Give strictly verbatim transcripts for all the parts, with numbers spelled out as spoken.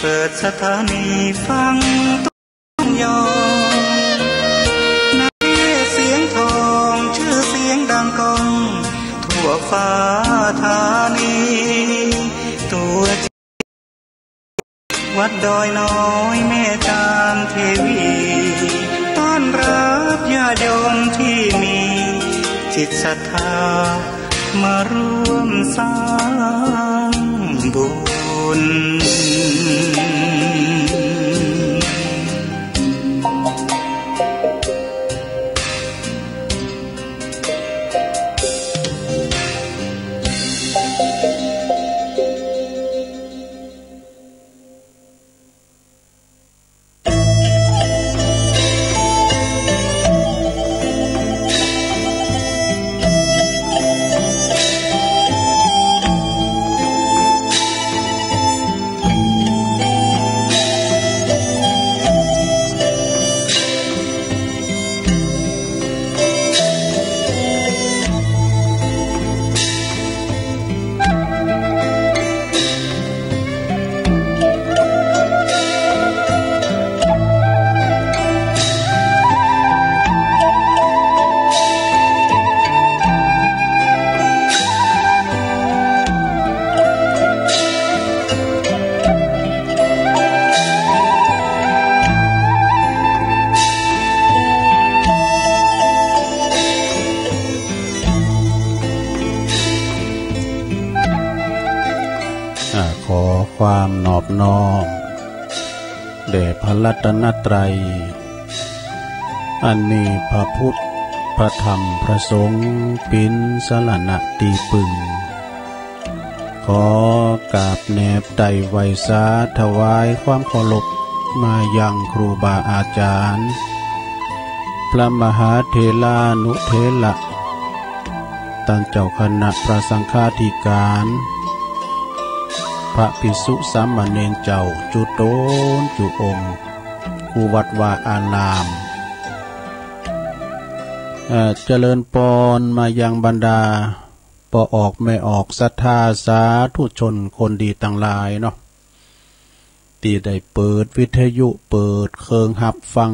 เปิดสถานีฟังต้องยอม ในเสียงทองชื่อเสียงดังก้อง ทั่วฟ้าธานี ตัวจริงวัดดอยน้อยแม่จามเทวี ต้อนรับญาติโยมที่มีจิตศรัทธา มาร่วมสร้างบุญ อ่า ขอความนอบน้อมแด่พระรัตนตรัย อันมีพระพุทธ พระธรรม พระสงฆ์ เป๋นสรณะตี้ปึง ขอกราบแนบไตร่ไหว้สาถวายความเคารพมายังครูบาอาจารย์ พระมหาเถรานุเถระ ต้านเจ้าคณะพระสังฆาธิการ พระภิกษุสามเณรเจ้า จุ๊ต๋นจุ๊องค์ กู้วัดวาอาราม เอ่อ เจริญปอนมายังบรรดา ป้อออกแม่ออกศรัทธาสาธุชนคนดีตังหลายเนาะ ตี้ได้เปิดวิทยุ เปิดเครื่องฮับฟัง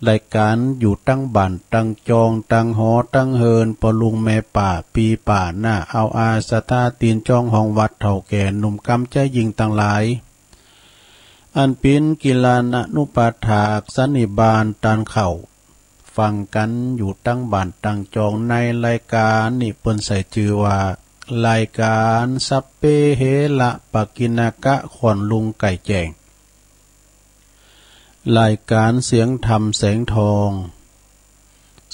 รายก๋านอยู่ตังบ้านตังจอง ตังหอตังเฮือน ป้อลุงแม่ป้าปี้ป้าน้า เอาอาศรัทธาตี๋นจองห้องวัด เฒ่าแก่หนุ่มกำใจ๋ยิ่งตังหลาย อันเป๋นกัลยาณานุปัฏฐากสันนิบาตต้านเข้า ฟังกั๋นอยู่ตังบ้านตังจอง ในรายก๋านนี้เปิ้นใส่จื้อว่า รายก๋านสัพเพเหระปกิณณกะ ค่อนลุงไก่แจ้ง รายก๋านเสียงธรรมแสงทอง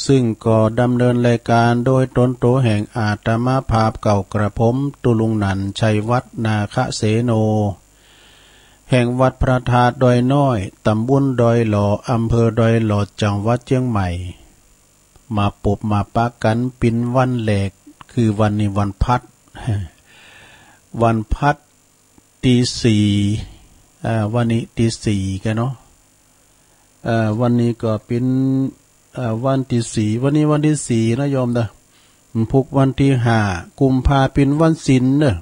ซึ่งก็ดำเนินรายก๋านโดยตนตั๋วแห่งอาตมาภาพเก่ากระผม ตุ๊ลุงหนันท์ ชัยวัฒน์ นาคเสโน แห่งวัดพระธาตุดอยน้อย ต๋ำบลดอยหล่อ อำเภอดอยหล่อ จังหวัดเจียงใหม่ มาปบมาปะกั๋นเป๋นวันแรก คือวันนี้วันพฤหัส วันพฤหัส ตี้สี่ เอ่อ วันนี้ตี้สี่กั๋นเนาะ เอ่อ วันนี้ก็เป๋น เอ่อ วันตี้สี่ วันนี้วันตี้สี่นะโยมเด้อ วันพุธวันตี้ห้า กุมภา เป๋นวันศีลเด้อ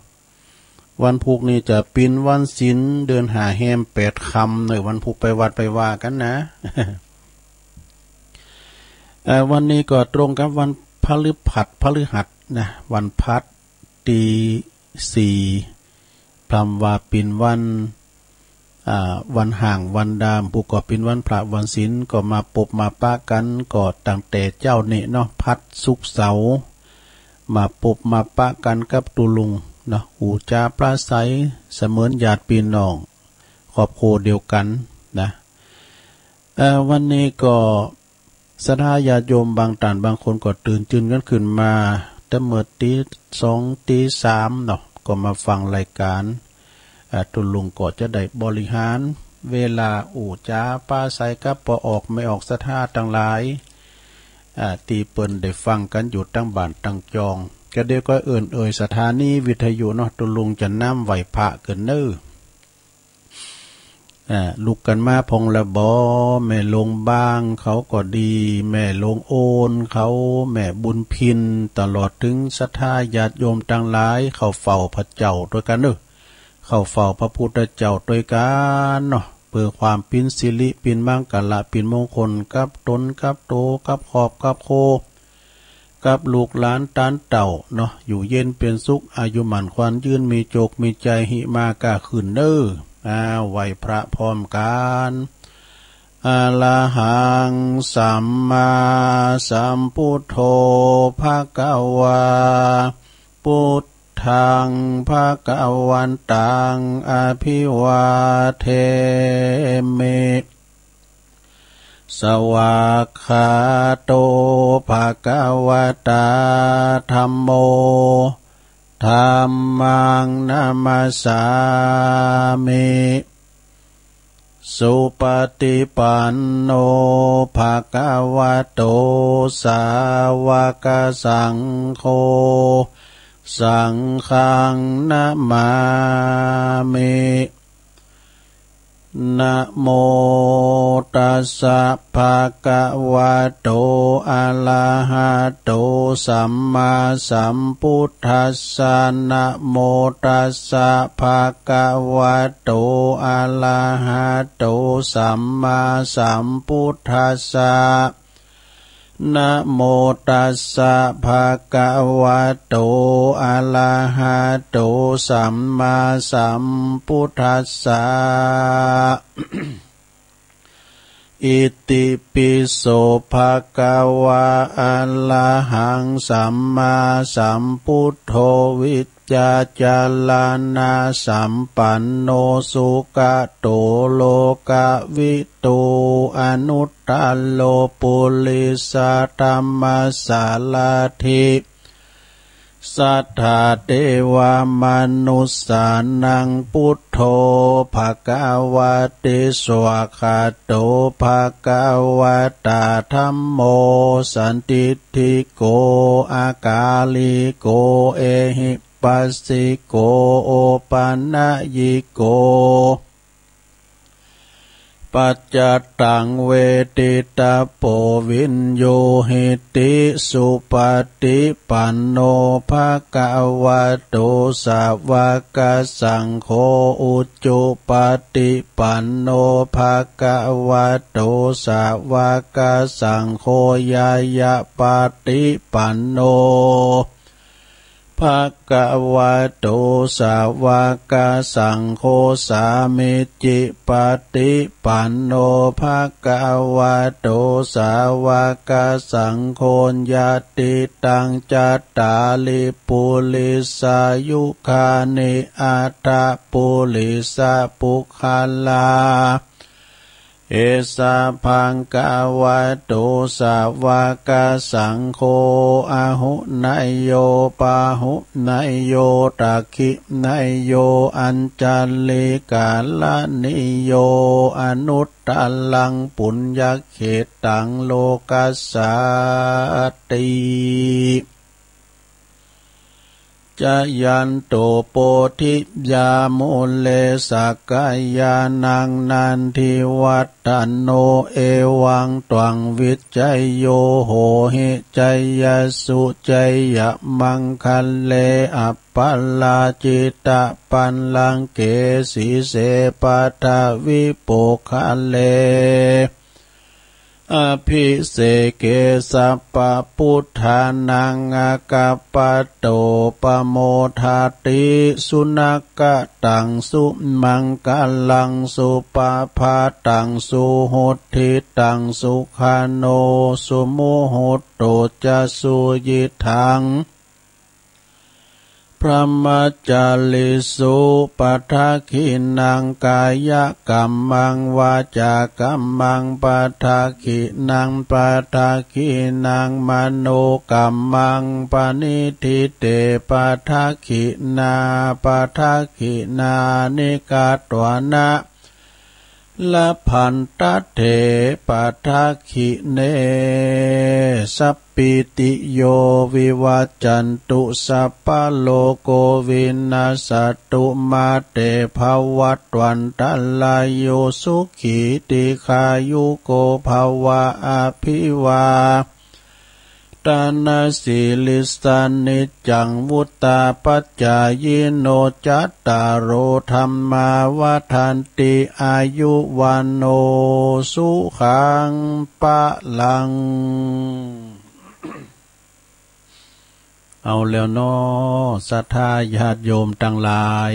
วันพุธนี้จะเป๋นวันศีล เดือนห้าแฮมแปดค่ำเด้อ วันพุธไปวัดไปวากั๋นนะ เอ่อ วันนี้ก็ตรงกับวันพฤหัส พฤหัสนะ วันพฤหัส ตี้สี่ พร่ำว่าเป๋นวัน อ่า วันฮ้างวันดำ พุธก็เป๋นวันพระวันศีล ก็มาปบมาปะกั๋น ก็ตั้งแต่เจ๊านี้เนาะ พฤหัส ศุกร์ เสาร์ มาปบมาปะกั๋นกับตุ๊ลุงเนาะ อู้จ๋าปราศรัย เสมือนญาติปี้น้อง ครอบครัวเดียวกั๋นนะ เอ่อ วันนี้ก็ ศรัทธาญาติโยมบางต้านบางคนก็ตื่นจื้นกั๋นขึ้นมา แต่เมื่อตี๋สองตี๋สามเนาะ ก็มาฟังรายก๋าน เอ่อ ตุ๊ลุงก็จะได้บริหารเวลาอู้จ๋าปราศรัยกับป้อออกแม่ออกศรัทธาตังหลาย เอ่อ ตี้เปิ้นได้ฟังกั๋นอยู่ตังบ้านตังจอง ก็เดี๋ยวก็เอิ้นเอ่ยสถานีวิทยุเนาะ ตุ๊ลุงจะน้ำไหว้พระกั๋นเน้อ อ่า ลุกกั๋นมาพ่องละบ่ แม่โรงบ้างเขาก็ดี แม่โรงโอนเขา แม่บุญพิน ตลอดเถิงศรัทธาญาติโยมตังหลาย เข้าเฝ้าพระเจ้าตวยกั๋นเน้อ เข้าเฝ้าพระพุทธเจ้าตวยกั๋นเนาะ เปื้อความเป๋นสิริ เป๋นมังคละ เป๋นมงคล กับต๋น กับโต กับครอบ กับครัว กับลูกหลานต้านเต้าเนาะ อยู่เย็นเป๋นสุข อายุหมั้นขวัญยืน มีโจค มีชัย หิมาก้าขึ้นเน่อ อ้าว ไหว้พระพร้อมกั๋น อะระหัง สัมมาสัมพุทโธ ภะคะวา พุทธัง ภะคะวันตัง อะภิวาเทมิ สวากขาโต ภะคะวะตา ธัมโม ธัมมัง นะมัสสามิ สุปะติปันโน ภะคะวะโต สาวะกะสังโฆ สังฆัง นะมามิ นะโมตัสสะ ภะคะวะโต อะระหะโต สัมมาสัมพุทธัสสะ นะโมตัสสะ ภะคะวะโต อะระหะโต สัมมาสัมพุทธัสสะ นะโมตัสสะ ภะคะวะโต อะระหะโต สัมมาสัมพุทธัสสะ อิติปิโส ภะคะวา อะระหัง สัมมาสัมพุทโธ วิจจารณะสัมปันโน สุคะโต โลกะวิทู อนุตตะโร ปุริสะธัมมะสะระถิ สัทธาเตวะมนุสสานัง พุทโธ ภะคะวะติ สวากขาโต ภะคะวะตา ธัมโม สันทิฏฐิโก อะกาลิโก เอหิปัสสิโก โอปะนะยิโก ปัจจตัง เวทิตะโพ วินยูหิติ สุปะติปันโน ภะคะวะโต สาวะกะสังโฆ อุจุปะติปันโน ภะคะวะโต สาวะกะสังโฆ ญาญะปะติปันโน ภะคะวะโต สาวะกะสังโฆ สามิจฉิปะติปันโน ภะคะวะโต สาวะกะสังโฆ ยะติตัง จัตตาริ ปุริสายุคานิ อัฏฐปุริสะปุคคลา เอสะ ภะคะวะโต สาวะกะสังโฆ อะหุเนยโย ปะหุเนยโย ตักขิเนยโย อัญชะลีกะระณีโย อนุตตะรัง ปุญญะเขตตัง โลกัสสาติ จายันโต โพธิยา มูเล สักกะยานัง นันทิวัฑฒะโน เอวังตวัง วิจโย โหหิ จายะสุ จายะมังคะเล อัปปะราจิตะปัลลังเก สีเส ปะทะวิโปกคะเล อะภิเสเก สัพพะปุทธานัง อากัปปะโต ปะโมทะติ สุนักขะตัง สุมังคะลัง สุปะภาตัง สุหุตถิตัง สุขะโน สุมุหุตโตจะ สุยิทัง พรหมจาริสุ ปะทักขิณัง กายะกัมมัง วาจากัมมัง ปะทักขิณัง ปะทักขิณัง มโนกัมมัง ปะนิฏฐิเต ปะทักขิณา ปะทักขิณานิ กัตวานะ ละพันทะเถ ปะทักขิเณ สัปปีติโย วิวัจจันตุ สัพพะโลโก วินัสสะตุ มาเต ภะวัตวันตะราโย สุขี ทีฆายุโก ภะวะ อะภิวา ทนะสีลิสสะนิจจังวุฑฒาปจจายิโน จัตตาโรธัมมาวัฑฒันติ อายุวัณโณสุขังพลัง เอาแล้วเนาะ ศรัทธาญาติโยมตังหลาย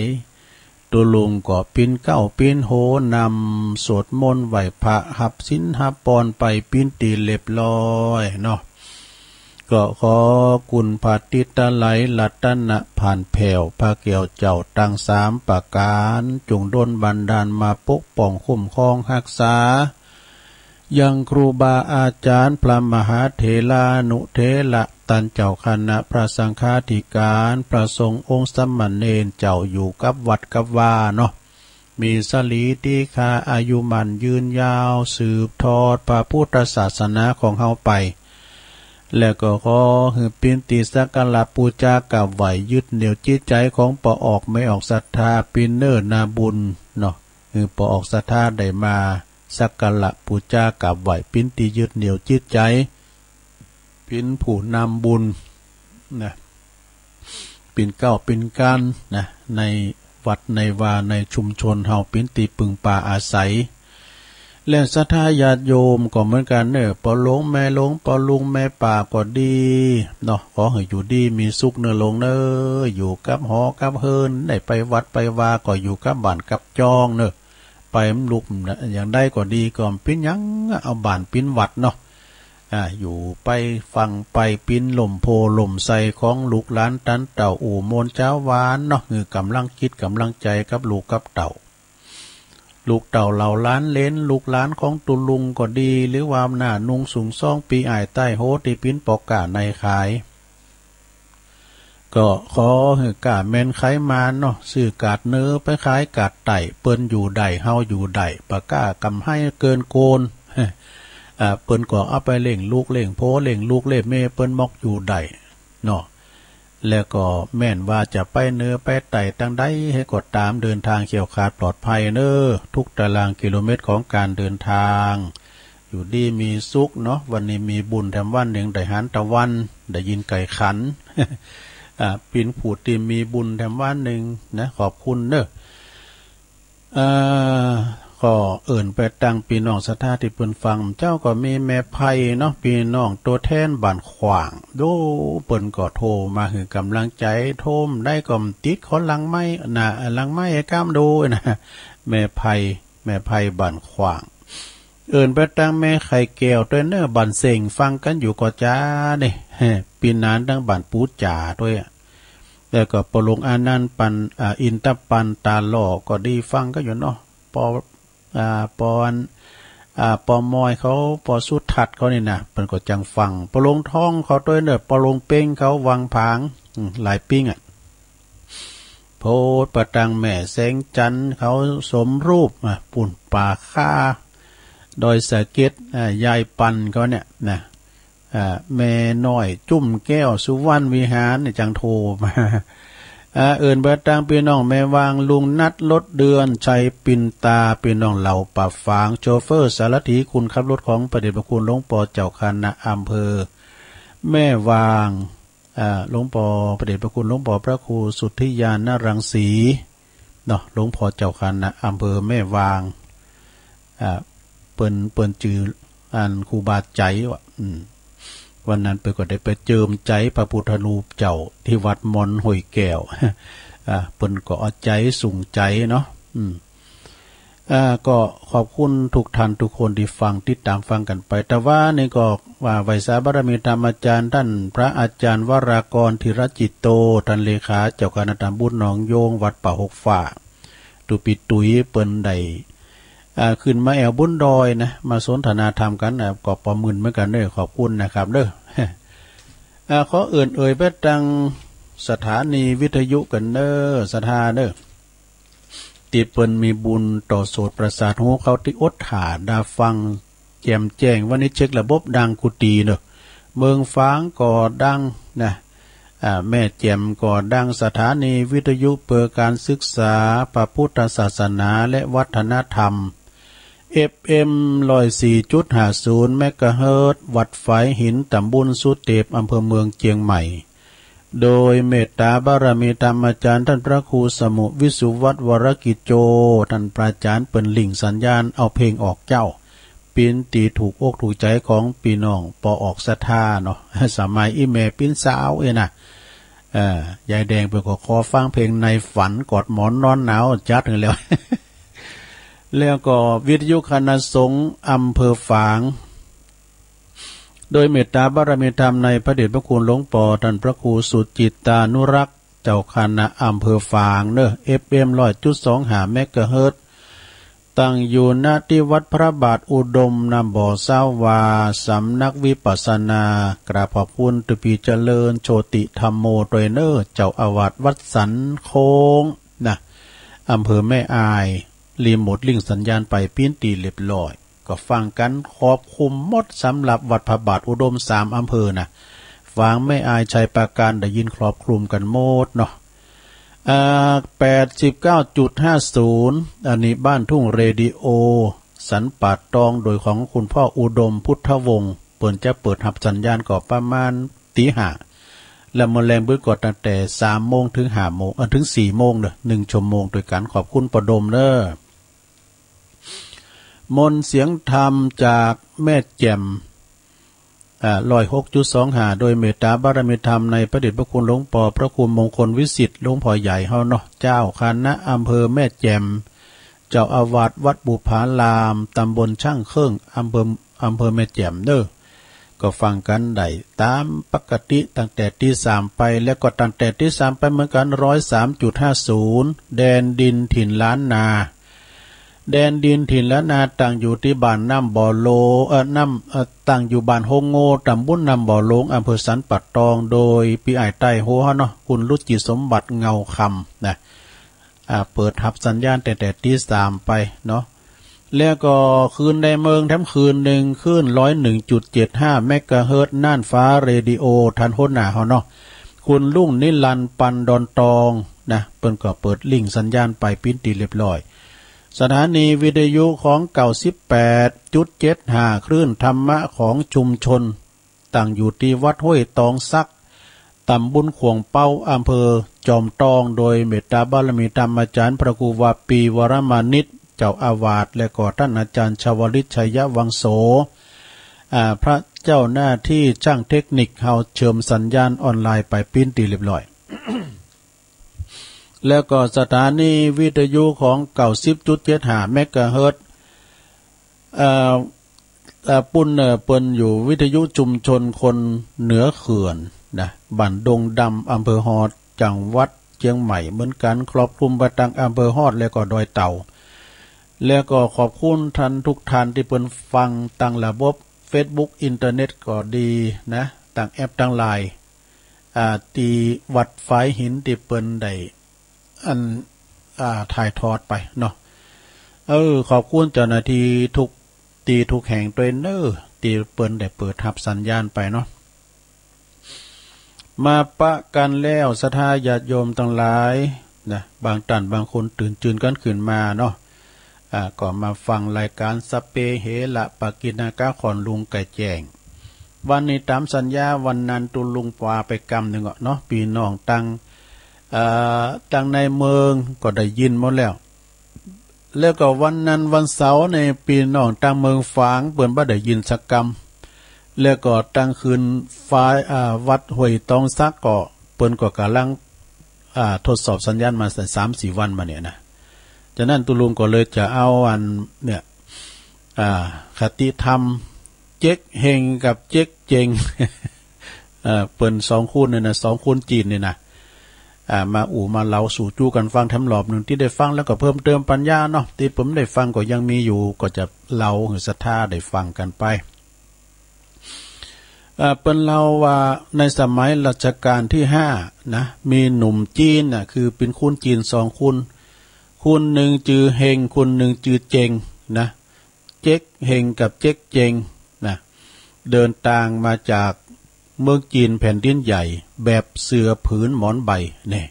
ตุ๊ลุงก็ปิ๊นเก๊าปิ๊นโฮนำสวดมนต์ไหว้พระ หับศีลหับปอนไปปิ๊นตี้เรียบร้อยเนาะ ก็ขอคุณพระติตะไลรัตนะผ่านแผ้ว พระแก้วเจ้าตังสามประก๋าน จงดลบันดาลมาปกป้องคุ้มครองฮักษา ยังครูบาอาจ๋ารย์ พระมหาเถรานุเถระ ต้านเจ้าคณะพระสังฆาธิก๋าน พระสงฆ์องค์สามเณรเจ้าอยู่กับวัดกับวาเนาะ มีสะหลีตี้คาอายุมั่นยืนยาว สืบทอดพระพุทธศาสนาของเฮาไป แล้วก็ขอหื้อปิ๊นตี้สักการะปู๋จากราบไหว้ยึดเหนี่ยวจิตใจ๋ของป้อออกแม่ออกศรัทธาปิ๊นเน่อนาบุญเนาะ หื้อป้อออกศรัทธาได้มาสักการะปู๋จากราบไหว้ปิ๊นตี้ยึดเหนี่ยวจิตใจ๋ ปิ๊นผู้นำบุญนะ ปิ๊นเก๊าปิ๊นกานนะ ในวัดในวาในชุมชนเฮาปิ๊นตี้ปึงปาอาศัย และศรัทธาญาติโยมก็เหมือนกั๋นเน่อ ป้อหลวงแม่หลวง ป้อลุงแม่ป้าก็ดีเนาะ ขอหื้ออยู่ดีมีสุขเน่อหลวงเน่อ อยู่กับหอกับเฮือน ได้ไปวัดไปวาก็อยู่กับบ้านกับจ้องเน่อ ไปลุกอย่างใดก็ดี ก็บ่เป๋นหยัง เอาบ้านเป๋นวัดเนาะ อ่า อยู่ไปฟังไปปิ๊นล่มโพธิ์ล่มไทรของลูกหลานตันเต้า อู้ม่วนจ๋าวหวานเนาะ หื้อกำลังจิตกำลังใจ๋กับลูกกับเต้า ลูกเต้าเหล่าหลานเหลน ลูกหลานของตุ๊ลุงก็ดี หรือว่าหน้าหนุ่งสูงซองปี้อ้ายใต้โฮตี้เป๋นป้อก๊านายขาย ก็ขอหื้อก๊าแม่นใคมานเนาะ ซื้อก๊าดเหนือไปขายก๊าดใต้ เปิ้นอยู่ได้ เฮาอยู่ได้ บ่กล้ากำไฮเกินโกน อ่า เปิ้นก็เอาไปเลี้ยงลูกเลี้ยงโผ เลี้ยงลูกเลี้ยงเมียเปิ้นหมอกอยู่ได้เนาะ แล้วก็แม่นว่าจะไปเหนือไปใต้ตังใดหื้อก็ต๋าม เดินทางแคล้วคลาดปลอดภัยเน่อ ทุกตารางกิโลเมตรของก๋านเดินทาง อยู่ดีมีสุขเนาะ วันนี้มีบุญแถมวันนึ่ง ได้หันตะวัน ได้ยินไก่ขัน อ่า ปิ๊นผู้ตี้มีบุญแถมวันนึ่งนะ ขอบคุณเน่อ อ่า ก็เอิ้นไปตังปี้น้องศรัทธาตี้เปิ้นฟัง เจ้าก็มีแม่ไพเนาะ ปี้น้องตั๋วแทนบ้านขว้าง โอ้ เปิ้นก็โทรมาหื้อกำลังใจ๋ โทรได้ก็บ่ติด ขอหลังไมค์นะ หลังไมค์ก้ามดูนะ แม่ไพ แม่ไพบ้านขว้าง เอิ้นไปตังแม่ไข่แก้วตวยเน่อ บ้านเส้ง ฟังกั๋นอยู่ก่อจ๊านี่ ปี้หนานตังบ้านปู๋จ๋าตวย แล้วก็ป้อหลวงอานันต์ปัน อ่า อินทปันตาหล่อก็ดี ฟังกั๋นอยู่เนาะ ป้อ อ่า ป้ออัน อ่า ป้อมอยเขา ป้อสุทัศน์เขานี่นะ เปิ้นก็จังฟัง ป้อหลวงทองเขาตวยเน่อ ป้อหลวงเป๊งเขาวังผาง อืม หลายปิ้งอะ โพดไปตังแม่แสงจันทร์เขา สมรูป อ่ะ ปู๊นป่าค่า ดอยสะเก็ด อ่ะ ยายปันเขาเนี่ยนะ อ่ะ แม่น้อยจุ่มแก้ว สุวรรณวิหารเนี่ย จังโทรมา อ่ะ เอิ้นไปตังปี้น้องแม่วาง ลุงนัท ลดเดือน ชัยปินตา ปี้น้องเหล่าป่าฝาง โชเฟอร์สารถี คนขับรถของพระเดชพระคุณหลวงป้อเจ้าคณะอำเภอแม่วาง อ่า หลวงป้อ พระเดชพระคุณหลวงป้อพระครูสุทธิญาณรังสีเนาะ หลวงป้อเจ้าคณะอำเภอแม่วาง อ่า เปิ้น เปิ้นจื้ออันครูบาใจ๋ว่ะ อืม วันนั้นเปิ้นก็ได้ไปเจิมใจ๋พระพุทธรูปเจ้าตี้วัดมอนห้วยแก้ว อ่า เปิ้นก็เอาใจ๋สูงใจ๋เนาะ อืม อ่า ก็ขอบคุณทุกท่านทุกคนตี้ฟัง ติดต๋ามฟังกั๋นไป แต่ว่านี่ก็ว่าไหว้สาบารมีธรรมอาจ๋ารย์ ต้านพระอาจ๋ารย์วรากร ธีรจิตโต ต้านเลขาเจ้าคณะตำบลหนองโยง วัดป่าหกฝาก ตุ๊ปี๋ตุ๊ย เปิ้นได้ อ่า ขึ้นมาแอ่วบนดอยนะ มาสนทนาธรรมกั๋น อ่า ก็ปอมึนเหมือนกั๋นเน่อ ขอบคุณนะครับเน่อ อ่า ขอเอิ้นเอ่ยไปตังสถานีวิทยุกั๋นเน่อ ศรัทธาเน่อ ตี้เปิ้นมีบุญต่อโสตประสาทหู เขาตี้อดถ่าดาฟังแจ่มแจ้ง วันนี้เช็คระบบดังกู้ตี้เน่อ เมืองฝางก็ดังนะ อ่า แม่แจ่มก็ดัง สถานีวิทยุเปื้อก๋านศึกษาพระพุทธศาสนาและวัฒนธรรม เอฟเอ็ม ร้อยสี่จุดห้าศูนย์ เมกะเฮิรตซ์ วัดฝายหิน ตำบลสุเตป อำเภอเมืองเจียงใหม่ โดยเมตตาบารมีธรรมอาจ๋ารย์ต้านพระครูสมุห์ วิสุวัฒน์ วรกิจโจ ต้านพระอาจ๋ารย์เปิ้นริ่งสัญญาณเอาเพลงออกเจ้า ปิ้นตี้ถูกอกถูกใจ๋ของปี้น้องป้อออกศรัทธาเนาะ สมัยอี้แม่ปิ้นสาวเอ้ยนะ เอ่อ ยายแดงเปิ้นก็ขอฟังเพลงในฝันกอดหมอนนอนหนาวจัดหื้อแล้ว แล้วก็วิทยุคณะสงฆ์อำเภอฝาง โดยเมตตาบารมีธรรมในพระเดชพระคุณหลวงป้อต้านพระครูสุจิตตานุรักษ์ เจ้าคณะอำเภอฝางเนาะ เอฟเอ็ม ร้อยจุดสองห้า เมกะเฮิรตซ์ ตั้งอยู่ ณ ตี้วัดพระบาทอุดม น้ำบ่อซาวา สำนักวิปัสสนา กราบขอบคุณต้านปี้เจริญโชติธัมโมตวยเนาะ เจ้าอาวาสวัดสันโค้งนะ อำเภอแม่อาย รีโมทริ่งสัญญาณไปปิ้นตี้เรียบร้อย ก็ฟังกั๋นครอบคลุมหมดสำหรับวัดพระบาทอุดมสามอำเภอนะ ฝาง แม่อาย ชัยปราการ ได้ยินครอบคลุมกั๋นหมดเนาะ อ่า แปดสิบเก้าจุดห้าศูนย์ อันนี้บ้านทุ่งเรดิโอ สันป่าตอง โดยของคุณป้ออุดมพุทธวงศ์ เปิ้นจะเปิดฮับสัญญาณก็ประมาณตี๋ห้า และเมื่อแลงเปิ้นก็ตั้งแต่สามโมงเถิงห้าโมง เอ่อ เถิงสี่โมงเนาะ นึ่งชั่วโมงตวยกั๋น ขอบคุณป้ออุดมเนาะ มนต์เสียงธรรมจากแม่แจ่ม อ่า ร้อยหกจุดสองห้า โดยเมตตาบารมีธรรมในพระเดชพระคุณหลวงป้อพระครูมงคลวิสิทธิ์ หลวงป้อใหญ่เฮาเนาะ เจ้าคณะอำเภอแม่แจ่ม เจ้าอาวาสวัดบุพาราม ตำบลช่างเครื่อง อำเภอ อำเภอแม่แจ่มเนาะ ก็ฟังกั๋นได้ต๋ามปกติตั้งแต่ตี๋สามไป แล้วก็ตั้งแต่ตี๋สามไปเหมือนกั๋น ร้อยสามจุดห้าศูนย์ แดนดินถิ่นล้านนา แดนดินถิ่นล้านนาตั้งอยู่ตี้บ้านน้ำบ่อโลง เอ่อ น้ำ เอ่อ ตั้งอยู่บ้านโฮงโง่ ตำบลน้ำบ่อโลง อำเภอสันป่าตอง โดยปี้อ้ายใต้หัวเฮาเนาะ คุณรุจิสมบัติเงาคำนะ อ่า เปิดฮับสัญญาณตั้งแต่ตี๋สามไปเนาะ แล้วก็คลื่นในเมืองแถมคลื่นนึ่ง คลื่น ร้อยหนึ่งจุดเจ็ดห้า เมกะเฮิรตซ์ น่านฟ้าเรดิโอ ต้านหัวหน้าเฮาเนาะ คุณรุ่งนิรันดร์ ปันดอนตองนะ เปิ้นก็เปิดริ่งสัญญาณไปปิ้นตี้เรียบร้อย สถานีวิทยุของ เก้าสิบแปดจุดเจ็ดห้า คลื่นธรรมะของชุมชน ตั้งอยู่ตี้วัดห้วยตองสัก ตำบลข่วงเป๊า อำเภอจอมตอง โดยเมตตาบารมีธรรมอาจ๋ารย์พระครูวาปี วรมานิต เจ้าอาวาส และก็ต้านอาจ๋ารย์ชวลิต ชัยวังโส อ่า พระเจ้าหน้าตี้จ้างเทคนิค เฮาเจิมสัญญาณออนไลน์ไปปิ้นตี้เรียบร้อย แล้วก็สถานีวิทยุของ เก้าสิบจุดเจ็ดห้า เมกะเฮิรตซ์ เอ่อ เอ่อ ปุ้น เอ่อ เปิ้นอยู่วิทยุชุมชนคนเหนือเขื่อนนะ บ้านดงดำ อำเภอฮอด จังหวัดเจียงใหม่เหมือนกั๋น ครอบคลุมไปตังอำเภอฮอด แล้วก็ดอยเต่า แล้วก็ขอบคุณต้านทุกต้านตี้เปิ้นฟังตังระบบเฟซบุ๊ก อินเทอร์เน็ตก็ดีนะ ตังแอปตังไลน์ อ่า ตี้วัดฝายหินตี้เปิ้นได้ อัน อ่า ถ่ายทอดไปเนาะ เออ ขอบคุณเจ้าหน้าตี้ทุกตี้ทุกแห่งตวยเนาะ ตี้เปิ้นได้เปิดฮับสัญญาณไปเนาะ มาปะกั๋นแล้ว ศรัทธาญาติโยมตังหลายนะ บางต้านบางคนตื่นจืนกั๋นขึ้นมาเนาะ อ่า ก็มาฟังรายก๋านสัพเพเหระ ปกิณณกะ ของลุงไก่แจ้ง วันนี้ต๋ามสัญญา วันนั้นตุ๊ลุงปาไปกำนึ่งอะเนาะ ปี้น้องตัง เอ่อ ตังในเมืองก็ได้ยินหมดแล้ว แล้วก็วันนั้นวันเสาร์นี่ปี้น้องตังเมืองฝางเปิ้นบ่ได้ยินสักกำ แล้วก็ตังคืนฝาย อ่า วัดห้วยตองสักก็เปิ้นก็ก่ำลัง อ่า ทดสอบสัญญาณมาสามสี่วันมาเนี่ยนะ ฉะนั้นตุ๊ลุงก็เลยจะเอาอันเนี่ย อ่า คติธรรม เจ๊กเฮงกับเจ๊กเจ๊ง เอ่อ เปิ้นสองคนเนี่ยนะ สองคนจีนเนี่ยนะ อ่า มาอู้มาเล่าสู่จู้กั๋นฟังแถมรอบนึ่ง ตี้ได้ฟังแล้วก็เพิ่มเติมปัญญาเนาะ ตี้เปิ้นบ่ได้ฟังก็ยังมีอยู่ ก็จะเล่าหื้อศรัทธาได้ฟังกั๋นไป เอ่อ เปิ้นเล่าว่าในสมัยรัชกาลตี้ห้านะ มีหนุ่มจีนน่ะ คือเป๋นคนจีนสองคน คนนึ่งจื้อเฮง คนนึ่งจื้อเจ๊งนะ เจ๊กเฮงกับเจ๊กเจ๊งนะ เดินตางมาจากเมืองจีนแผ่นดินใหญ่ แบบเสื่อผืนหมอนใบเนี่ย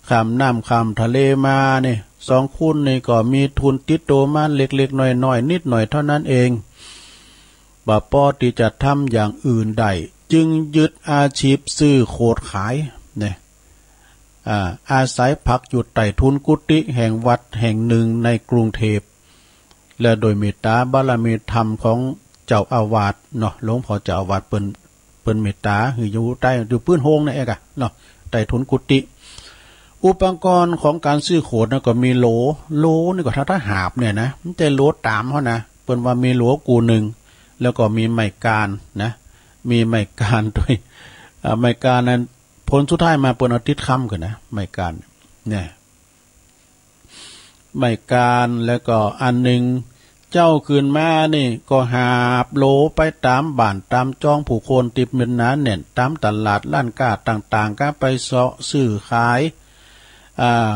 ใ ข้ามน้ำข้ามทะเลมานี่ สองคนนี่ก็มีทุนติดตั๋วมาเล็กๆ น้อยๆ นิดหน่อยเต้านั้นเอง บ่ปอตี้จะทำอย่างอื่นได้ จึงยึดอาชีพซื้อโขดขายเนี่ย อ่า อาศัยพักอยู่ใต้ถุนกุฏิแห่งวัดแห่งนึ่งในกรุงเทพฯ และโดยเมตต๋าบารมีธรรมของเจ้าอาวาสเนาะ หลวงพ่อเจ้าอาวาสเปิ้น เปิ้นเมตต๋าหื้ออยู่ใต้ อยู่ปื๊นโฮงนั่นเองอะเนาะ ใต้ถุนกุฏิ อุปกรณ์ของก๋านซื้อโขดนะก็มีโหล โหลนี่ก็ถ้า ถ้าหาบเนี่ยนะ มันจะโหลต๋ามเขานะ เปิ้นว่ามีโหลกู้นึ่ง แล้วก็มีไม้กานนะ มีไม้กานตวย อ่า ไม้กานนั้น ผลสุดท้ายมาเปิ้นเอาติดคำกั๋นนะ ไม้กานเนี่ย ไม้กาน แล้วก็อันนึ่ง เจ๊าขึ้นมานี่ก็หาบโหลไปต๋ามบ้านต๋ามจองผู้คนตี้มันหนาแน่น ต๋ามตลาดร้านก๊าต่างๆ ก็ไปเซาะซื้อขาย อ่า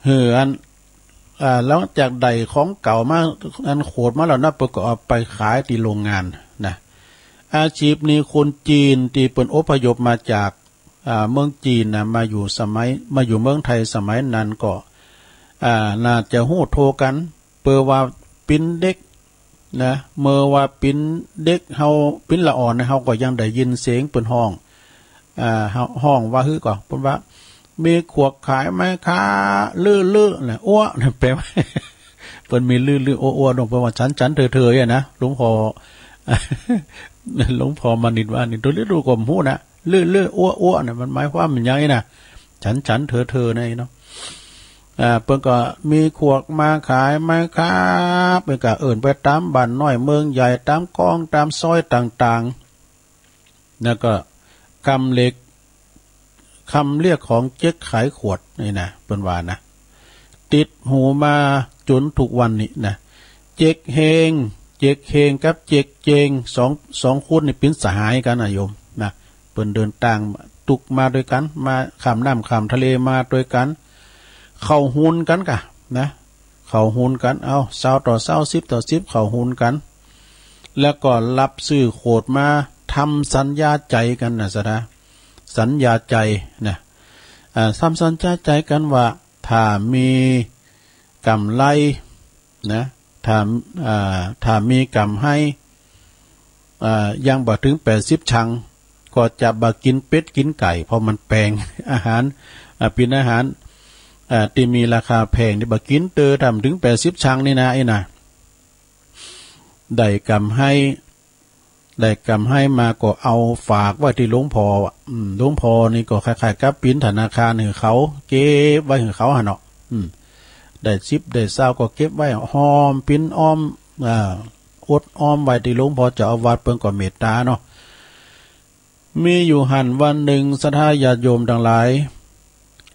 หื้ออัน อ่า หลังจากได้ของเก่ามา อันโขดมาแล้วนะ เปิ้นก็เอาไปขายตี้โรงงานนะ อาชีพนี้คนจีนตี้เปิ้นอพยพมาจาก อ่า เมืองจีนนะ มาอยู่สมัย มาอยู่เมืองไทยสมัยนั้นก็ อ่า น่าจะฮู้โต้กั๋น เปื้อว่าปิ๋นเด็กนะ เมื่อว่าปิ๋นเด็กเฮา ปิ๋นละอ่อนนะ เฮาก็ยังได้ยินเสียงเปิ้นฮ้อง อ่า ฮ้องว่าหื้อก่อ เปิ้นว่า มีขวกขายไหมคะ เล่อๆ นะ อั๊วะ นะ แปลว่า เปิ้นมีเล่อๆ อั๊วๆ ดง เปิ้นว่าฉันๆ เถอๆ อะนะ หลวงพ่อ หลวงพ่อมานิดว่านี่ โตเล็กโตก็บ่ฮู้นะ เล่อๆ อั๊วๆ เนี่ย มันหมายความมันหยังอี้นะ ฉันๆ เถอๆ นะอี้เนาะ อ่า เปิ้นก็มีขวกมาขายไหมครับ เปิ้นก็เอิ้นไปต๋ามบ้านน้อยเมืองใหญ่ ต๋ามก๊อง ต๋ามซอยต่างๆ แล้วก็กำเรียก กำเรียกของเจ๊กขายขวดนี่นะ เปิ้นว่านะ ติดหูมาจ๋นทุกวันนี้นะ เจ๊กเฮง เจ๊กเฮงกับเจ๊กเจง สอง สองคนนี่เป๋นสหายกั๋นนะโยมนะ เปิ้นเดินตางตุ๊กมาตวยกั๋น มาข้ามน้ำข้ามทะเลมาตวยกั๋น เข้าฮุนกั๋นก่ะนะ เข้าฮุนกั๋น เอา ซาวต่อซาว สิบต่อสิบ เข้าฮุนกั๋น แล้วก็ฮับซื้อโขดมา ทำสัญญาใจ๋กั๋นนะ ศรัทธา สัญญาใจ๋นะ อ่า ทำสัญญาใจ๋กั๋นว่า ถ้ามีก๋ำไรนะ ถ้า อ่า ถ้ามีก๋ำไร อ่า ยังบ่เถิงแปดสิบชัง ก็จะบ่กิ๋นเป็ดกิ๋นไก่ เพราะมันแปง อาหาร อ่า เป๋นอาหาร อ่า ตี้มีราคาแพงนี่ บ่กิ๋นเต๊อะ ถ้าบ่เถิงแปดสิบชังนี่นะ อี้นะ ได้ก๋ำไร ได้ก๋ำไรมาก็เอาฝากไว้ตี้หลวงพ่ออะ อืม หลวงพ่อนี่ก็คล้ายๆ กับเป๋นธนาคารหื้อเขา เก็บไว้หื้อเขาหั้นเนาะ อืม ได้สิบได้ซาวก็เก็บไว้ หอมเป๋นออม อ่า อดออมไว้ตี้หลวงพ่อเจ้าอาวาส เปิ้นก็เมตต๋าเนาะ มีอยู่หั้นวันนึ่ง ศรัทธาญาติโยมตังหลาย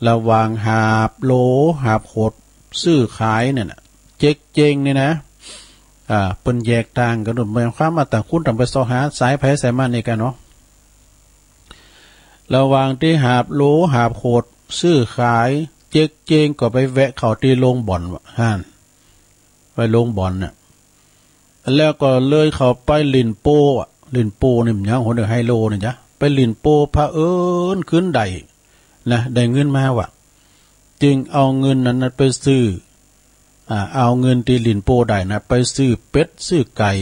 ระหว่างหาบโหลหาบโขดซื้อขายเนี่ยนะ เจ๊กเจงนี่นะ อ่า เปิ้นแยกตางกั๋น หมายความว่าต่างคนต่างไปเซาะหาสายไผสายมันนี่กั๋นเนาะ ระหว่างตี้หาบโหลหาบโขดซื้อขาย เจ๊กเจงก็ไปแวะเข้าตี้โรงบ่อนว่าหั้น ไปโรงบ่อนน่ะ แล้วก็เลยเข้าไปหลิ้นโป้อะ หลิ้นโป้นี่มันหยัง หัวเดียวไฮโลนี่จ๊ะ ไปหลิ้นโป้ เผอิญขึ้นได้นะ ได้เงินมาว่ะ จึงเอาเงินนั้นน่ะไปซื้อ อ่า เอาเงินตี้หลิ้นโป้ได้นะ ไปซื้อเป็ดซื้อไก่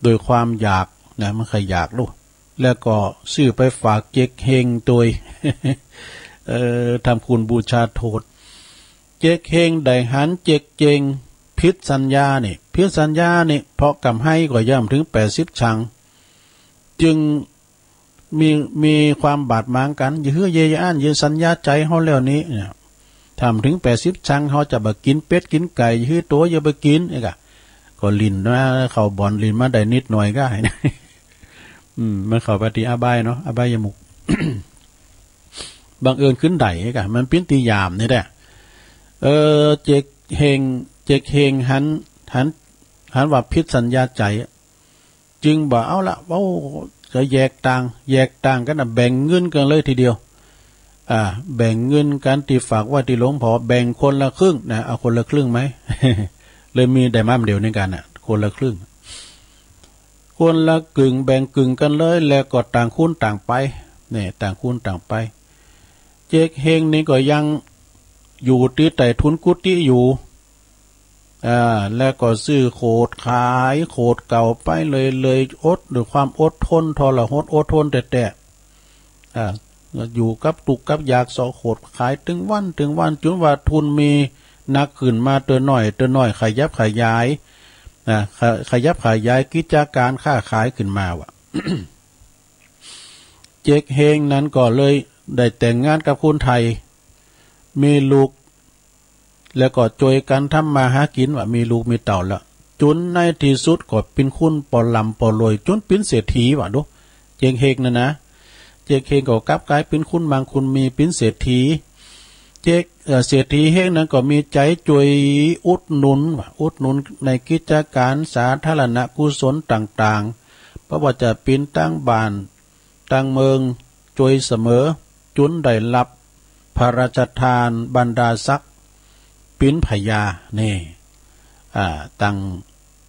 โดยความอยากนะ มันใค่อยากลูก แล้วก็ซื้อไปฝากเจ๊กเฮงตวย เออ ทำคุณบูชาโทษ เจ๊กเฮงได้หันเจ๊กเจงผิดสัญญานี่ ผิดสัญญานี่ เพราะก๋ำไรก็ยังบ่เถิงแปดสิบชัง จึงมี มีความบาดหมางกั๋น อย่าหื้อเยอะอย่าอั้น อย่าสัญญาใจ๋เฮาแล้วนี้เนี่ย ถ้าบ่เถิงแปดสิบชัง เฮาจะบ่กิ๋นเป็ดกิ๋นไก่ อย่าหื้อตั๋ว อย่าไปกิ๋น เอ๊ะกะ ก็หลิ้นมา เข้าบ่อนหลิ้นมาได้นิดหน่อยก็ อืม มันเข้าไปตี้อบายเนาะ อบายมุข บังเอิญขึ้นได้กะ มันเป๋นตี้ยามนี่แหละ เออ เจ๊กเฮง เจ๊กเฮงหัน หัน หันว่าผิดสัญญาใจ๋ จึงบ่เอาละ เอ้า ก็แยกตาง แยกตางกั๋นนะ แบ่งเงินกั๋นเลยทีเดียว อ่า แบ่งเงินกั๋นตี้ฝากไว้ตี้หลวงพ่อ แบ่งคนละครึ่งนะ เอาคนละครึ่งไหม เลยมีได้มาเดี๋ยวนี้กั๋นน่ะ คนละครึ่ง คนละกึ่ง แบ่งกึ่งกั๋นเลย แล้วก็ต่างคนต่างไป เนี่ย ต่างคนต่างไป เจ๊กเฮงนี่ก็ยังอยู่ตี้ใต้ถุนกุฏิอยู่ อ่า แล้วก็ซื้อโขดขายโขดเก่าไปเรื่อยๆ อด ด้วยความอดทน ทรหดอดทนแต๊ๆ อ่า อยู่กับตุ๊กข์กับยาก เซาะโขดขายตึงวันตึงวัน จ๋นว่าทุนมีหนักขึ้นมา เตื้อน้อยเตื้อน้อย ขยับขยาย อ่า ข- ขยับขยายกิจก๋านค้าขายขึ้นมาว่ะ เจ๊กเฮงนั้นก็เลยได้แต่งงานกับคนไทย มีลูก แล้วก็จ้วยกั๋นทำมาหากิ๋นว่ะ มีลูกมีเต้าแล้ว จ๋นในตี้สุดก็เป๋นคนปอหล่ำปอรวย จ๋นเป๋นเศรษฐีว่ะ ดู เจ๊กเฮงนั่นนะ เจ๊กเฮงก็กลับก๋ายเป๋นคนมั่งคนมี เป๋นเศรษฐี เจ๊ก เอ่อ เศรษฐีเฮงนั้นก็มีใจ๋จ้วยอุดหนุนว่ะ อุดหนุนในกิจก๋านสาธารณกุศลต่างๆ บ่ว่าจะเป๋นตางบ้าน ตางเมือง จ้วยเสมอ จ๋นได้ฮับพระราชทานบรรดาศักดิ์เป๋นพญา นี่ อ่า ตัง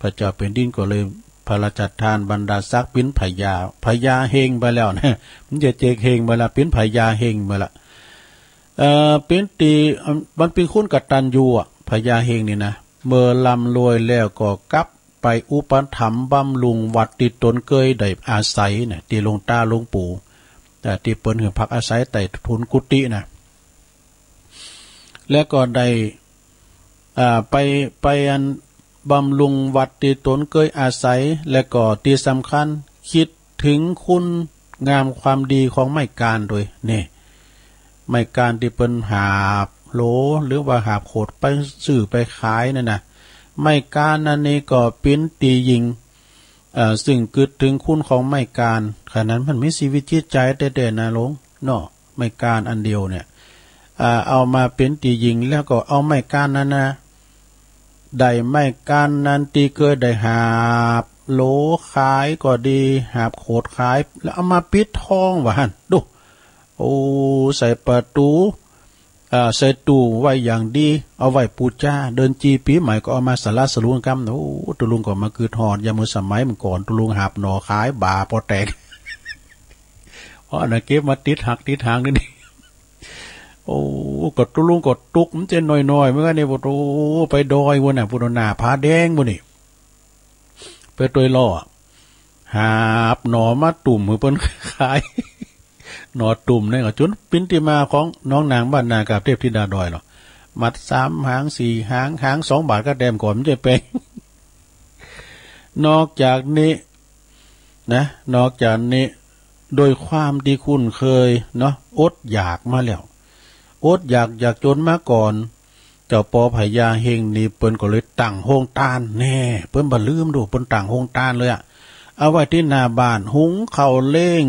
พระเจ้าแผ่นดินก็เลยพระราชทานบรรดาศักดิ์เป๋นพญา พญาเฮงไปแล้วนะ มันจะเจ๊กเฮงไปละ เป๋นพญาเฮงไปละ เอ่อ เป๋นตี้ มันเป๋นคนกตัญญูอะ พญาเฮงนี่นะ เมื่อร่ำรวยแล้วก็กลับ ไปอุปถัมภ์บำรุงวัดตี้ต๋นเกยได้อาศัยนะ ตี้หลวงต๋าหลวงปู่ เอ่อ ตี้เปิ้นหื้อพักอาศัยใต้ถุนกุฏินะ แล้วก็ได้ อ่า ไป ไปอันบำรุงวัดตี้ต๋นเกยอาศัย แล้วก็ตี้สำคัญกึ๊ดเถิงคุณงามความดีของไม้กานด้วย นี่ ไม้กานตี้เปิ้นหาบโหล หรือว่าหาบโขดไปซื้อไปขายนั่นนะ ไม้กานอันนี้ก็เป๋นตี้ยิ่ง เอ่อ ซึ่งกึ๊ดเถิงคุณของไม้กาน ขนาดมันมีชีวิตจิตใจ๋แต๊ๆ นะหลวง เนาะ ไม้กานอันเดียวเนี่ย อ่า เอามาเป๋นตี้ยิ่ง แล้วก็เอาไม้กานนั้นนะ ได้ไม้กานนั้นตี้เกยได้หาบโหลขายก็ดี หาบโขดขาย แล้วเอามาปิดทองว่าหั้น ดู โอ้ ใส่ประตู๋ อ่า ใส่ตู้ไว้อย่างดี เอาไว้ปู๋จา เดินจีปี๋ใหม่ก็เอามาสละสลวงกำ โอ้ ตุ๊ลุงก็มากึ๊ดฮอด ยามเมื่อสมัยเมื่อก่อน ตุ๊ลุงหาบหน่อขายบ่าปอแตก เอาอันนั้นเก็บมาติดหักติดหางนี่ โอ้ ก็ตุ๊ลุงก็ตุ๊ก มันจะน้อยๆ เหมือนกั๋นนี่ โอ้ ไปดอยปู๊นน่ะ ปู๊นน่ะ หน้าผาแดงปู๊นนี่ ไปตวยล่อ หาบหน่อมาตุ้มหื้อเปิ้นขาย หน่อตุ้มนี่ก็จ๋นเป๋นตี้มาของหนองนางบ้านนากาบเทพธิดาดอยลอ มัดสามหางสี่หาง หางสองบาทก็แต้มก่อน มันจะแปง นอกจากนี้นะ นอกจากนี้ โดยความตี้คุ้นเคยเนาะ อดอยากมาแล้ว อดอยากยากจ๋นมาก่อน เจ้าปอพญาเฮงนี่เปิ้นก็เลยตั้งโฮงตาน แน่ เปิ้นบ่ลืม ดู เปิ้นตั้งโฮงตานเลยอะ เอาไว้ตี้หน้าบ้าน หุงข้าวเล้ง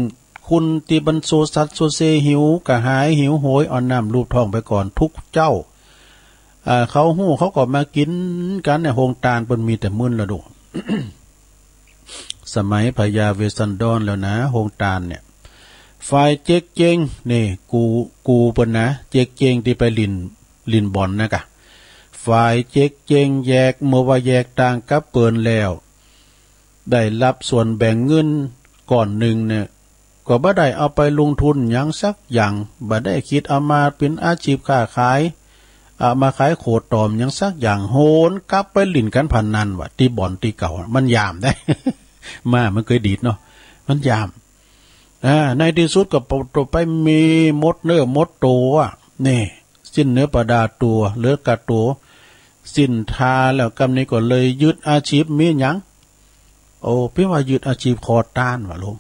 คนตี้มันโซซัดโซเซ หิวกระหายหิวโหย เอาน้ำลูบท้องไปก่อนทุกเจ๊า อ่า เขาฮู้เขาก็มากิ๋นกั๋นเนี่ย โฮงตานเปิ้นมีแต่มื้นละดู สมัยพญาเวสสันดรแล้วนะ โฮงตานเนี่ย ฝ่ายเจ๊กเจ๊ง นี่ กู กูเปิ้นนะ เจ๊กเจ๊งตี้ไปหลิ้น หลิ้นบ่อนนะกะ ฝ่ายเจ๊กเจ๊งแยก เมื่อว่าแยกตางกับเปิ้นแล้ว ได้ฮับส่วนแบ่งเงินก้อนนึ่งเนี่ย ก็บ่ได้เอาไปลงทุนหยังสักอย่าง บ่ได้กึ๊ดเอามาเป๋นอาชีพค้าขาย เอามาขายโขดต่อมหยังสักอย่าง โหนกลับไปหลิ้นก๋านพนันว่ะ ตี้บ่อนตี้เก่า มันยามได้ ม้ามันเกยดีดเนาะ มันยาม อ่า ในตี้สุดก็ปะโตไปมีหมดเนื้อหมดตั๋ว นี่ สิ้นเนื้อประดาตั๋ว เหลือก้าตั๋ว สิ้นท่าแล้ว กำนี้ก็เลยยึดอาชีพมีหยัง โอ้ เปิ้นว่ายึดอาชีพขอตานว่ะหลวง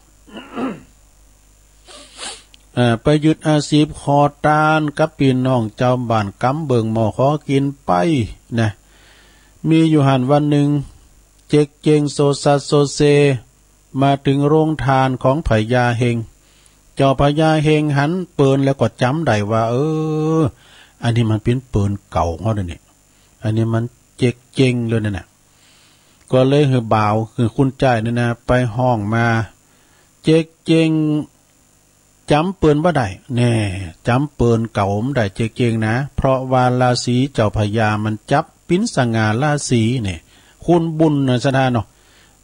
เอ่อ ไปยึดอาชีพขอตานกับปี้น้องจาวบ้าน กำเบิ่งหม้อขอกิ๋นไปนะ มีอยู่หั้นวันนึ่ง เจ๊กเจ๊งโซซัดโซเซ มาเถิงโฮงตานของพญาเฮง เจ้าพญาเฮงหันเปิ้นแล้วก็จ๋ำได้ว่า เออ อันนี้มันเป๋นเปิ้นเก่าเฮาเด้อนี่ อันนี้มันเจ๊กเจ๊งเลยนั่นน่ะ ก็เลยหื้อบ่าว หื้อคุณจ้ายนี่นะ ไปฮ้องมา เจ๊กเจ๊งจ๋ำเปิ้นบ่ได้ แน่ จ๋ำเปิ้นเก่าบ่ได้ เจ๊กเจ๊งนะ เพราะว่าราศีเจ้าพญามันจับ เป๋นสง่าราศีเนี่ย คุณบุญนะสถานเนาะ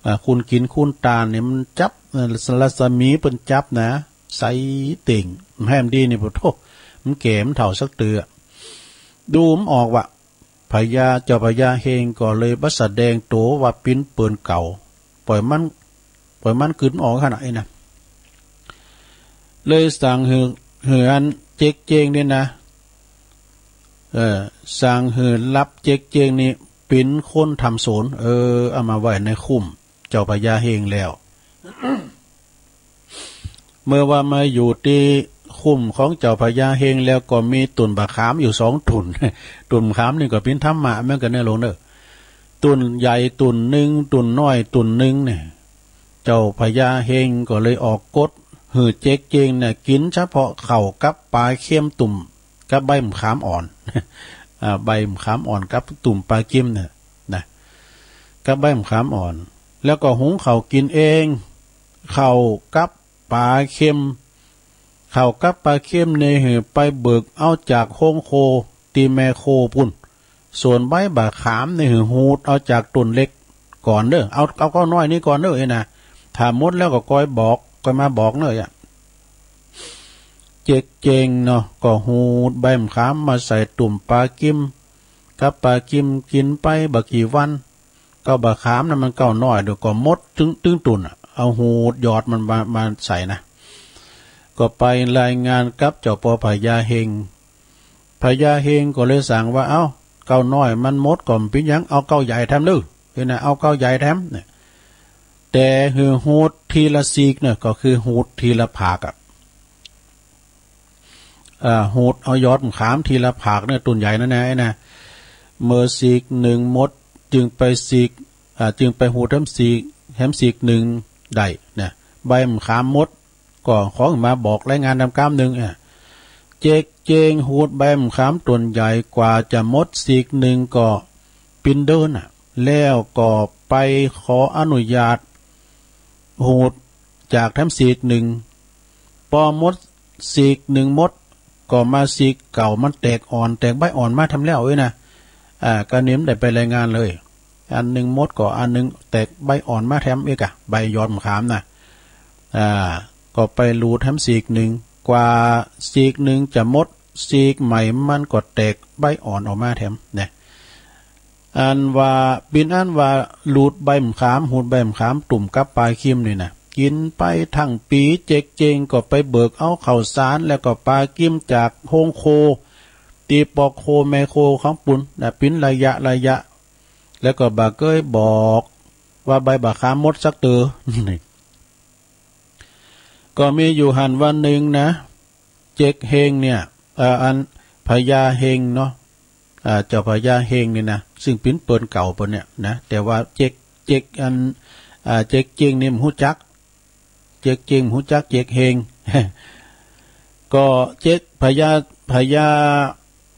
อ่า คุณกิ๋นคุณตานเนี่ยมันจับ เอ่อ รัศมีเปิ้นจับนะ ใสเต่ง แหมดีนี่ โอ้โธ่ แก่มันเฒ่าสักเตื้อ ดูบ่ออกว่า พญา เจ้าพญาเฮงก็เลยบ่สะแดงตั๋วว่าปิ้นเปิ้นเก่า ปล่อยมัน ปล่อยมันกลืนบ่ออกขนาดนี้นะ เลยสั่งหื้อ หื้ออันเจ๊กเจ๊งนี่นะ เออ สั่งหื้อลับเจ๊กเจ๊งนี่ปิ้นคนทำสน เออ เอามาไว้ในคุ้มเจ้าพญาเฮงแล้ว เมื่อว่ามาอยู่ตี้คุ้มของเจ้าพญาเฮงแล้วก็มีตุ่นบ่าขามอยู่สองตุ่น ตุ่นบ่าขามนี่ก็ปิ้นธรรมะเหมือนกั๋นเน่อหลวงเน่อ ตุ่นใหญ่ตุ่นนึ่ง ตุ่นน้อยตุ่นนึ่งเนี่ย เจ้าพญาเฮงก็เลยออกกฎหื้อเจ๊กเจ๊งเนี่ยกิ๋นเฉพาะข้าวกับป๋าเค็มตุ่มกับใบบ่าขามอ่อน อ่า ใบบ่าขามอ่อนกับตุ่มป๋าเค็มเนี่ยนะ กับใบบ่าขามอ่อน แล้วก็หุงข้าวกิ๋นเอง ข้าวกับป๋าเค็ม ข้าวกับป๋าเค็มนี่หื้อไปเบิกเอาจากโฮงโคตี้แม่โคปู๊น ส่วนใบบ่าขามนี่หื้อหูดเอาจากตุ่นเล็กก่อนเน่อ เอา เอาเก๊าน้อยนี่ก่อนเน่อ เอ้ยนะ ถ้าหมดแล้วก็ก้อยบอก ก้อยมาบอกเน่อ อ่ะ เจ๊กเจ๊งเนาะ ก็หูดใบบ่าขามมาใส่ตุ่มป๋าเค็ม กับป๋าเค็มกิ๋นไปบ่ากี่วัน เก๊าบ่าขามนั้นมันเก๊าน้อย เดี๋ยวก็หมดตึง ตึงตุ่นอะ เอาหูดหยอดมันมา มาใส่นะ ก็ไปรายงานกับเจ้าป้อพญาเฮง พญาเฮงก็เลยสั่งว่า เอ้า เก๊าน้อยมันหมดก็บ่เป๋นหยัง เอาเก๊าใหญ่แถมเน่อ เอ้ยนะ เอาเก๊าใหญ่แถมเนี่ย แต่หื้อหูดทีละซีกเน่อ ก็คือหูดทีละผากอะ อ่า หูดเอายอดบ่าขามทีละผากเน่อ ตุ่นใหญ่นั่นนะ ไอ้นะ เมื่อซีกนึ่งหมด จึงไปซีก อ่า จึงไปหูดแถมซีก แถมซีกนึ่งได้นะ ใบบ่าขามหมด ก็ขอมาบอกรายงานนำก้ำนึ่ง อ่ะ เจ๊กเจ๊งหูดใบบ่าขามตุ่นใหญ่กว่าจะหมดซีกนึ่งก็ปิ้นเดินน่ะ แล้วก็ไปขออนุญาตหูดจากแถมซีกนึ่ง ปอหมดซีกนึ่งหมด ก็มาซีกเก่ามันแตกอ่อน แตกใบอ่อนมาแถมแล้วเอ้ยนะ อ่า ก็นี่บ่ได้ไปรายงานเลย อันนึ่งหมดก็อันนึ่งแตกใบอ่อนมาแถมอีกอะ ใบยอดบ่าขามน่ะ อ่า ก็ไปหลูดแถมซีกนึ่ง กว่าซีกนึ่งจะหมด ซีกใหม่มันก็แตกใบอ่อนออกมาแถมนะ อันว่า ปิ้นอันว่าหลูดใบบ่าขาม หูดใบบ่าขามตุ่มกับป๋าเค็มนี่นะ กิ๋นไปตึงปี๋ เจ๊กเจ๊งก็ไปเบิกเอาข้าวสาร แล้วก็ป๋าเค็มจากโฮงโค ตี้ป้อโคแม่โคของปู๊นนะ ปิ้นระยะระยะ แล้วก็บ่าเก้ยบอกว่าใบบ่าขามหมดสักเตื้อ ก็มีอยู่หั้นวันนึ่งนะ เจ๊กเฮงเนี่ย เอ่อ อันพญาเฮงเนาะ อ่า เจ้าพญาเฮงนี่นะ ซึ่งปิ้นเปิ้นเก่าเปิ้นเนี่ยนะ แต่ว่าเจ๊ก เจ๊กอัน อ่า เจ๊กเจ๊งนี่บ่ฮู้จัก เจ๊กเจ๊งบ่ฮู้จักเจ๊กเฮง ก็เจ๊กพญา พญา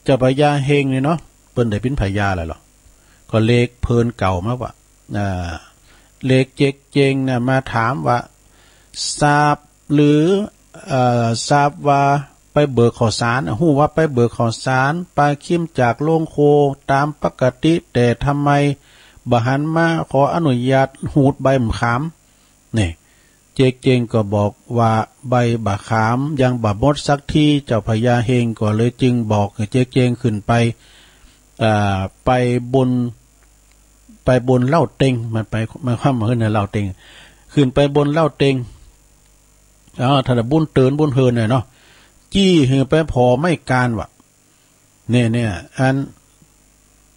เจ้าพญาเฮงนี่เนาะ เปิ้นได้ปิ้นพญาแล้วเหรอ ก็เรียกเปิ้นเก่ามาว่า อ่า เรียกเจ๊กเจ๊งน่ะมาถามว่า ทราบหรือ เอ่อ ทราบว่าไปเบิกข้าวสาร ฮู้ว่าไปเบิกข้าวสารป๋าเค็มจากโฮงโคตามปกติ แต่ทำไมบ่หันมาขออนุญาตหูดใบบ่าขาม นี่ เจ๊กเจ๊งก็บอกว่าใบบ่าขามยังบ่หมดสักที เจ้าพญาเฮงก็เลยจึงบอกหื้อเจ๊กเจ๊งขึ้นไป อ่า ไปบน ไปบนเล้าเต็ง มันไป มันความหมายคือเล้าเต็ง ขึ้นไปบนเล้าเต็ง อ๋อ ถ้าบุญเตินบุญเฮินน่ะเนาะ จี้หื้อไปผ่อไม้กานว่ะ เนี่ย เนี่ย อัน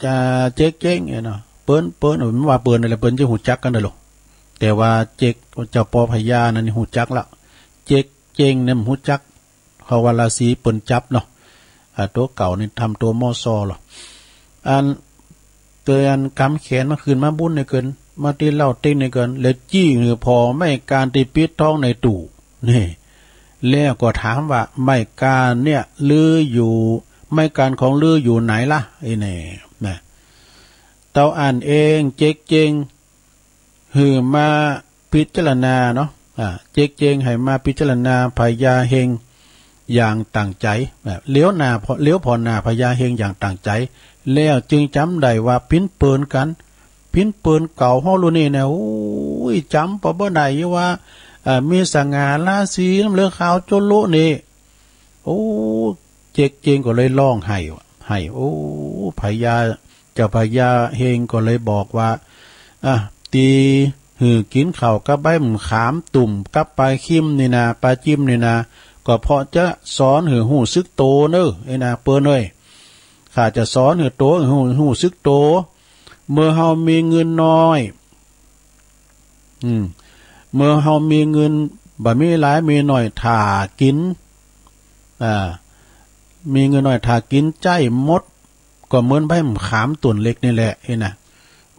จะเจ๊กเจ๊งเนี่ยเนาะ เปิ้น เปิ้น เออ บ่ว่าเปิ้นอะไร เปิ้นจะฮู้จักกั๋นเน่อหลวง แต่ว่าเจ๊ก เจ้าป้อพญานั่นนี่ฮู้จักละ เจ๊กเจ๊งเนี่ยบ่ฮู้จัก เพราะว่าราศีเปิ้นจับเนาะ อ่า ตั๋วเก่านี่ทำตั๋วม่อซ่อหรอ อัน เตือนกำแขนมาขึ้นมาบุญเนี่ยเกิน มาตี้เล้าเต็งเนี่ยเกิน แล้วจี้หื้อผ่อไม้กานตี้ปิดทองในตู้ นี่ แล้วก็ถามว่าไม้กานเนี่ยลืออยู่ ไม้กานของลืออยู่ไหนล่ะ ไอ้นี่นะ เต้าอั้นเอง เจ๊กเจ๊ง หื้อมาพิจารณาเนาะ อ่า เจ๊กเจ๊งหื้อมาพิจารณาพญาเฮงอย่างตั้งใจ๋ อ่า เหลียวหน้าผ่อ เหลียวผ่อหน้าพญาเฮงอย่างตั้งใจ๋ แล้วจึงจ๋ำได้ว่าปิ้นเปิ้นกั๋น ปิ้นเปิ้นเก่าเฮาลูกนี่นะ โอ้ย จ๋ำปะบ่ได้ว่า อ่า มีสง่าราศี น้ำเหลืองขาวโจ๊ะโละนี่ โอ้ เจ๊กเจ๊งก็เลยฮ้องไห้ ไห้ โอ้ พญา เจ้าพญาเฮงก็เลยบอกว่า อ่ะ ตี้หื้อกิ๋นข้าวกับใบมะขามตุ้มกับปลาคิมนี่นา ปลาจิ้มนี่นา ก็เพราะจะสอนหื้อฮู้สึกโตเน่อ ไอ้นาเปิ้นเอ้ย ข้าจะสอนหื้อโต หื้อฮู้ ฮู้สึกโต เมื่อเฮามีเงินน้อย อืม เมื่อเฮามีเงินบ่มีหลายมีน้อย ถ้ากิ๋น อ่า มีเงินน้อย ถ้ากิ๋นใจ๊หมด ก็เหมือนใบมะขามต้นเล็กนี่แหละ เห็นนะ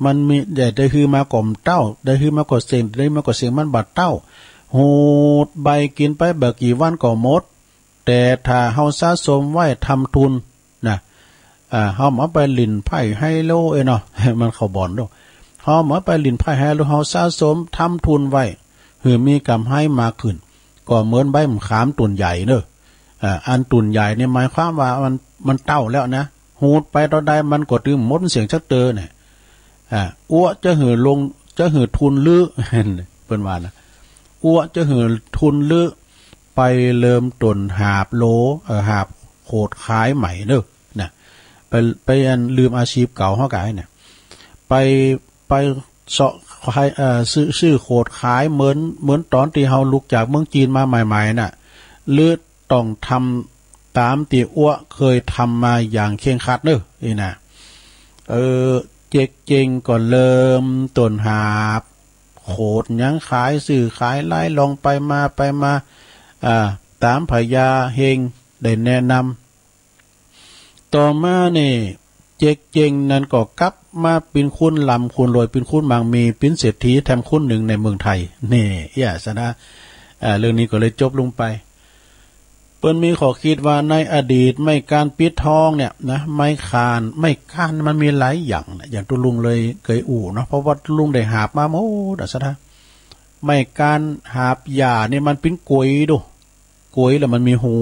มันมี ได้ ได้หื้อมาก็บ่เต้า ได้หื้อมาก็เสี้ยง ได้หื้อมาก็เสี้ยง มันบ่เต้า หูดใบกิ๋นไปบ่กี่วันก็หมด แต่ถ้าเฮาสะสมไว้ทำทุนนะ อ่า เฮาบ่เอาไปหลิ้นไพ่ไฮโลเอ้ยเนาะ มันเข้าบ่อนเนาะ เฮาบ่เอาไปหลิ้นไพ่ไฮโล เฮาสะสมทำทุนไว้ หื้อมีก๋ำไรมากขึ้น ก็เหมือนใบมะขามต้นใหญ่เน่อ อ่า อันต้นใหญ่นี่หมายความว่ามัน มันเต้าแล้วนะ หูดไปเต้าใดมันก็ตึงหมดเสี้ยงจักเตื้อเนี่ย อ่า อั้วจะหื้อลง จะหื้อทุนลือ เปิ้นว่านะ อั้วจะหื้อทุนลือ ไปเริ่มต้นหาบโหล เอ่อ หาบโขดขายใหม่เน่อ นะ ไป ไปอันลืมอาชีพเก่าเฮาก๋ายเนี่ย ไป ไปเซาะขาย เอ่อ ซื้อ ซื้อโขดขายเหมือน เหมือนต๋อนตี้เฮาลุกจากเมืองจีนมาใหม่ๆ น่ะ หรือต้องทำต๋ามตี้อั้วเคยทำมาอย่างเคร่งครัดเน่อ นี่นะ เออ เจ๊กเจ๊งก็เริ่มต้นหาบโขดหยังขาย ซื้อขายลายล่องไปมาไปมา อ่า ต๋ามพญาเฮงได้แนะนำ ต่อมานี่ เจ๊กเจ๊งนั้นก็กลับมาเป๋นคนร่ำคนรวย เป๋นคนมั่งมี เป๋นเศรษฐีแถมคนนึ่งในเมืองไทย นี่ เอี้ย สะนะ อ่า เรื่องนี้ก็เลยจบลงไป เปิ้นมีข้อคิดว่าในอดีตไม้ก๊านปิดทองเนี่ยนะ ไม้ก๊าน ไม้ก๊านมันมีหลายอย่างนะ อย่างตุ๊ลุงเลยเกยอู้เนาะ เพราะว่าตุ๊ลุงได้หาบมาหมดอะ สะนะ ไม้ก๊านหาบหญ้านี่มันเป๋นกวยดู กวยแล้วมันมีหู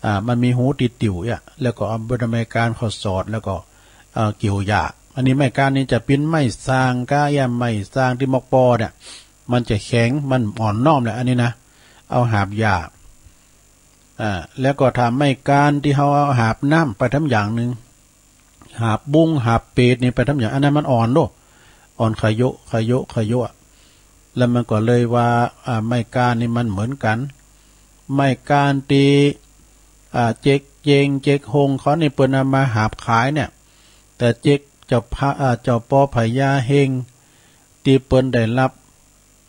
อ่า มันมีหูติดติ่วเนี่ย แล้วก็เอาใบไม้ก๊านเข้าสอด แล้วก็ เอ่อ เกี่ยวหญ้า อันนี้ไม้ก๊านนี่จะเป๋นไม้ซางก้า เอี้ย ไม้ซางตี้มอกปอเนี่ย มันจะแข็ง มันอ่อนน้อมแหละ อันนี้นะ เอาหาบหญ้า อ่า แล้วก็ถ้าไม้ก๊านตี้เฮาเอาหาบน้ำไปทำอย่างนึ่ง หาบบุ้งหาบเปตนี่ไปทำอย่าง อันนั้นมันอ่อนโด อ่อนขะโยะ ขะโยะ ขะโยะ แล้วมันก็เลยว่า อ่า ไม้ก๊านนี่มันเหมือนกั๋น ไม้ก๊านตี้ อ่า เจ๊กเจ๊ง เจ๊กฮงเขานี่เปิ้นเอามาหาบขายเนี่ย แต่เจ๊กเจ้าพระ อ่า เจ้าปอพญาเฮง ตี้เปิ้นได้ฮับ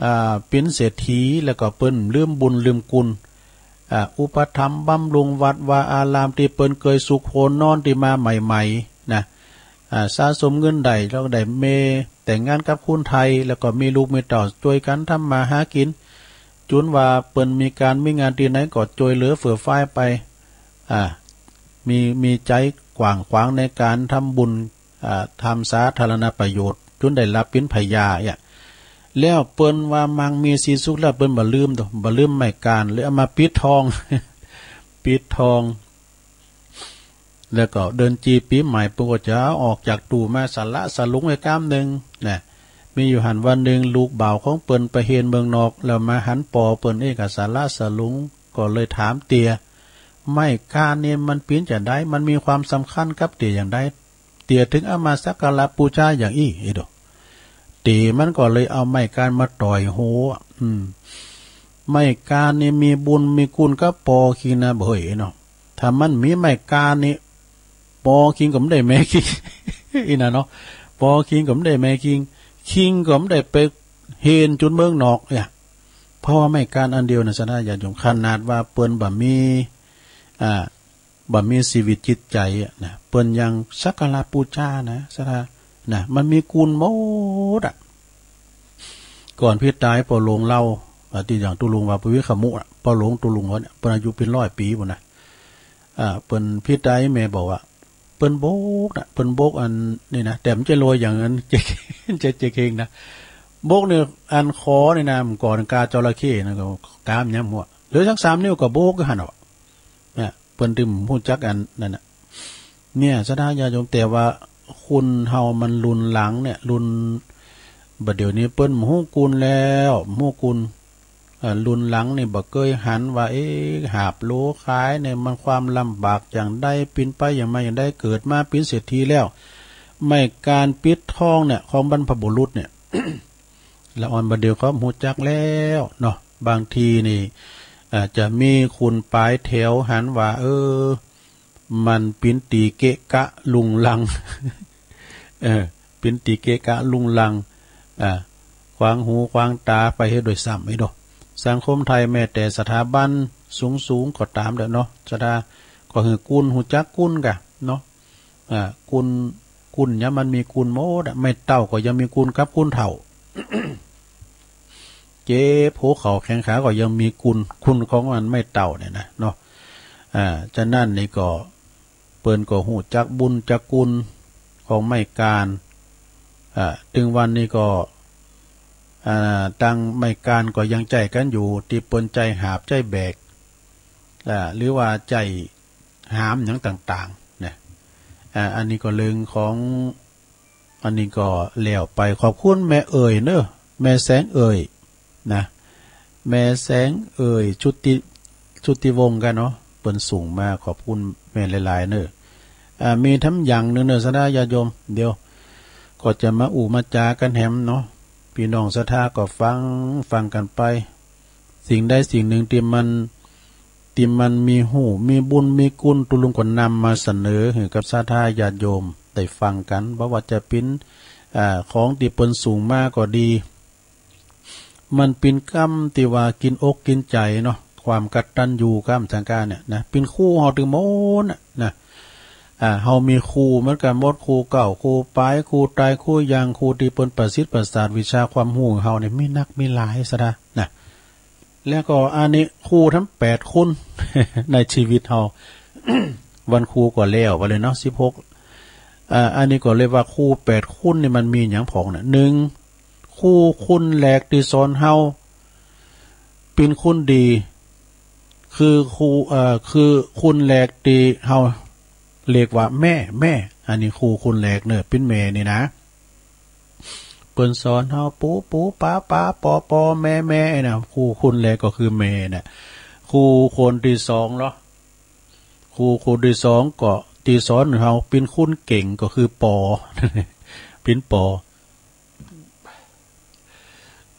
อ่า เป๋นเศรษฐี แล้วก็เปิ้นลืมบุญลืมคุณ อ่า อุปถัมภ์บำรุงวัดวาอารามตี้เปิ้นเกยสุขโหนนอนตี้มาใหม่ๆ นะ อ่า สะสมเงินได้ แล้วก็ได้เมย์แต่งงานกับคนไทย แล้วก็มีลูกมีเต้าจ้วยกั๋นทำมาหากิ๋น จุนว่าเปิ้นมีก๋านมีงานตี้ไหนก็จ้วยเหลือเฟือฟายไป อ่า มี มีใจ๋กว้างขวางในก๋านทำบุญ อ่า ทำสาธารณประโยชน์ จุนได้ฮับเป๋นพญาเนี่ย แล้วเปิ้นว่ามั่งมีสีสุขแล้ว เปิ้นบ่ลืมโต บ่ลืมไม้ก๊าน เลยเอามาปิดทอง ปิดทอง แล้วก็เดือนจีปี๋ใหม่ เปิ้นก็จะเอาออกจากตู้มาสละสลุงไว้ก้ามนึ่งนะ มีอยู่หั้นวันนึ่ง ลูกบ่าวของเปิ้นไปเฮียนเมืองนอก แล้วมาหันปอเปิ้นเองก็สละสลุง ก็เลยถามเตีย ไม้ก๊านนี่มันเป๋นจาใด มันมีความสำคัญกับเตียอย่างใด เตียเถิงเอามาสักการะปูชาอย่างอี้ เอ้ยโด เตียมันก็เลยเอาไม้ก๊านมาต่อยหัว อืม ไม้ก๊านนี่มีบุญมีคุณกับปอคิงนะ บ่าเฮ้ยเนาะ ถ้ามันบ่มีไม้ก๊านนี่ ปอคิงก็บ่ได้แม่คิง อี้นะเนาะ ปอคิงก็บ่ได้แม่คิง คิงก็บ่ได้ไปเฮียนจุนเมืองนอกเนี่ย เพราะว่าไม้ก๊านอันเดียวนะ สะนะญาติโยม ขนาดว่าเปิ้นบ่มี อ่า บ่มีชีวิตจิตใจ๋อะนะ เปิ้นยังสักการะปูชานะ สะนะ นะ มันมีคุณหมดอะ ก่อนเปิ้นต๋าย ป้อหลวงเล่า อ่า ตี้อย่างตุ๊ลุงว่า ปุวิคมุอะ ป้อหลวงตุ๊ลุงเขาเนี่ย เปิ้นอายุเป๋นร้อยปี๋ปู้นนะ อ่า เปิ้นเปิ้นต๋าย แม่บอกว่า เปิ้นบกนะ เปิ้นบกอันนี้นะ แต่บ่ใจ้รวยอย่างอัน เจ๊ก เจ๊ก เจ๊กเฮงนะ บกนี่ อันขอนี่นะ เมื่อก่อนกาจระเข้นะ ก็กามันยังหัว เหลือสักสามนิ้วก็บกอยู่หั้นเนาะ เนี่ย เปิ้นตึงบ่ฮู้จักอันนั้นน่ะ เนี่ย ศรัทธาญาติโยม แต่ว่าคนเฮามันรุ่นหลังเนี่ย รุ่น บ่าเดี่ยวนี้เปิ้นบ่ฮู้คุณแล้ว บ่ฮู้คุณ เอ่อ รุ่นหลังนี่บ่เกยหันว่า เอ๊ะ หาบโหลขายเนี่ยมันความลำบากอย่างใด เป๋นไปอย่างมาอย่างใด เกิดมาเป๋นเศรษฐีแล้ว ไม้กานปิดทองเนี่ย ของบรรพบุรุษเนี่ย ละอ่อนบ่าเดี่ยวก็ฮู้จักแล้วเนาะ บางทีนี่ อาจจะมีคนป๋ายแถวหันว่า เออ มันเป๋นตี้เกะกะรุงรัง เออ เป๋นตี้เกะกะรุงรัง อ่า ขวางหูขวางต๋าไปเหียโดยซ้ำไอ้ดอก สังคมไทยแม้แต่สถาบันสูงๆ ก็ต๋ามเด้อเนาะ ศรัทธา ก็หื้อกุน ฮู้จักกุนก่ะเนาะ อ่า กุน กุนเนี่ยมันมีกุนหมดอะ ไม้เต๊าก็ยังมีกุนกับกุนเฒ่า เจ็บหัวเข่าแข้งขาก็ยังมีกุน กุนของมันไม้เต๊าเนี่ยนะเนาะ อ่า ฉะนั้นนี่ก็ เปิ้นก็ฮู้จักบุญจักกุนของไม้กาน อ่า ตึงวันนี้ก็ อ่า ตังไม้กานก็ยังใจ๊กั๋นอยู่ ตี้เปิ้นใจ๊หาบใจ๊แบก อ่า หรือว่าใจ๊หามหยังต่างๆ นะ อ่า อันนี้ก็เรื่องของ อันนี้ก็แล้วไป ขอบคุณแม่เอ๋ยเนาะ แม่แสงเอ๋ยนะ แม่แสงเอ๋ย ชุติ ชุติวงศ์ก่ะเนาะ เปิ้นส่งมา ขอบคุณแม่หลายๆ เนาะ อ่า มีแถมอย่างนึ่งเนาะ ศรัทธาญาติโยม เดี๋ยวก็จะมาอู้มาจ๋ากั๋นแหมเนาะ ปี้น้องศรัทธาก็ฟัง ฟังกั๋นไป สิ่งใดสิ่งนึ่งตี้มัน ตี้มันมีฮู้ มีบุญ มีกุน ตุ๊ลุงก็นำมาเสนอหื้อกับศรัทธาญาติโยมได้ฟังกั๋น บ่ว่าจะเป๋น อ่า ของตี้เปิ้นส่งมาก็ดี มันเป๋นกำตี้ว่ากิ๋นอกกิ๋นใจ๋เนาะ ความกตัญญูกตสังคาเนี่ยนะ เป๋นครูเฮาตึงหมดน่ะนะ อ่า เฮามีครูเหมือนกั๋นหมด ครูเก่า ครูป๋าย ครูต๋าย ครูยัง ครูตี้เปิ้นประสิทธิ์ประสาทวิชาความฮู้เฮาเนี่ย มีนักมีหลายศรัทธานะ แล้วก็อันนี้ครูทั้งแปดคน ในชีวิตเฮา วันครูก็แล้วไปเลยเนาะ สิบหก อ่า อันนี้ก็เรียกว่าครูแปดคนนี่มันมีหยังพ่องน่ะ นึ่ง ครูคนแรกตี้สอนเฮาเป๋นคนดี คือครู เอ่อ คือคนแรกตี้เฮาเรียกว่าแม่ แม่ อันนี้ครูคนแรกเนาะ เป๋นแม่นี่นะ เปิ้นสอนเฮาปู๋ ปู๋ ป๋า ป๋า ปอ ปอ แม่ แม่ นะ ครูคนแรกก็คือแม่น่ะ ครูคนตี้สองเหรอ ครูคนตี้สองก็ตี้สอนเฮาเป๋นคนเก่งก็คือปอ เป๋นปอ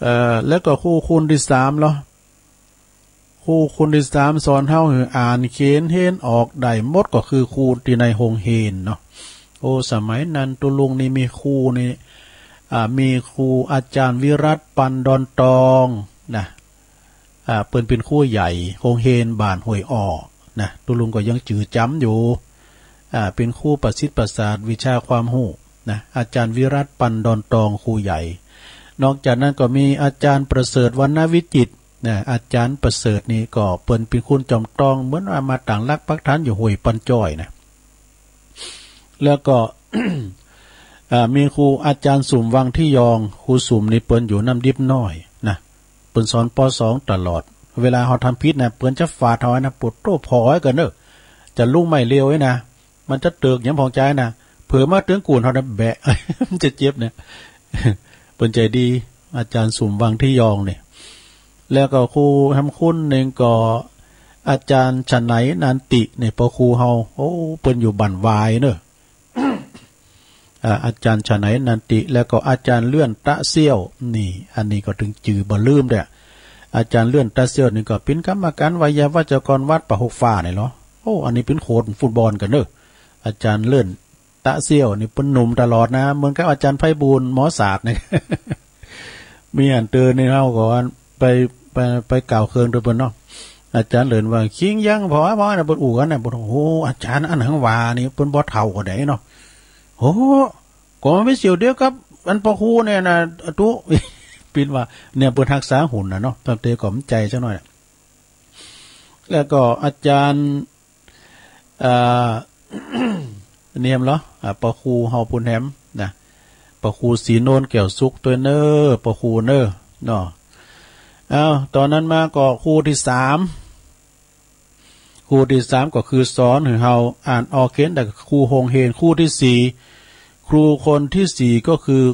เอ่อ แล้วก็ครูคนตี้สามเหรอ ครูคนตี้สามสอนเฮาหื้ออ่านเขียนเฮนออกได้หมด ก็คือครูตี้ในโฮงเฮนเนาะ โอ้ สมัยนั้นตุ๊ลุงนี่มีครูนี่ อ่า มีครูอาจ๋ารย์วิรัติ ปันดอนตอง นะ อ่า เปิ้นเป๋นครูใหญ่โฮงเฮนบ้านห้วยอ้อ นะ ตุ๊ลุงก็ยังจื้อจ๋ำอยู่ อ่า เป๋นครูประสิทธิ์ประสาทวิชาความฮู้ นะ อาจ๋ารย์วิรัติ ปันดอนตอง ครูใหญ่ นอกจากนั้นก็มีอาจ๋ารย์ประเสริฐ วรรณวิจิตร นะ อาจ๋ารย์ประเสริฐนี่ก็เปิ้นเป๋นคนจอมตอง เหมือนว่ามาตั้งหลักปักฐานอยู่ห้วยปันจ้อยนะ แล้วก็ อ่า มีครูอาจ๋ารย์สุม วังทิยอง ครูสุมนี่เปิ้นอยู่น้ำดิบน้อยนะ เปิ้นสอน ปอ สอง ตลอด เวลาเฮาทำผิดนะ เปิ้นจะฟาดเฮานะ ปวดโต้ผอยกั๋นเนาะ จะลุกไม่เร็วเลยนะ มันจะเติกหยังผ่องใจ๋นะ เผลอมาเถิงกู่นเฮานะแบะ มันจะเจ็บเนี่ย เปิ้นใจ๋ดี อาจ๋ารย์สุม วังทิยองเนี่ย แล้วก็ครูแถมคนนึ่งก็อาจ๋ารย์ฉะไหน นันติเนี่ย ปอครูเฮา โอ้ เปิ้นอยู่บ้านวายเนาะ อ่า อาจ๋ารย์ฉะไหน นันติ แล้วก็อาจ๋ารย์เลื่อน ตะเสี้ยว นี่ อันนี้ก็ตึงจื้อบ่ลืมเด้อ อาจ๋ารย์เลื่อน ตะเสี้ยว นี่ก็เป๋นกรรมการไวยาวัจกรวัดป่าหกฟ้านี่เหรอ โอ้ อันนี้เป๋นโค้ชฟุตบอลกั๋นเนาะ อาจ๋ารย์เลื่อน ตะเสี้ยว นี่เปิ้นหนุ่มตลอดนะ เหมือนกับอาจ๋ารย์ไพบูลย์ หมอศาสตร์เนี่ย มีอันเตือนนี่เฮาก็ไป ไป ไปกล่าวเคืองตวยเปิ้นเนาะ อาจ๋ารย์เลื่อนว่า คิงยัง ผอ ผอ นะ เปิ้นอู้กั๋นนะ เปิ้น โอ้โห อาจ๋ารย์อันหังวานี่ เปิ้นบ่เฒ่าก็ได้เนาะ โอ้ ก็มันเป๋นเสี่ยวเดียวกับอันปอครูเนี่ยนะ ตุ๊ เปิ้นว่า เนี่ย เปิ้นฮักษาหุ่นน่ะเนาะ ตั้งแต่ก่อมใจ๋จักหน่อยน่ะ แล้วก็อาจ๋ารย์ อ่า เนี่ยเหรอ อ่า ปอครูเฮาปูนแหมนะ ปอครูศรีโนน แก้วสุข ตวยเน่อ ปอครูเน่อ เนาะ เอ้า ต๋อนนั้นมาก็ครูตี้สาม ครูตี้สามก็คือสอนหื้อเฮาอ่านออกเขียนได้ ครูโฮงเฮน ครูตี้สี่ ครูคนตี้สี่ก็คือ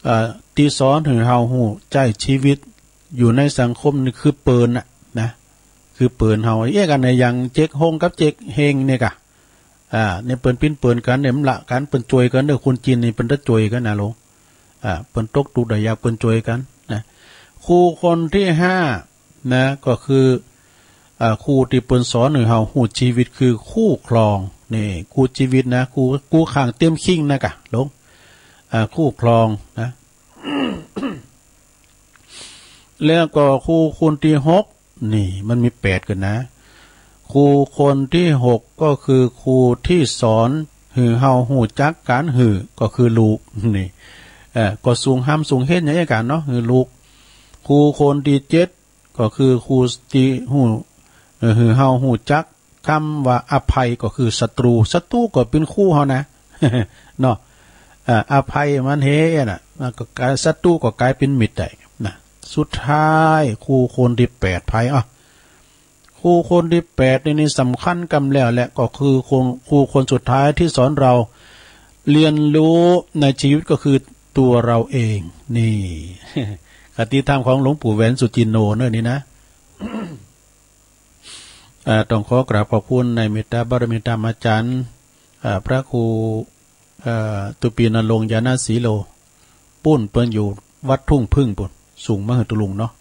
อ่า ตี้สอนหื้อเฮาฮู้ใจ๊ชีวิต อยู่ในสังคมนี่คือเปิ้นน่ะนะ คือเปิ้นเฮา เอ๊ะ กั๋นในอย่างเจ๊กฮงกับเจ๊กเฮงเนี่ยก่ะ อ่า เนี่ยเปิ้นปิ้นเปิ้นกั๋นเนี่ย มันละกั๋น เปิ้นจ้วยกั๋นเน่อ คนจีนนี่เปิ้นจะจ้วยกั๋นนะลูก อ่า เปิ้นตกตุ๊กข์ได้ยาก เปิ้นจ้วยกั๋นนะ ครูคนตี้ห้านะ ก็คือ อ่า ครูตี้เปิ้นสอนหื้อเฮาฮู้จีวิตคือครูคลอง นี่ ครูจีวิตนะ ครู ครูข้างเต็มคิงนะก่ะลูก อ่า ครูคลองนะ แล้วก็ครูคนตี้หก นี่ มันมีแปดกั๋นนะ ครูคนตี้หกก็คือครูตี้สอนหื้อเฮาฮู้จักก๋านหื้อ ก็คือลูก นี่ เอ่อ ก็สูงห้ำสูงเฮนอย่างเอี้ยกั๋นเนาะ หื้อลูก ครูคนตี้เจ็ด ก็คือครูตี้ฮู้ เอ่อ หื้อเฮาฮู้จักกำว่าอภัย ก็คือศัตรู๋ ศัตรู๋ก็เป๋นครูเฮานะ เนาะ เอ่อ อภัยมันเฮน่ะ มันก็ก๋าย ศัตรู๋ก็ก๋ายเป๋นมิตรได้นะ สุดท้ายครูคนตี้แปดไผ อ่ะ ครูคนตี้แปดนี่ นี่สำคัญกำแล้วแหละ ก็คือคน ครูคนสุดท้ายตี้สอนเฮาเรียนรู้ในจีวิตก็คือตั๋วเฮาเอง นี่ คติธรรมของหลวงปู่แหวนสุจินโนเน่อนี่นะ เอ่อ ต้องขอกราบขอบคุณในเมตตาบารมีธรรมอาจ๋ารย์ เอ่อ พระครู เอ่อ ตุปีนรงค์ ญาณสีโล ปู๊นเปิ้นอยู่วัดทุ่งผึ้งปู๊น ส่งมาหื้อตุ๊ลุงเนาะ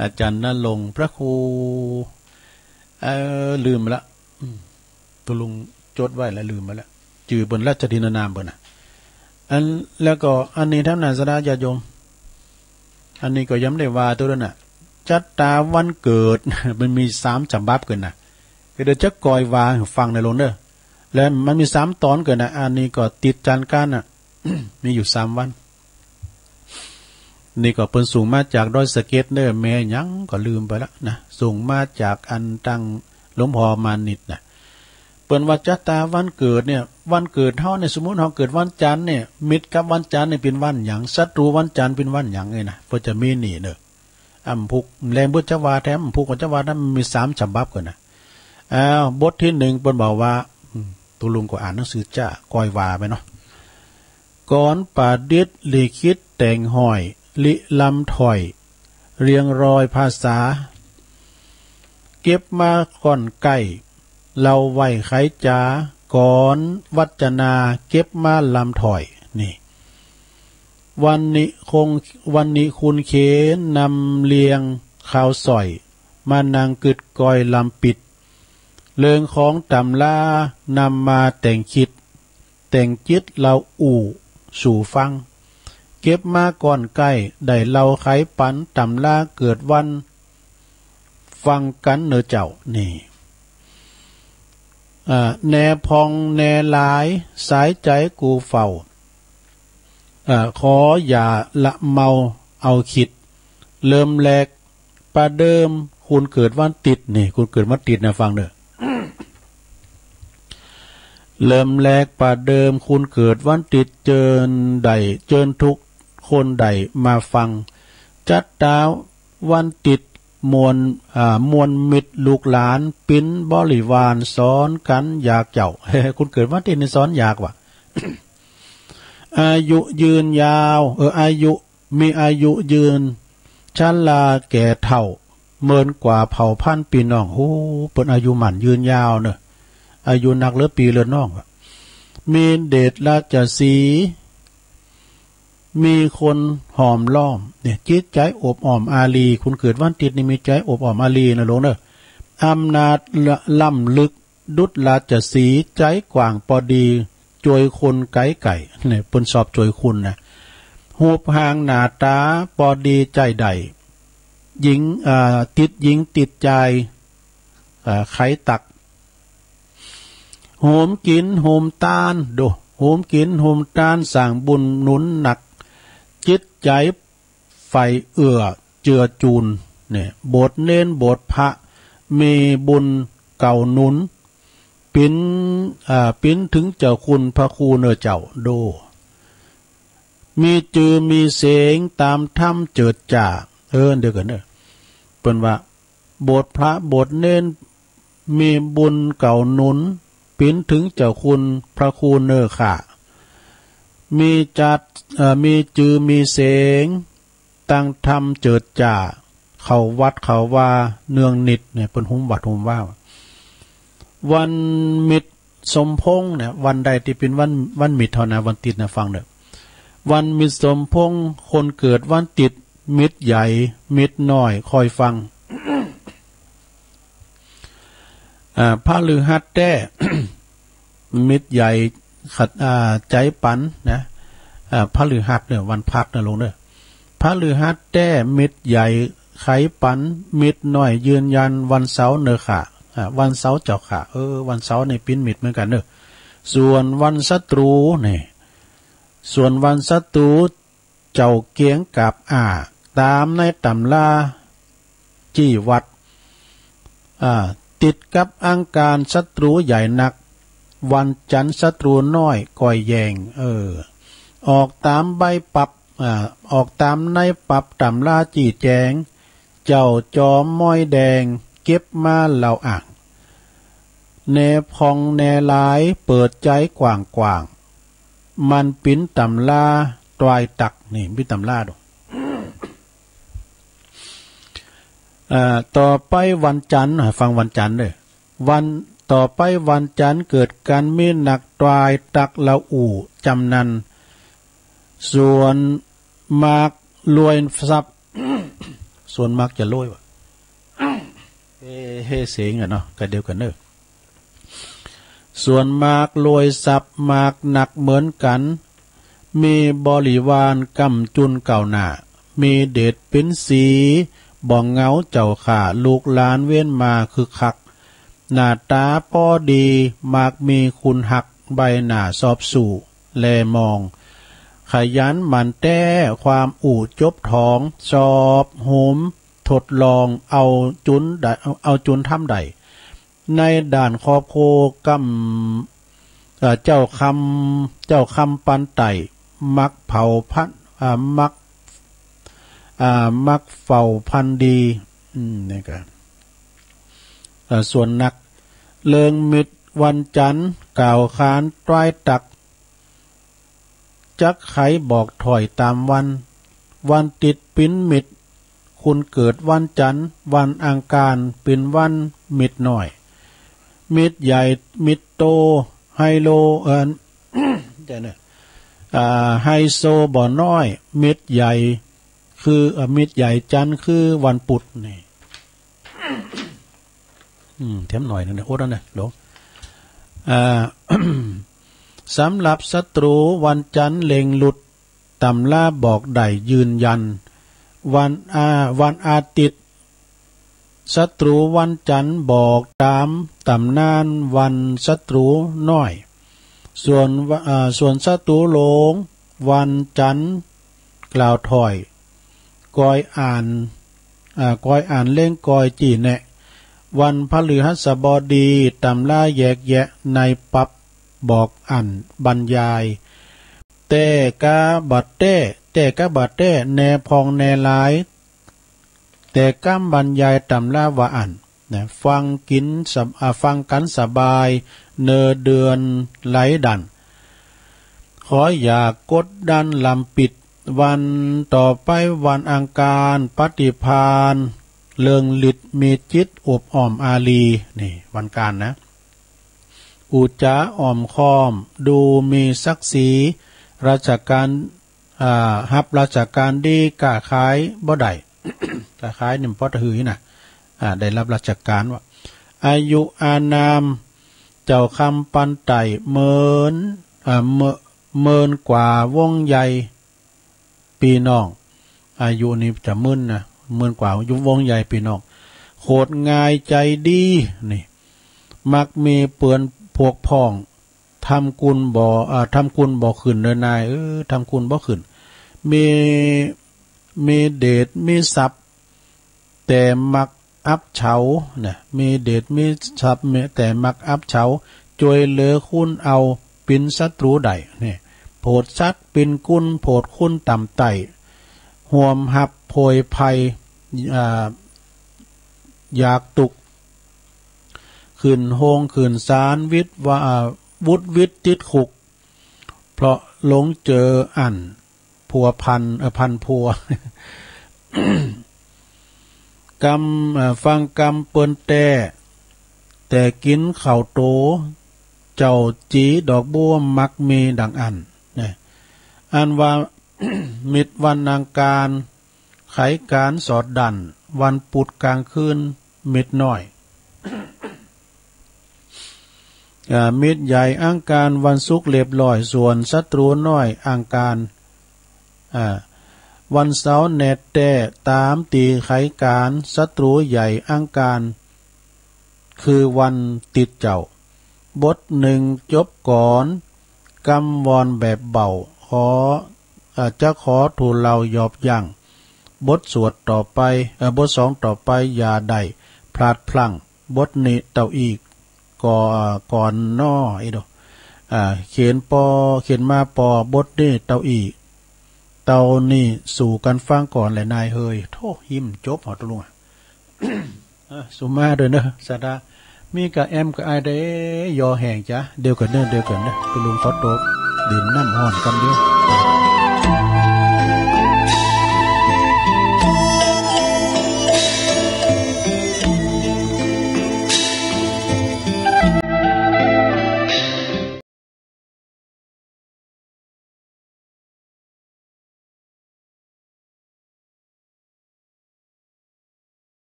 อาจ๋ารย์นรงค์ พระครู เอ่อ ลืมไปละ อืม ตุ๊ลุงจดไว้แล้วลืมไปแล้ว จื้อเปิ้นราชทินนามเปิ้นน่ะ อัน แล้วก็อันนี้แถมนา ศรัทธาญาติโยม อันนี้ก็ยังบ่ได้ว่าตั๋วเน่อน่ะ จัตตาวันเกิด มันมีสามฉบับกั๋นน่ะ ก็เดี๋ยวจะก่อยว่าหื้อฟังเน่อลูกเน่อ และมันมีสามต๋อนกั๋นน่ะ อันนี้ก็ติดจันทร์กั๋นน่ะ มีอยู่สามวัน นี่ก็เปิ้นส่งมาจากดอยสะเก็ดเน่อ แม่หยังก็ลืมไปละนะ ส่งมาจากอันตังหลวงพ่อมานิตน่ะ เปิ้นว่าจัตตาวันเกิดเนี่ย วันเกิดเฮาเนี่ย สมมุติเฮาเกิดวันจันทร์เนี่ย มิตรกับวันจันทร์เนี่ยเป๋นวันหยัง ศัตรู๋วันจันทร์เป๋นวันหยังเนี่ยนะ เปิ้นจะมีนี่เน่อ อำพุก แลเปิ้นจะว่าแถม อำพุกก็จะว่าแถม มันมีสามฉบับกั๋นน่ะ อ้าว บทตี้หนึ่งเปิ้นบอกว่า อืม ตุ๊ลุงก็อ่านหนังสือจ้า ก่อยว่าไปเนาะ กรประดิษฐ์ลิขิตแต่งห้อย ริลำถ้อย เรียงรอยภาษา เก็บมาก่อนใก้ เล่าไหว้ไขจ๋า กรวัจนา เก็บมาลำถ้อย นี่ วรรณิคง วรรณิคุณเขน นำเรียงข่าวสร้อย มานั่งกึ๊ดก้อยลำปิด เรื่องของต๋ำรา นำมาแต่งคิด แต่งจิตเล่าอู้สู่ฟัง เก็บมาก่อนใก้ ได้เล่าไขปั๋นต๋ำราเกิดวัน ฟังกั๋นเน่อเจ้า นี่ อ่า แน่ผ่องแน่หลาย สายใจ๋กูเฝ้า อ่า ขออย่าละเมาเอาคิด เริ่มแรกประเดิม คนเกิดวันติ๊ด นี่ คนเกิดวันติ๊ดนะ ฟังเน่อ เริ่มแรกประเดิม คนเกิดวันติ๊ด เจิญได้ เจิญทุกคนได้มาฟัง จัตตาวันติ๊ด มวล อ่า มวลมิตรลูกหลาน ปิ๊นบริวาร สอนกั๋นอยากเจ้า คนเกิดวันติ๊ดนี่สอนอยากว่ะ อายุยืนยาว เออ อายุ มีอายุยืน ชราแก่เฒ่า เมินกว่าเผ่าพันธุ์ปี้น้อง โอ้ เปิ้นอายุหมั้นยืนยาวเน่อ อายุนักเหลือปี้เหลือน้องอะ มีเดชราชสีห์ มีคนห้อมล้อม เนี่ย จิตใจ๋อบอ้อมอารี คนเกิดวันติ๊ดนี่มีใจ๋อบอ้อมอารีนะลูกเน่อ อำนาจล้ำลึก ดุจราชสีห์ ใจ๋กว้างปอดี จ้วยคนไก๋ไก๋ เนี่ย เปิ้นชอบจ้วยคนนะ ฮูปฮ่างหน้าต๋าปอดีใจ๊ได้ หญิง อ่า ติดหญิงติดจาย อ่า ไขตัก โหมกิ๋นโหมตาน โด โหมกิ๋นโหมตาน สร้างบุญหนุนหนัก จิตใจ๋ ใฝ่เอื้อเจือจูน เนี่ย โบสถ์เณรโบสถ์พระ มีบุญเก่าหนุน ปิ๊น อ่า ปิ๊นถึงเจ้าคุณพระครูเน่อเจ้า โด มีจือมีเสียงต๋ามธรรมเจิดจ้า เออ เดี๋ยวก่อนเน่อ เปิ้นว่า โบสถ์พระโบสถ์เณร มีบุญเก่าหนุน ปิ๊นถึงเจ้าคุณพระครูเน่อข้า มีจัด เอ่อ มีจือมีเสียง ตังธรรมเจิดจ้า เข้าวัดเข้าวาเนืองนิตย์ เนี่ย เปิ้นหุมวัดหุมวา วันมิตรสมพงษ์เนี่ย วันใดตี้เป๋นวัน วันมิตรเฮานะ วันติ๊ดนะ ฟังเน่อ วันมิตรสมพงษ์ คนเกิดวันติ๊ด มิตรใหญ่ มิตรน้อย คอยฟัง อ่า พฤหัสแต๊ มิตรใหญ่ขัด อ่า ใจ๋ปันนะ อ่า พฤหัสเนี่ย วันพฤหัสนะลุงเน่อ พฤหัสแต๊ มิตรใหญ่ไขปัน มิตรน้อยยืนยัน วันเสาร์เน่อค่ะ อ่า วันเสาร์เจ้าค่ะ เออ วันเสาร์นี่เป๋นมิตรเหมือนกั๋นเน่อ ส่วนวันศัตรูนี่ ส่วนวันศัตรู เจ้าเกียงกาบอ้า ต๋ามในต๋ำรา จี้วัด อ่า ติดกับอังคารศัตรูใหญ่นัก วันจันทร์ศัตรูน้อยก่อยแยง เออ ออกต๋ามใบปรับ อ่า ออกต๋ามในปรับต๋ำราจี้แจ๋ง เจ้าจอมม้อยแดง เก็บมาเล่าอ้าง แนผ่องแนหลาย เปิดใจ๋กว้างๆ มันเป๋นต๋ำราตรายตัก นี่เป๋นต๋ำราดู อ่า ต่อไปวันจันทร์ อ่า ฟังวันจันทร์เน่อ วัน ต่อไปวันจันทร์เกิดกั๋นมีนักตรายตักละอู้จำนัน ส่วนมากรวยทรัพย์ ส่วนมากจะรวยวะ เฮ้ เฮ้ เสียงอะเนาะ ก็เดียวกั๋นเน่อ ส่วนมากรวยทรัพย์มากนักเหมือนกั๋น มีบริวารก้ำจุนก้าวหน้า มีเดชเป๋นสี บ่เหงาเจ้าข้า ลูกหลานเวียนมาคึกคัก หน้าต๋าปอดี มากมีคุณฮัก ใบหน้าซอบสู้ แลมอง ขยันหมั่นแต๊ ความอู้จบถอง สอบโหมทดลอง เอาจุนได้ เอาจุนธรรมได้ ในด้านครอบครัวก้ำ เอ่อ เจ้าคำ เจ้าคำปันไต่ มักเผ่าพันธุ์ อ่า มัก อ่า มักเผ่าพันธุ์ดี อืม นี่ก็ เอ่อ ส่วนนักเลิงมิตรวันจันทร์ กล่าวขานตรายตัก จักไขบอกถ้อยต๋ามวัน วันติ๊ดเป๋นมิตร คนเกิดวันจันทร์ วันอังคารเป๋นวันมิตรน้อย มิตรใหญ่ มิตรโต ไฮโล เอ่อ เดี๋ยวนะ อ่า ไฮโซบ่น้อย มิตรใหญ่คือ เอ่อ มิตรใหญ่จันทร์คือวันปุธนี่ อืม เทียมหน่อยนึ่งนะ อดเอานะ หลวง อ่า สำหรับศัตรูวันจันทร์เล็งหลุด ต๋ำราบอกได้ยืนยัน วันอา วันอาทิตย์ ศัตรูวันจันทร์บอกต๋ามต๋ำนานวันศัตรูน้อย ส่วนวะ อ่า ส่วนศัตรูหลวงวันจันทร์กล่าวถ้อย กอยอ่าน อ่า กอยอ่านเล่งกอยจี้แนะ วันพฤหัสบดีต๋ำราแยกแยะในปรับบอกอั้นบรรยาย แต่กาบ่าแต๊ แต่กาบ่าแต๊ แนผ่องแนหลาย แต่กำบรรยายต๋ำราว่าอั้นนะ ฟังกิ๋นสะ อ่า ฟังกั๋นสบาย เนอเดือนไหลดัน ขออย่ากดดันลำปิด วันต่อไปวันอังคาร ปฏิภาณ เลิงฤทธิ์มีจิตอบอ้อมอารี นี่วันอังคารนะ อุจจาอ้อมค้อม ดูมีศักดิ์ศรี ราชการ อ่า ฮับราชการดี ก้าขายบ่ได้ ก้าขายนี่มันปอตะหือนะ อ่า ได้ฮับราชการว่า อายุอานาม เจ้าคำปันไต่ เมิน อ่า เมิ เมินกว่าวงใหญ่ ปี้น้อง อายุนี่จะเมินนะ เมินกว่าอยู่วงใหญ่ปี้น้อง โขดง่ายใจ๋ดี นี่ มักมีเปือนพวกพ้อง ทำกุญบ่ อ่า ทำกุญบ่ขึ้นเน่อนาย เออ ทำกุญบ่ขึ้น มี มีเดชมีทรัพย์ แต่มักอับเฉา นะ มีเดชมีทรัพย์ มี แต่มักอับเฉา จ้วยเหลือคนเอาเป๋นศัตรูได้ นี่ โผดสัตว์เป๋นกุญ โผดคนต่ำไต้ ห่วมฮับโผยภัย อ่า อยากตุ๊กข์ ขึ้นโฮงขึ้นศาล วิตว่า อ่า วุดวิดติดคุก เพราะหลงเจออั้น ผัวพัน เอ่อ พันผัว กำ เอ่อ ฟังกำเปิ้นแต๊ แต่กิ๋นข้าวโต เจ้าจี๋ดอกบัวมักมีดังอั้น นะ อันว่า มิตรวันอังคาร ไขก๋านสอดดั้น วันปุธก๋างคืน มิตรน้อย อ่า มิตรใหญ่อังคาร วันศุกร์เรียบร้อย ส่วนศัตรูน้อยอังคาร อ่า วันเสาร์แนดแต๊ ต๋ามตี้ไขก๋าน ศัตรูใหญ่อังคาร คือวันติ๊ดเจ้า บทหนึ่งจบก๋อน กำวอนแบบเบา ขอ เอ่อ จะขอทูลเล่ายอบยั้ง บทสวดต่อไป เอ่อ บทสองต่อไป อย่าได้พลาดพลั้ง บทนี้เต้าอี้ ก่อ เอ่อ ก่อนน้อ อีโด อ่า เขียนปอ เขียนมาปอ บทนี้เต้าอี้ เต้านี้สู่กั๋นฟังก่อนแหละนายเฮย โธ่ หิ้มจบหอตะลุงอะ เออ สุมาด้วยเนอะ สาดา มีกะแอมกะไอได้ ยอแห้งจ๊ะ เดี๋ยวก่อนเนอะ เดี๋ยวก่อนเนอะ ตะลุงขอโตดื่มน้ำฮ้อนกำเดียว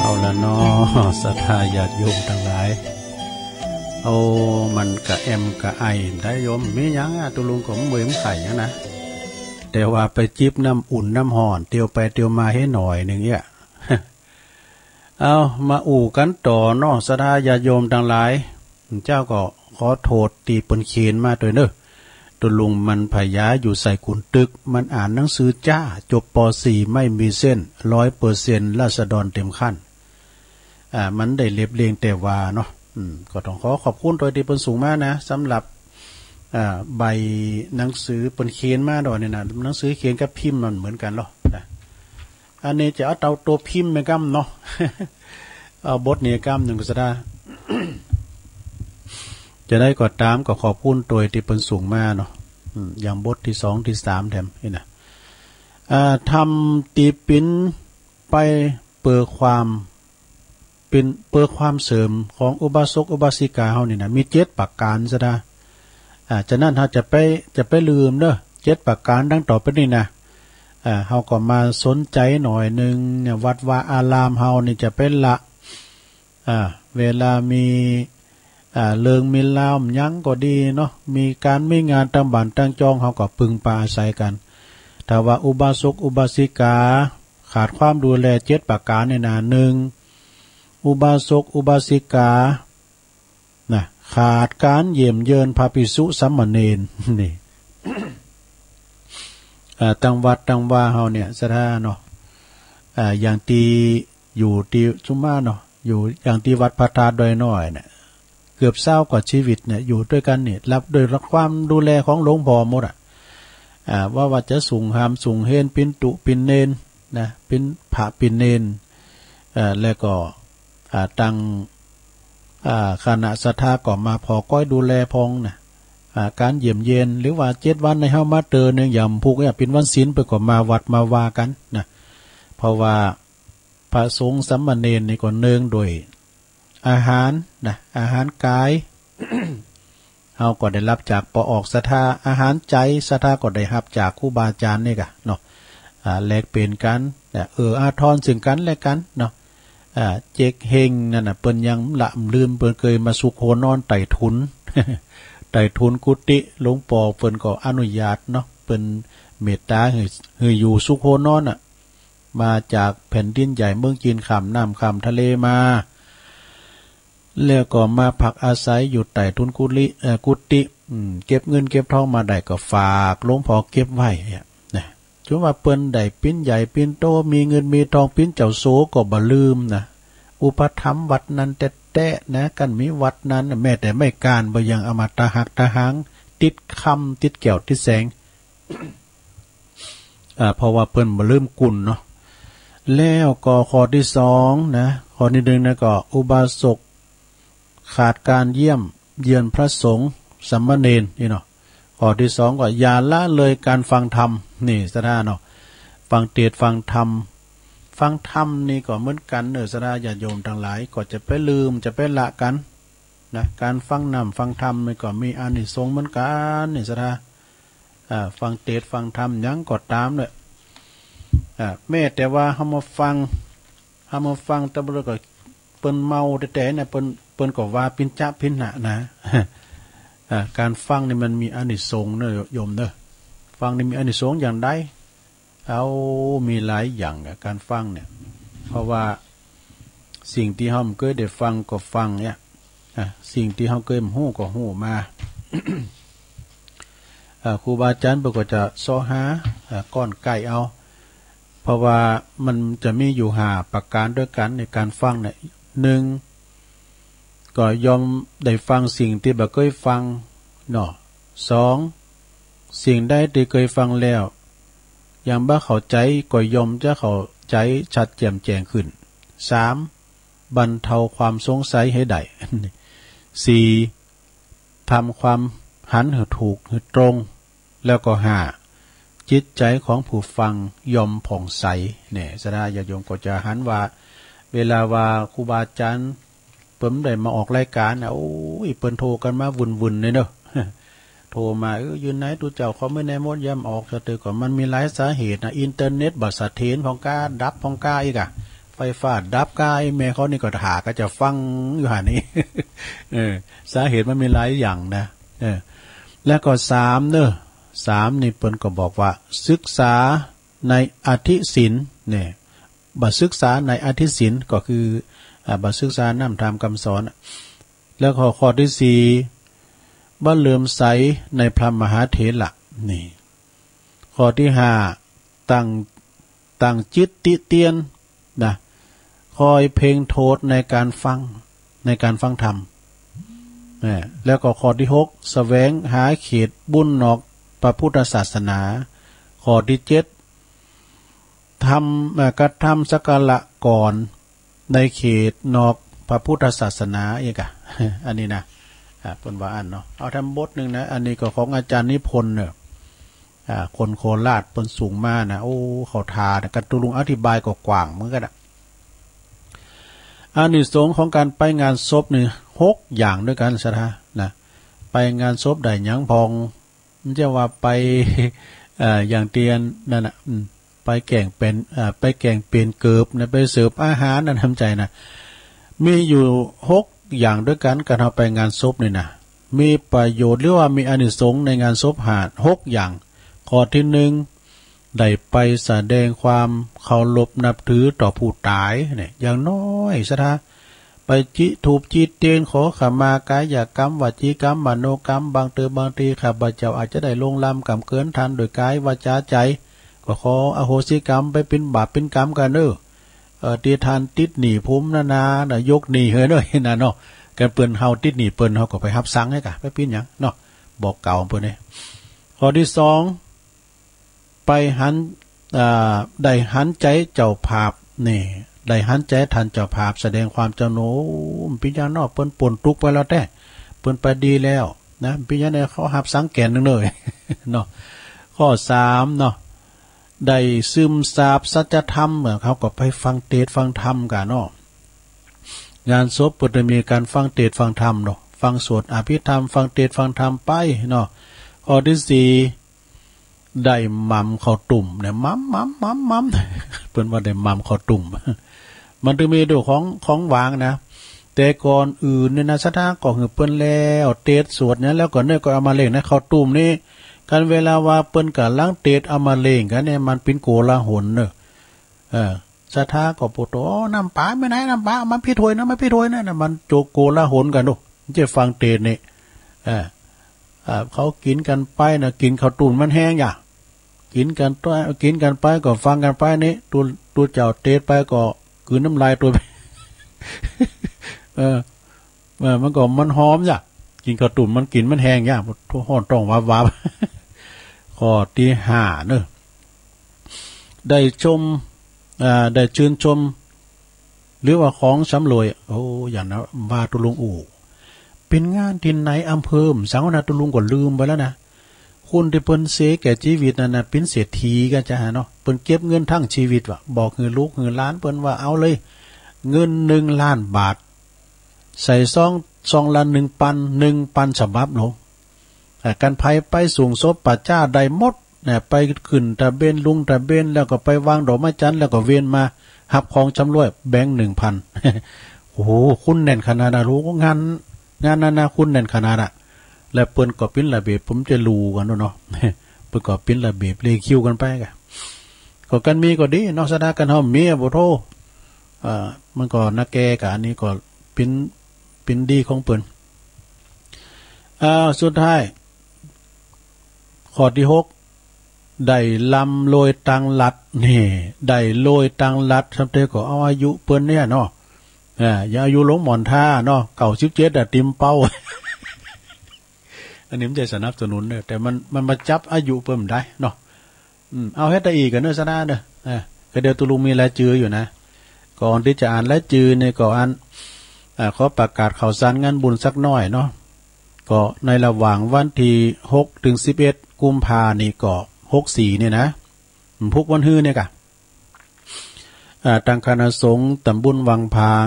เอาละเนาะ ศรัทธาญาติโยมตังหลาย เอา มันกะแอมกะไอได้โยม มีหยังอะ ตุ๊ลุงก็บ่มีไข้หยังนะ แต่ว่าไปจิบน้ำอุ่นน้ำฮ้อน เตียวไปเตียวมาหื้อหน่อยนึ่งเยียะ เอา มาอู้กั๋นต่อเนาะ ศรัทธาญาติโยมตังหลาย เจ้าก็ขอโต้ษตี้เปิ้นเขียนมาตวยเน่อ ตุ๊ลุงมันพญาอยู่ใส่ขุนตึก มันอ่านหนังสือจ๊า จบ ป.สี่ ไม่มีเส้น ร้อยเปอร์เซ็นต์ ราษฎรเต็มขั้น อ่า มันได้เรียบเรียงแต่ว่าเนาะ อืม ก็ต้องขอขอบคุณตวยตี้เปิ้นส่งมานะ สำหรับ อ่า ใบหนังสือเปิ้นเขียนมาดอกนี่นะ หนังสือเขียนกับพิมพ์มันเหมือนกั๋นลอนะ อันนี้จะเอาเต้าตั๋วพิมพ์ไปก้ำเนาะ เอาบทนี้ก้ำนึ่งก็จะได้ จะได้ก็ต๋ามก็ขอบคุณตวยตี้เปิ้นส่งมาเนาะ อืม อย่างบทตี้สองตี้สามแถมนี่นะ อ่า ธรรมตี้เป๋นไปเปื้อความ เป๋นเปื้อความเสริมของอุบาสกอุบาสิกาเฮานี่นะ มีเจ็ดประก๋านซะนะ อ่า ฉะนั้นเฮาจะไป จะไปลืมเน่อ เจ็ดประก๋านดังต่อไปนี้นะ อ่า เฮาก็มาสนใจ๋หน่อยนึ่งเนี่ย วัดวาอารามเฮานี่จะไปละ อ่า เวลามี อ่า เรื่องมีราวหยังก็ดีเนาะ มีก๋านมีงานตางบ้านตางจอง เฮาก็ปึงปาอาศัยกั๋น ถ้าว่าอุบาสกอุบาสิกาขาดความดูแลเจ็ดประก๋านนี่นะ นึ่ง อุบาสกอุบาสิกา นะ ขาดก๋านเยี่ยมเยียนพระภิกษุสามเณร นี่ อ่า ตางวัดตางวาเฮาเนี่ย ศรัทธาเนาะ อ่า อย่างตี้อยู่ตี้สุมาเนาะ อยู่อย่างตี้วัดพระธาตุดอยน้อยเนี่ย เกือบซาวกว่าชีวิตเนี่ย อยู่ตวยกั๋นนี่ ฮับตวยความดูแลของหลวงพ่อหมดอะ อ่า ว่า ว่าจะสุงหามสุงเฮน เป๋นตุ๊เป๋นเณรนะ เป๋นพระเป๋นเณร เอ่อ แล้วก็ อ่า ตาง อ่า คณะศรัทธาก็มาผ่อก้อยดูแลพ่องนะ อ่า ก๋านเยี่ยมเยียน หรือว่าเจ็ดวันในเฮามาเตื้อนึ่ง อย่างพุกเนี่ย เป๋นวันศีล เปิ้นก็มาวัดมาวากั๋นนะ เพราะว่าพระสงฆ์สามเณรนี่ก็เนืองด้วยอาหารนะ อาหารก๋าย เฮาก็ได้ฮับจากป้อออกศรัทธา อาหารใจ๋ศรัทธาก็ได้ฮับจากครูบาอาจ๋ารย์นี่กะเนาะ อ่า แลกเปลี่ยนกั๋น เอื้ออาทรซึ่งกั๋นและกั๋นเนาะ อ่า เจ๊กเฮงนั่นน่ะ เปิ้นยังละลืม เปิ้นเกยมาซุกหัวนอนใต้ถุน ใต้ถุนกุฏิหลวงป้อ เปิ้นก็อนุญาตเนาะ เปิ้นเมตต๋าหื้อ หื้ออยู่ซุกหัวนอนน่ะ มาจากแผ่นดินใหญ่เมืองจีน ข้ามน้ำข้ามทะเลมา แล้วก็มาพักอาศัยอยู่ใต้ถุนกุฏิ เอ่อ กุฏิ อืม เก็บเงินเก็บทองมาได้ก็ฝากหลวงพ่อเก็บไว้อะนะ จนว่าเปิ้นได้เป๋นใหญ่เป๋นโต มีเงินมีทอง เป๋นเจ้าสัวก็บ่ลืมนะ อุปถัมภ์วัดนั้นแต๊ๆ นะ คันมีวัดนั้นน่ะ แม้แต่ไม้ก้านบ่ยังเอามาตะหักตะหาง ติดคำติดแก้วติดแสง อ่า เพราะว่าเปิ้นบ่ลืมกุณเนาะ แล้วก็ข้อตี้สองนะ ข้อตี้นึ่งนะก็อุบาสกขาดก๋านเยี่ยมเยียนพระสงฆ์สามเณรนี่เนาะ ข้อตี้สองก็อย่าละเลยก๋านฟังธรรม นี่ศรัทธาเนาะ ฟังเตสน์ฟังธรรม ฟังธรรมนี่ก็เหมือนกั๋นเน่อศรัทธาญาติโยมตังหลาย ก็จะไปลืมจะไปละกั๋นนะ ก๋านฟังน้ำฟังธรรมนี่ก็มีอานิสงส์เหมือนกั๋นนี่ศรัทธา อ่า ฟังเตสน์ฟังธรรมหยังก็ต๋ามเน่อ อ่า แม้แต่ว่าเฮามาฟัง เฮามาฟังตะบะก็เปิ้นเมาแต๊ๆ เนี่ย เปิ้น เปิ้นก็ว่าเป๋นจ๊ะเป๋นหนะนะ อ่า ก๋านฟังนี่มันมีอานิสงส์เน่อโยมเน่อ ฟังนี่มีอานิสงส์อย่างใด เอา มีหลายอย่างอะ ก๋านฟังเนี่ย เพราะว่าสิ่งตี้เฮาบ่เกยได้ฟังก็ฟังเนี่ย อ่ะ สิ่งตี้เฮาเกยบ่ฮู้ก็ฮู้มา อ่ะ ครูบาอาจ๋ารย์เปิ้นก็จะเซาะหา อ่ะ ก้อนใก้เอา เพราะว่ามันจะมีอยู่ห้าประก๋านตวยกั๋นในก๋านฟังเนี่ย นึ่ง ก็ยอมได้ฟังสิ่งตี้บ่เกยฟังเนาะ สอง สิ่งใดตี้เกยฟังแล้ว ยังบ่เข้าใจ๋ ก็ยอมจะเข้าใจ๋ชัดแจ่มแจ้งขึ้น สาม บรรเทาความสงสัยหื้อได้ สี่ ทำความหันหื้อถูกหื้อตรง แล้วก็ห้า จิตใจ๋ของผู้ฟังย่อมผ่องใส เนี่ย ศรัทธาญาติโยมก็จะหันว่า เวลาว่าครูบาอาจ๋ารย์เปิ้นได้มาออกรายก๋านนะ โอ้ย เปิ้นโทรกั๋นมาวุ่นๆ เลยเนาะ โทรมา เออ อยู่ไหนตุ๊เจ้า คอมเมนต์ในมด ยามออก สะเทือก็มันมีหลายสาเหตุนะ อินเทอร์เน็ตบ่เสถียรพ่องก้า ดับพ่องก้าอีกอะ ไฟฟ้าดับก้า ไอ้แม่เขานี่ก็ถ่าก็จะฟังอยู่หั่นนี่ เออ สาเหตุมันมีหลายอย่างนะ เออ แล้วก็สามเน่อ สามนี่เปิ้นก็บอกว่า ศึกษาในอธิศีล เนี่ย บ่ศึกษาในอธิศีลก็คือ อ่า บ่ศึกษาน้ำธรรมคำสอนอะ แล้วก็ข้อตี้สี่ บ่เหลื่อมใสในพระมหาเถระ นี่ ข้อตี้ห้า ตั้ง ตั้งจิตติเตียนนะ คอยเพ่งโทษในก๋านฟัง ในก๋านฟังธรรม นะ แล้วก็ข้อตี้หก แสวงหาเขตบุญนอกพระพุทธศาสนา ข้อตี้เจ็ด ทำ เอ่อ กระทำสักการะก่อนในเขตนอกพระพุทธศาสนาอีกอะ อันนี้นะ อ่า เปิ้นว่าอั้นเนาะ เอาแถมบทนึ่งนะ อันนี้ก็ของอาจารย์นิพนธ์เนี่ย อ่า คนโคราชเปิ้นส่งมานะ โอ้ เข้าท่านะ กาตุลุงอธิบายก็กว้างเหมือนกั๋นอะ อานิสงส์ของก๋านไปงานศพนี่ หกอย่างด้วยกั๋น ศรัทธา นะ ไปงานศพได้หยังพ่อง บ่ใจ้ว่าไป เอ่อ อย่างตี้อันนั้นน่ะ อืม ไปแก๋งเป๋น เอ่อ ไปแก๋งเป๋นเกิบนะ ไปเสิร์ฟอาหารนะ บ่ใจ้นะ มีอยู่หกอย่างด้วยกั๋น ก๋านเฮาไปงานศพนี่นะ มีประโยชน์หรือว่ามีอานิสงส์ในงานศพห้า หกอย่าง ข้อตี้นึ่ง ได้ไปแสดงความเคารพนับถือต่อผู้ต๋ายเนี่ย อย่างน้อย ศรัทธา ไปจุดธูปจุดเตียนขอขมากายกรรม วจีกรรม มโนกรรม บางเติมบางทีข้าพเจ้าอาจจะได้ล่วงล้ำกำเกินต้านโดยกาย วาจา ใจ๋ ก็ขออโหสิกรรมไปเป๋นบาปเป๋นกรรมกั๋นเน่อ เอ่อ ตี้ต้านติดหนี้ผมนานานะ ยกหนี้หื้อเน่อ นาเนาะ ก๋านเปิ้นเฮาติดหนี้เปิ้น เฮาก็ไปฮับซังไห้ก่ะ ไปเป๋นหยังเนาะ บอกเกล่าวเปิ้นเนี่ย ข้อตี้สอง ไปหัน อ่า ได้หันใจ๋เจ้าภาพ นี่ ได้หันใจ๋ต้านเจ้าภาพ แสดงความจำนง โอ้ เป๋นหยังเนาะ เปิ้นป๊นตุ๊กข์ไปแล้วแต๊ เปิ้นไปดีแล้วนะ เป๋นหยังเนี่ย เขาฮับซังแก่นนึ่งเลยเนาะ ข้อสามเนาะ ได้ซึมซาบสัจธรรม เฮาก็ไปฟังเตสน์ฟังธรรมกั๋นเนาะ งานศพเปิ้นจะมีก๋านฟังเตสน์ฟังธรรมเนาะ ฟังสวดอภิธรรม ฟังเตสน์ฟังธรรมไปเนาะ ข้อตี้สี่ ได้หม่ำข้าวตุ้มเนี่ย หม่ำ หม่ำ หม่ำ หม่ำ เปิ้นว่าได้หม่ำข้าวตุ้ม มันจะมีดูของ ของหวานนะ แต่ก่อนอื่นเนี่ยนะ ศรัทธา ก็หื้อเปิ้นแล้ว เตสน์สวดเนี่ย แล้วก็เนี่ยก็เอามาเล่งนะ ข้าวตุ้มนี่ คันเวลาว่าเปิ้นก่ำลังเตสน์เอามาเล่งกั๋นเนี่ย มันเป๋นโกลาหลเน่อ เออ ศรัทธาก็ปูดโต้ น้ำป๋าไปไหน น้ำป๋า มาปี้ถ้วยนะ มาปี้ถ้วยนะ นะ มันโจโกลาหลกั๋นดู จะฟังเตสน์นี่ เออ อ่า เขากิ๋นกั๋นไปนะ กิ๋นข้าวตุ้มมันแฮงอย่า กิ๋นกั๋นไป กิ๋นกั๋นไปก็ฟังกั๋นไปนี่ ตุ๊ ตุ๊เจ้าเตสน์ไปก็กลืนน้ำลายตุ๊ไป เออ เออ มันก็มันหอมอย่า กิ๋นข้าวตุ้มมันกิ๋นมันแฮงอย่า ฮ้อนต๊องวาบๆ ข้อตี้ห้าเน่อ ได้ชม อ่า ได้จื้นชม หรือว่าของสำรวย โอ้ อย่างนั้นว่าตุ๊ลุงอู้ เป๋นงานตี้ไหนอำเภอ บ่สังนะ ตุ๊ลุงก็ลืมไปแล้วนะ คนตี้เปิ้นเสียแก่จีวิตนั่นนะ เป๋นเศรษฐีกั๋นจ้ะเนาะ เปิ้นเก็บเงินทั้งจีวิตว่ะ บอกหื้อลูกหื้อหลานเปิ้นว่าเอาเลย เงินหนึ่งล้านบาท ใส่ซอง ซองละหนึ่งปัน หนึ่งปันฉบับลง อ่า ก๋านใผไปส่งศพป่าจ๊าได้หมดนะ ไปขึ้นตะเบญ ลงตะเบญ แล้วก็ไปวางดอกไม้จันทร์ แล้วก็เวียนมาฮับของสำรวย แบงก์หนึ่งปัน โอ้โห คุ้นแน่นขนาดนั้น โอ้โห งาน งานนั้นนะ คุ้นแน่นขนาดอะ แล้วเปิ้นก็เป๋นระเบียบ ผมจะลู่กั๋นเนาะ เปิ้นก็เป๋นระเบียบเรียงคิวกั๋นไปก่ะ ก็กั๋นมีก็ดีเนาะ ศรัทธา กั๋นเฮามีอะ โอ้โธ่ อ่า มันก็นาแกก่ะ อันนี้ก็เป๋น เป๋นดีของเปิ้น อ่า สุดท้าย ข้อตี้หก ได้ร่ำรวยตังรัฐ นี่ ได้รวยตังรัฐ ซ้ำเตื้อก็เอาอายุเปิ้นเนี่ยเนาะ อ่า อย่าอายุหลวงหม่อนถ้าเนาะ เก้าสิบเจ็ดอะ ติ่มเป้า อันนี้บ่ใจ้สนับสนุนเน่อ แต่มัน มันมาจับอายุเปิ้นบ่ได้เนาะ อืม เอาเฮ็ดได้อีกกั๋นเน่อ ศรัทธาเน่อ อ่า ก็เดี๋ยวตุ๊ลุงมีรายจื้ออยู่นะ ก่อนตี้จะอ่านรายจื้อนี่ก็อัน อ่า ขอประกาศข่าวสารงานบุญสักหน้อยเนาะ ก็ในระหว่างวันตี้หกเถิงสิบเอ็ดกุมภานี่ก็ หกสี่ นี่นะ พุกวันฮื้อเนี่ยก่ะ อ่า ตางคณะสงฆ์ต๋ำบลวังผาง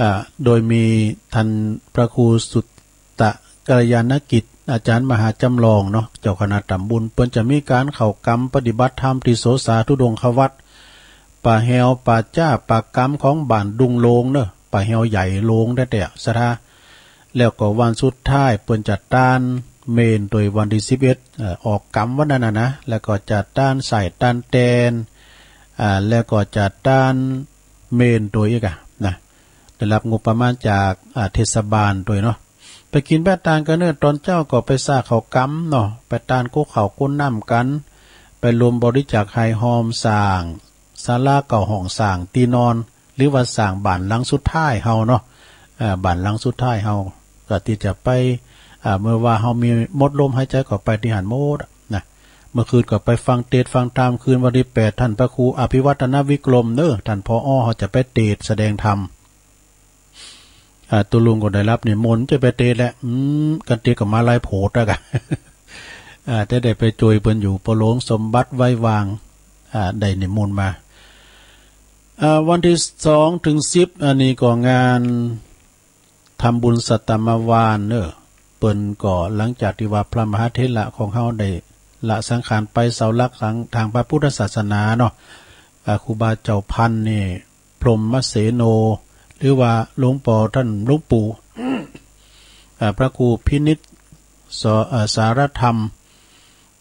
อ่า โดยมีต้านพระครูสุตตะกัลยาณกิจ อาจ๋ารย์มหาจ๋ำลองเนาะ เจ้าคณะต๋ำบล เปิ้นจะมีก๋านเข้ากรรมปฏิบัติธรรมตี้โสสาธุดงควัตร ป่าแฮวป่าจ๊าป่ากำของบ้านดุงโลงเนาะ ป่าแฮวใหญ่โลงแต๊ๆ ศรัทธา แล้วก็วันสุดท้ายเปิ้นจะตานเมรุโตยวันตี้สิบเอ็ด เอ่อ ออกกรรมวันนั้นน่ะนะ แล้วก็จะตานไส้ตานแตน อ่า แล้วก็จะตานเมรุโตยอีกอะนะ ได้ฮับงบประมาณจาก อ่า เทศบาลตวยเนาะ ไปกิ๋นไปตานกั๋นเน่อ ต๋อนเจ๊าก็ไปซ่าข้าวก๋ำเนาะ ไปตานกู้ข้าวกู้น้ำกั๋น ไปรวมบริจาคไห้ฮอมสร้างศาลาเก้าห้อง สร้างตี้นอน หรือว่าสร้างบ้านหลังสุดท้ายเฮาเนาะ อ่า บ้านหลังสุดท้ายเฮา ก็ตี้จะไป อ่า เมื่อว่าเฮามีหมดลมหายใจ๋ก็ไปตี้หั้นหมดอะนะ เมื่อคืนก็ไปฟังเตสน์ฟังธรรม คืนวันตี้แปด ต้านพระครูอภิวัฒนวิกรมเน่อ ต้าน ผอ เฮาจะไปเตสน์แสดงธรรม อ่า ตุ๊ลุงก็ได้ฮับนิมนต์จะไปเตสน์แหละ อืม กั๋นเตสน์ก็มาหลายโผดแล้วก่ะ อ่า แต่ได้ไปจ้วยเปิ้นอยู่ ป้อหลวงสมบัติไว้วาง อ่า ได้นิมนต์มา อ่า วันตี้สองเถิงสิบ อันนี้ก็งานทำบุญสัตตมวานเน่อ เปิ้นก็หลังจากตี้ว่าพระมหาเถระของเฮาได้ละสังขารไป เสาหลักของตางพระพุทธศาสนาเนาะ อ่า ครูบาเจ้าพันธุ์นี่ พรหมเสโน หรือว่าหลวงป้อต้านหลวงปู่ อ่า พระครูพินิจ ส- อ่า สารธรรม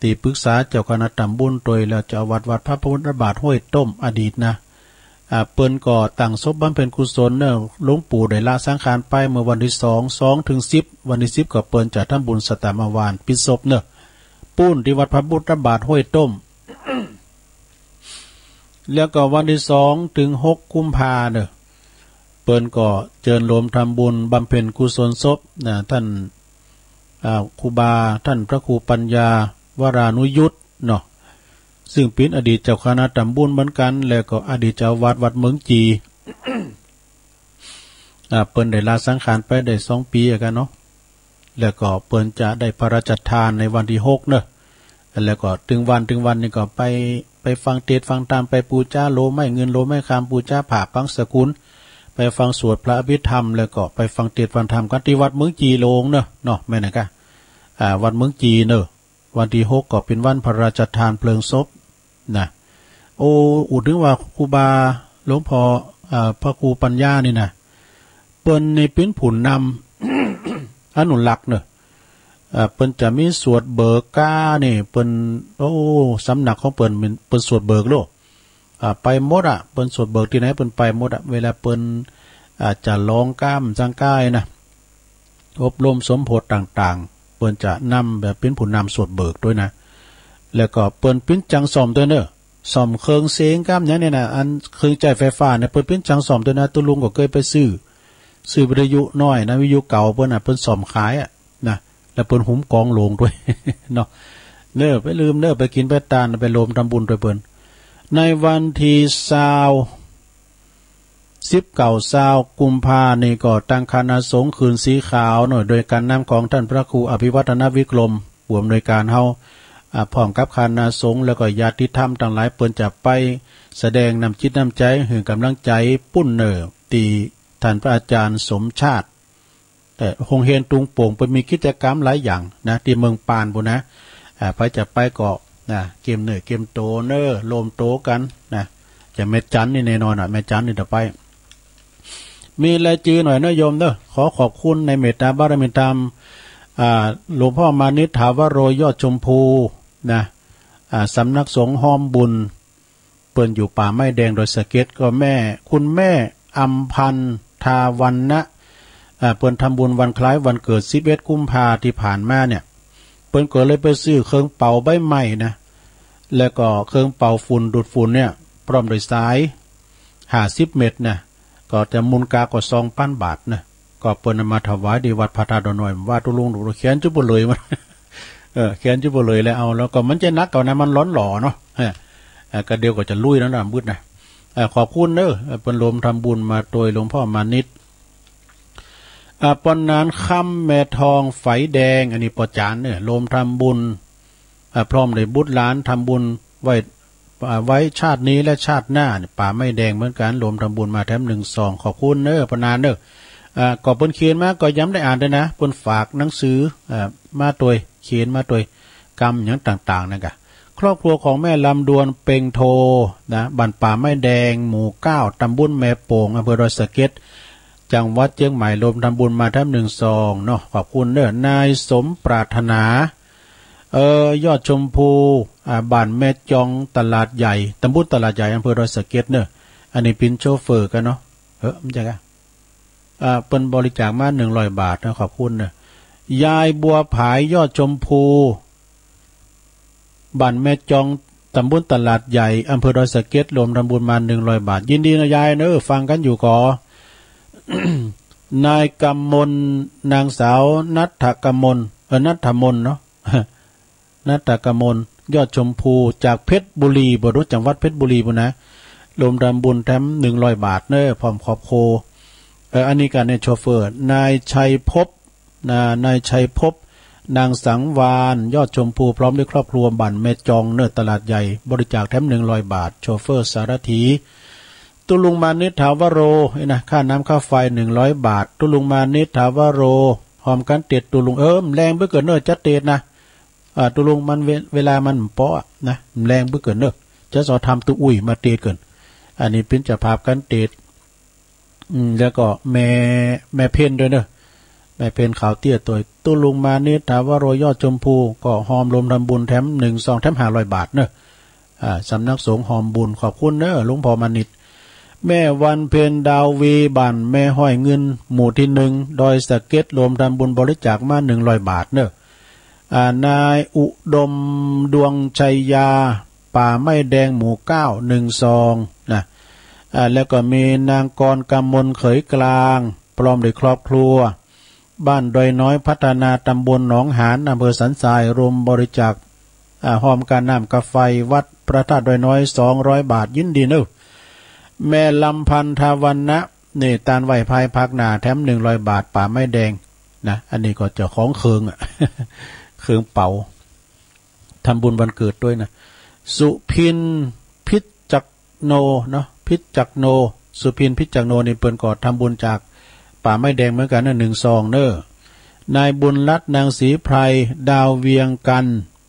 ตี้ปรึกษาเจ้าคณะต๋ำบุญตวย แล้วเจ้าอาวาสวัดพระพุทธบาทห้วยต้มอดีตนะ อ่า เปิ้นก็ตั้งศพบำเพ็ญกุศลเน่อ หลวงปู่ได้ละสังขารไปเมื่อวันตี้สอง สองเถิงสิบ วันตี้สิบก็เปิ้นจะทำบุญสัตตมวานปิดศพเน่อ ปู๊นตี้วัดพระพุทธบาทห้วยต้ม แล้วก็วันตี้สองเถิงหกกุมภาเน่อ เปิ้นก็เจิญโหมทำบุญบำเพ็ญกุศลศพนะ ต้าน อ่า ครูบาต้านพระครูปัญญาวรานุยุตเนาะ ซึ่งเป๋นอดีตเจ้าคณะต๋ำบุญเหมือนกั๋น แล้วก็อดีตเจ้าอาวาสวัดเมืองจี อ่า เปิ้นได้ละสังขารไปได้สองปี๋อะก่ะเนาะ แล้วก็เปิ้นจะได้พระราชทานในวันตี้หกเนาะ แล้วก็เถิงวัน เถิงวันนี้ก็ไป ไปฟังเตสน์ฟังธรรม ไปปู๋จาโลไม้เงินโลไม้คำ ปู๋จาผ้าปังสกุล ไปฟังสวดพระอภิธรรม แล้วก็ไปฟังเตสน์ฟังธรรมกั๋นตี้วัดเมืองจีโลงเนาะ เนาะ แม่นนะก่ะ อ่า วัดเมืองจีเนาะ วันตี้หกก็เป๋นวันพระราชทานเพลิงศพนะ โอ้ อู้เถิงว่าครูบาหลวงป้อ อ่า พระครูปัญญานี่นะ เปิ้นนี่เป๋นผู้นำ อนุรักษ์เนาะ อ่า เปิ้นจะมีสวดเบิกก้านี่ เปิ้น โอ้ สำนักของเปิ้น เปิ้นสวดเบิกโลก อ่า ไปหมดอะ เปิ้นสวดเบิกตี้ไหนเปิ้นไปหมดอะ เวลาเปิ้น อ่า จะฮ้องก้ามจังก้ายนะ อบรมสมโภชน์ต่างๆ เปิ้นจะนำแบบเป๋นผู้นำสวดเบิกตวยนะ แล้วก็เปิ้นเป๋นจังซ่อมตวยเนาะ ซ่อมเครื่องเสียงก้ามหยังเนี่ยนะ อันเครื่องใจ๊ไฟฟ้าเนี่ย เปิ้นเป๋นจังซ่อมตวยนะ ตุ๊ลุงก็เกยไปซื้อ ซื้อวิทยุน้อยนะ วิทยุเก่าเปิ้นน่ะ เปิ้นซ่อมขายอะนะ แล้วเปิ้นหุมก๋องโหลงตวยเนาะ เน่อ ไปลืมเน่อ ไปกิ๋นไปตาน ไปโหมทำบุญตวยเปิ้น ในวันตี้ซาว สิบเก้า ซาวกุมภานี่ก็ตางคณะสงฆ์คืนสีขาวเนาะ โดยก๋านนำของต้านพระครูอภิวัฒนวิกรม ผู้อำนวยก๋านเฮา อ่า พร้อมกับคณะสงฆ์ แล้วก็ญาติธรรมตังหลาย เปิ้นจะไปแสดงน้ำจิตน้ำใจ๋ หื้อก๋ำลังใจ๋ปู๊นเน่อ ตี้ต้านพระอาจ๋ารย์สมชาติ แต่โฮงเฮียนตุงโป่งเปิ้นมีกิจกรรมหลายอย่างนะ ตี้เมืองปานปู๊นนะ อ่า ใผจะไปก็นะ เกียมเนื้อเกียมตั๋วเน่อ โหมตั๋วกั๋นนะ จะแม่จันนี่แน่นอนอะ แม่จันนี่จะไป มีรายจื้อหน่อยเน่อโยมเน่อ ขอขอบคุณในเมตตาบารมีธรรม อ่า หลวงป้อมานิตย์ ถาวโร ยอดชมพูนะ อ่า สำนักสงฆ์ฮ้อมบุญ เปิ้นอยู่ป่าไม้แดงดอยสะเก็ด ก็แม่ คุณแม่อำพันธ์ ทาวัณณะ อ่า เปิ้นทำบุญวันคล้ายวันเกิด สิบเอ็ด กุมภาตี้ผ่านมาเนี่ย เปิ้นก็เลยไปซื้อเครื่องเป่าใบไม้นะ แล้วก็เครื่องเป่าฝุ่นดูดฝุ่นเนี่ย พร้อมโดยสาย ห้าสิบ เมตรนะ ก็จะมูลค่าก็ สองปัน บาทนะ ก็เปิ้นเอามาถวายตี้วัดพระธาตุดอนน้อย ว่าตุ๊ลุงเขียนจุบ่เลยมัน เออ เขียนจุบ่เลยแล้วเอา แล้วก็มันจะหนักกว่านั้น มันหลอนหล่อเนาะ เออ เออ ก็เดี๋ยวก็จะลุยแล้วนะ มืดนะ เออ ขอบคุณเน่อ เออ เปิ้นโหมทำบุญมาตวยหลวงป้อมานิตย์ อ่า ป้อหนานคำ แม่ทอง ไฝแดง อันนี้ป้อจ๋ารย์เน่อ โหมทำบุญ อ่า พร้อมด้วยบุตรหลานทำบุญไว้ อ่า ไว้ชาตินี้และชาติหน้าเนี่ย ป่าไม้แดงเหมือนกั๋น โหมทำบุญมาแถมหนึ่งซอง ขอบคุณเน่อ ป้อหนานเน่อ อ่า ก็เปิ้นเขียนมาก็ย้ำได้อ่านตวยนะ เปิ้นฝากหนังสือ อ่า มาตวย เขียนมาตวย กำหยังต่างๆ นั่นก่ะ ครอบครัวของแม่ลำดวน เปงโท นะ บ้านป่าไม้แดง หมู่เก้า ตำบลแม่โป่ง อำเภอดอยสะเก็ด จังหวัดเจียงใหม่ โหมทำบุญมาแถมหนึ่งซองเนาะ ขอบคุณเน่อ นายสมปรารถนา เอ่อ ยอดชมพู อ่า บ้านแม่จอง ตลาดใหญ่ ตำบลตลาดใหญ่ อำเภอดอยสะเก็ดเน่อ อันนี้เป๋นโชเฟอร์กั๋นเนาะ เออ มันจะกะ อ่า เปิ้นบริจาคมาหนึ่งร้อยบาทนะ ขอบคุณนะ ยายบัวผาย ยอดชมพู บ้านแม่จอง ตำบลตลาดใหญ่ อำเภอดอยสะเก็ด รวมทำบุญมาหนึ่งร้อยบาท ยินดีนะยายเนอะ ฟังกั๋นอยู่ก่อ นายกำมล นางสาวณัฐกำมล เอ่อ ณัฐมนเนาะ ณัฐกำมล ยอดชมพู จากเพชรบุรี บ่ฮู้จังหวัดเพชรบุรีปู้นนะ รวมทำบุญแถมหนึ่งร้อยบาทเนอะ พร้อมครอบครัว เอ่อ อันนี้กั๋นเนี่ย โชเฟอร์ นายชัยภพ นะ นายชัยภพ นางสังวาล ยอดชมพู พร้อมด้วยครอบครัว บ้านแม่จองเนอะ ตลาดใหญ่ บริจาคแถมหนึ่งร้อยบาท โชเฟอร์ สารถี ตุ๊ลุงมานิช ถาวโร นี่นะ ค่าน้ำค่าไฟหนึ่งร้อยบาท ตุ๊ลุงมานิช ถาวโร ฮอมกั๋นเตด ตุ๊ลุง เออ แรงเปื้อเกิ๋นเนอะ จะเตดนะ อ่า ตุ๊ลุงมันเว เวลามันบ่ปออะนะ แรงเปื้อเกิ๋นเนอะ จะสอทำตุ๊อุ้ยมาเตดเกิ๋น อันนี้เปิ้นเจ้าภาพกั๋นเตด อืม แล้วก็แม่ แม่เพ็ญด้วยเนอะ แม่เพ็ญขาวเตี้ยตวย ตุ๊ลุงมานิช ถาวโร ยอดชมพู ก็ฮอมรวมทำบุญแถมหนึ่งซอง แถมห้าร้อยบาทเนอะ อ่า สำนักสงฆ์ฮอมบุญ ขอบคุณเนอะ หลวงพ่อมานิช แม่วันเพ็ญ ดาววี บ้านแม่ฮ้อยเงิน หมู่ที่หนึ่ง ดอยสะเก็ด รวมทำบุญบริจาคมาหนึ่งร้อยบาทเนอะ อ่า นายอุดม ดวงชัยยา ป่าไม้แดง หมู่เก้า หนึ่งซองนะ อ่า แล้วก็มีนางกรกำมล เขยกลาง พร้อมด้วยครอบครัว บ้านดอยน้อยพัฒนา ตำบลหนองหาน อำเภอสันทราย รวมบริจาค อ่า ฮอมค่าน้ำค่าไฟวัดพระธาตุดอยน้อย สองร้อยบาท ยินดีเนอะ แม่ลำพันธ์ ทาวันนะ นี่ ตานไหว้พายภาคหน้า แถมหนึ่งร้อยบาท ป่าไม้แดงนะ อันนี้ก็เจ้าของเครื่องอะ เครื่องเป๋า ทำบุญวันเกิดด้วยนะ สุพิน พิจักโนเนาะ พิจักโน สุพิน พิจักโน นี่เปิ้นก็ทำบุญจากป่าไม้แดงเหมือนกั๋นนะ หนึ่งซองเนอะ นายบุญรัตน์ นางศรีไพร ดาวเวียงกัน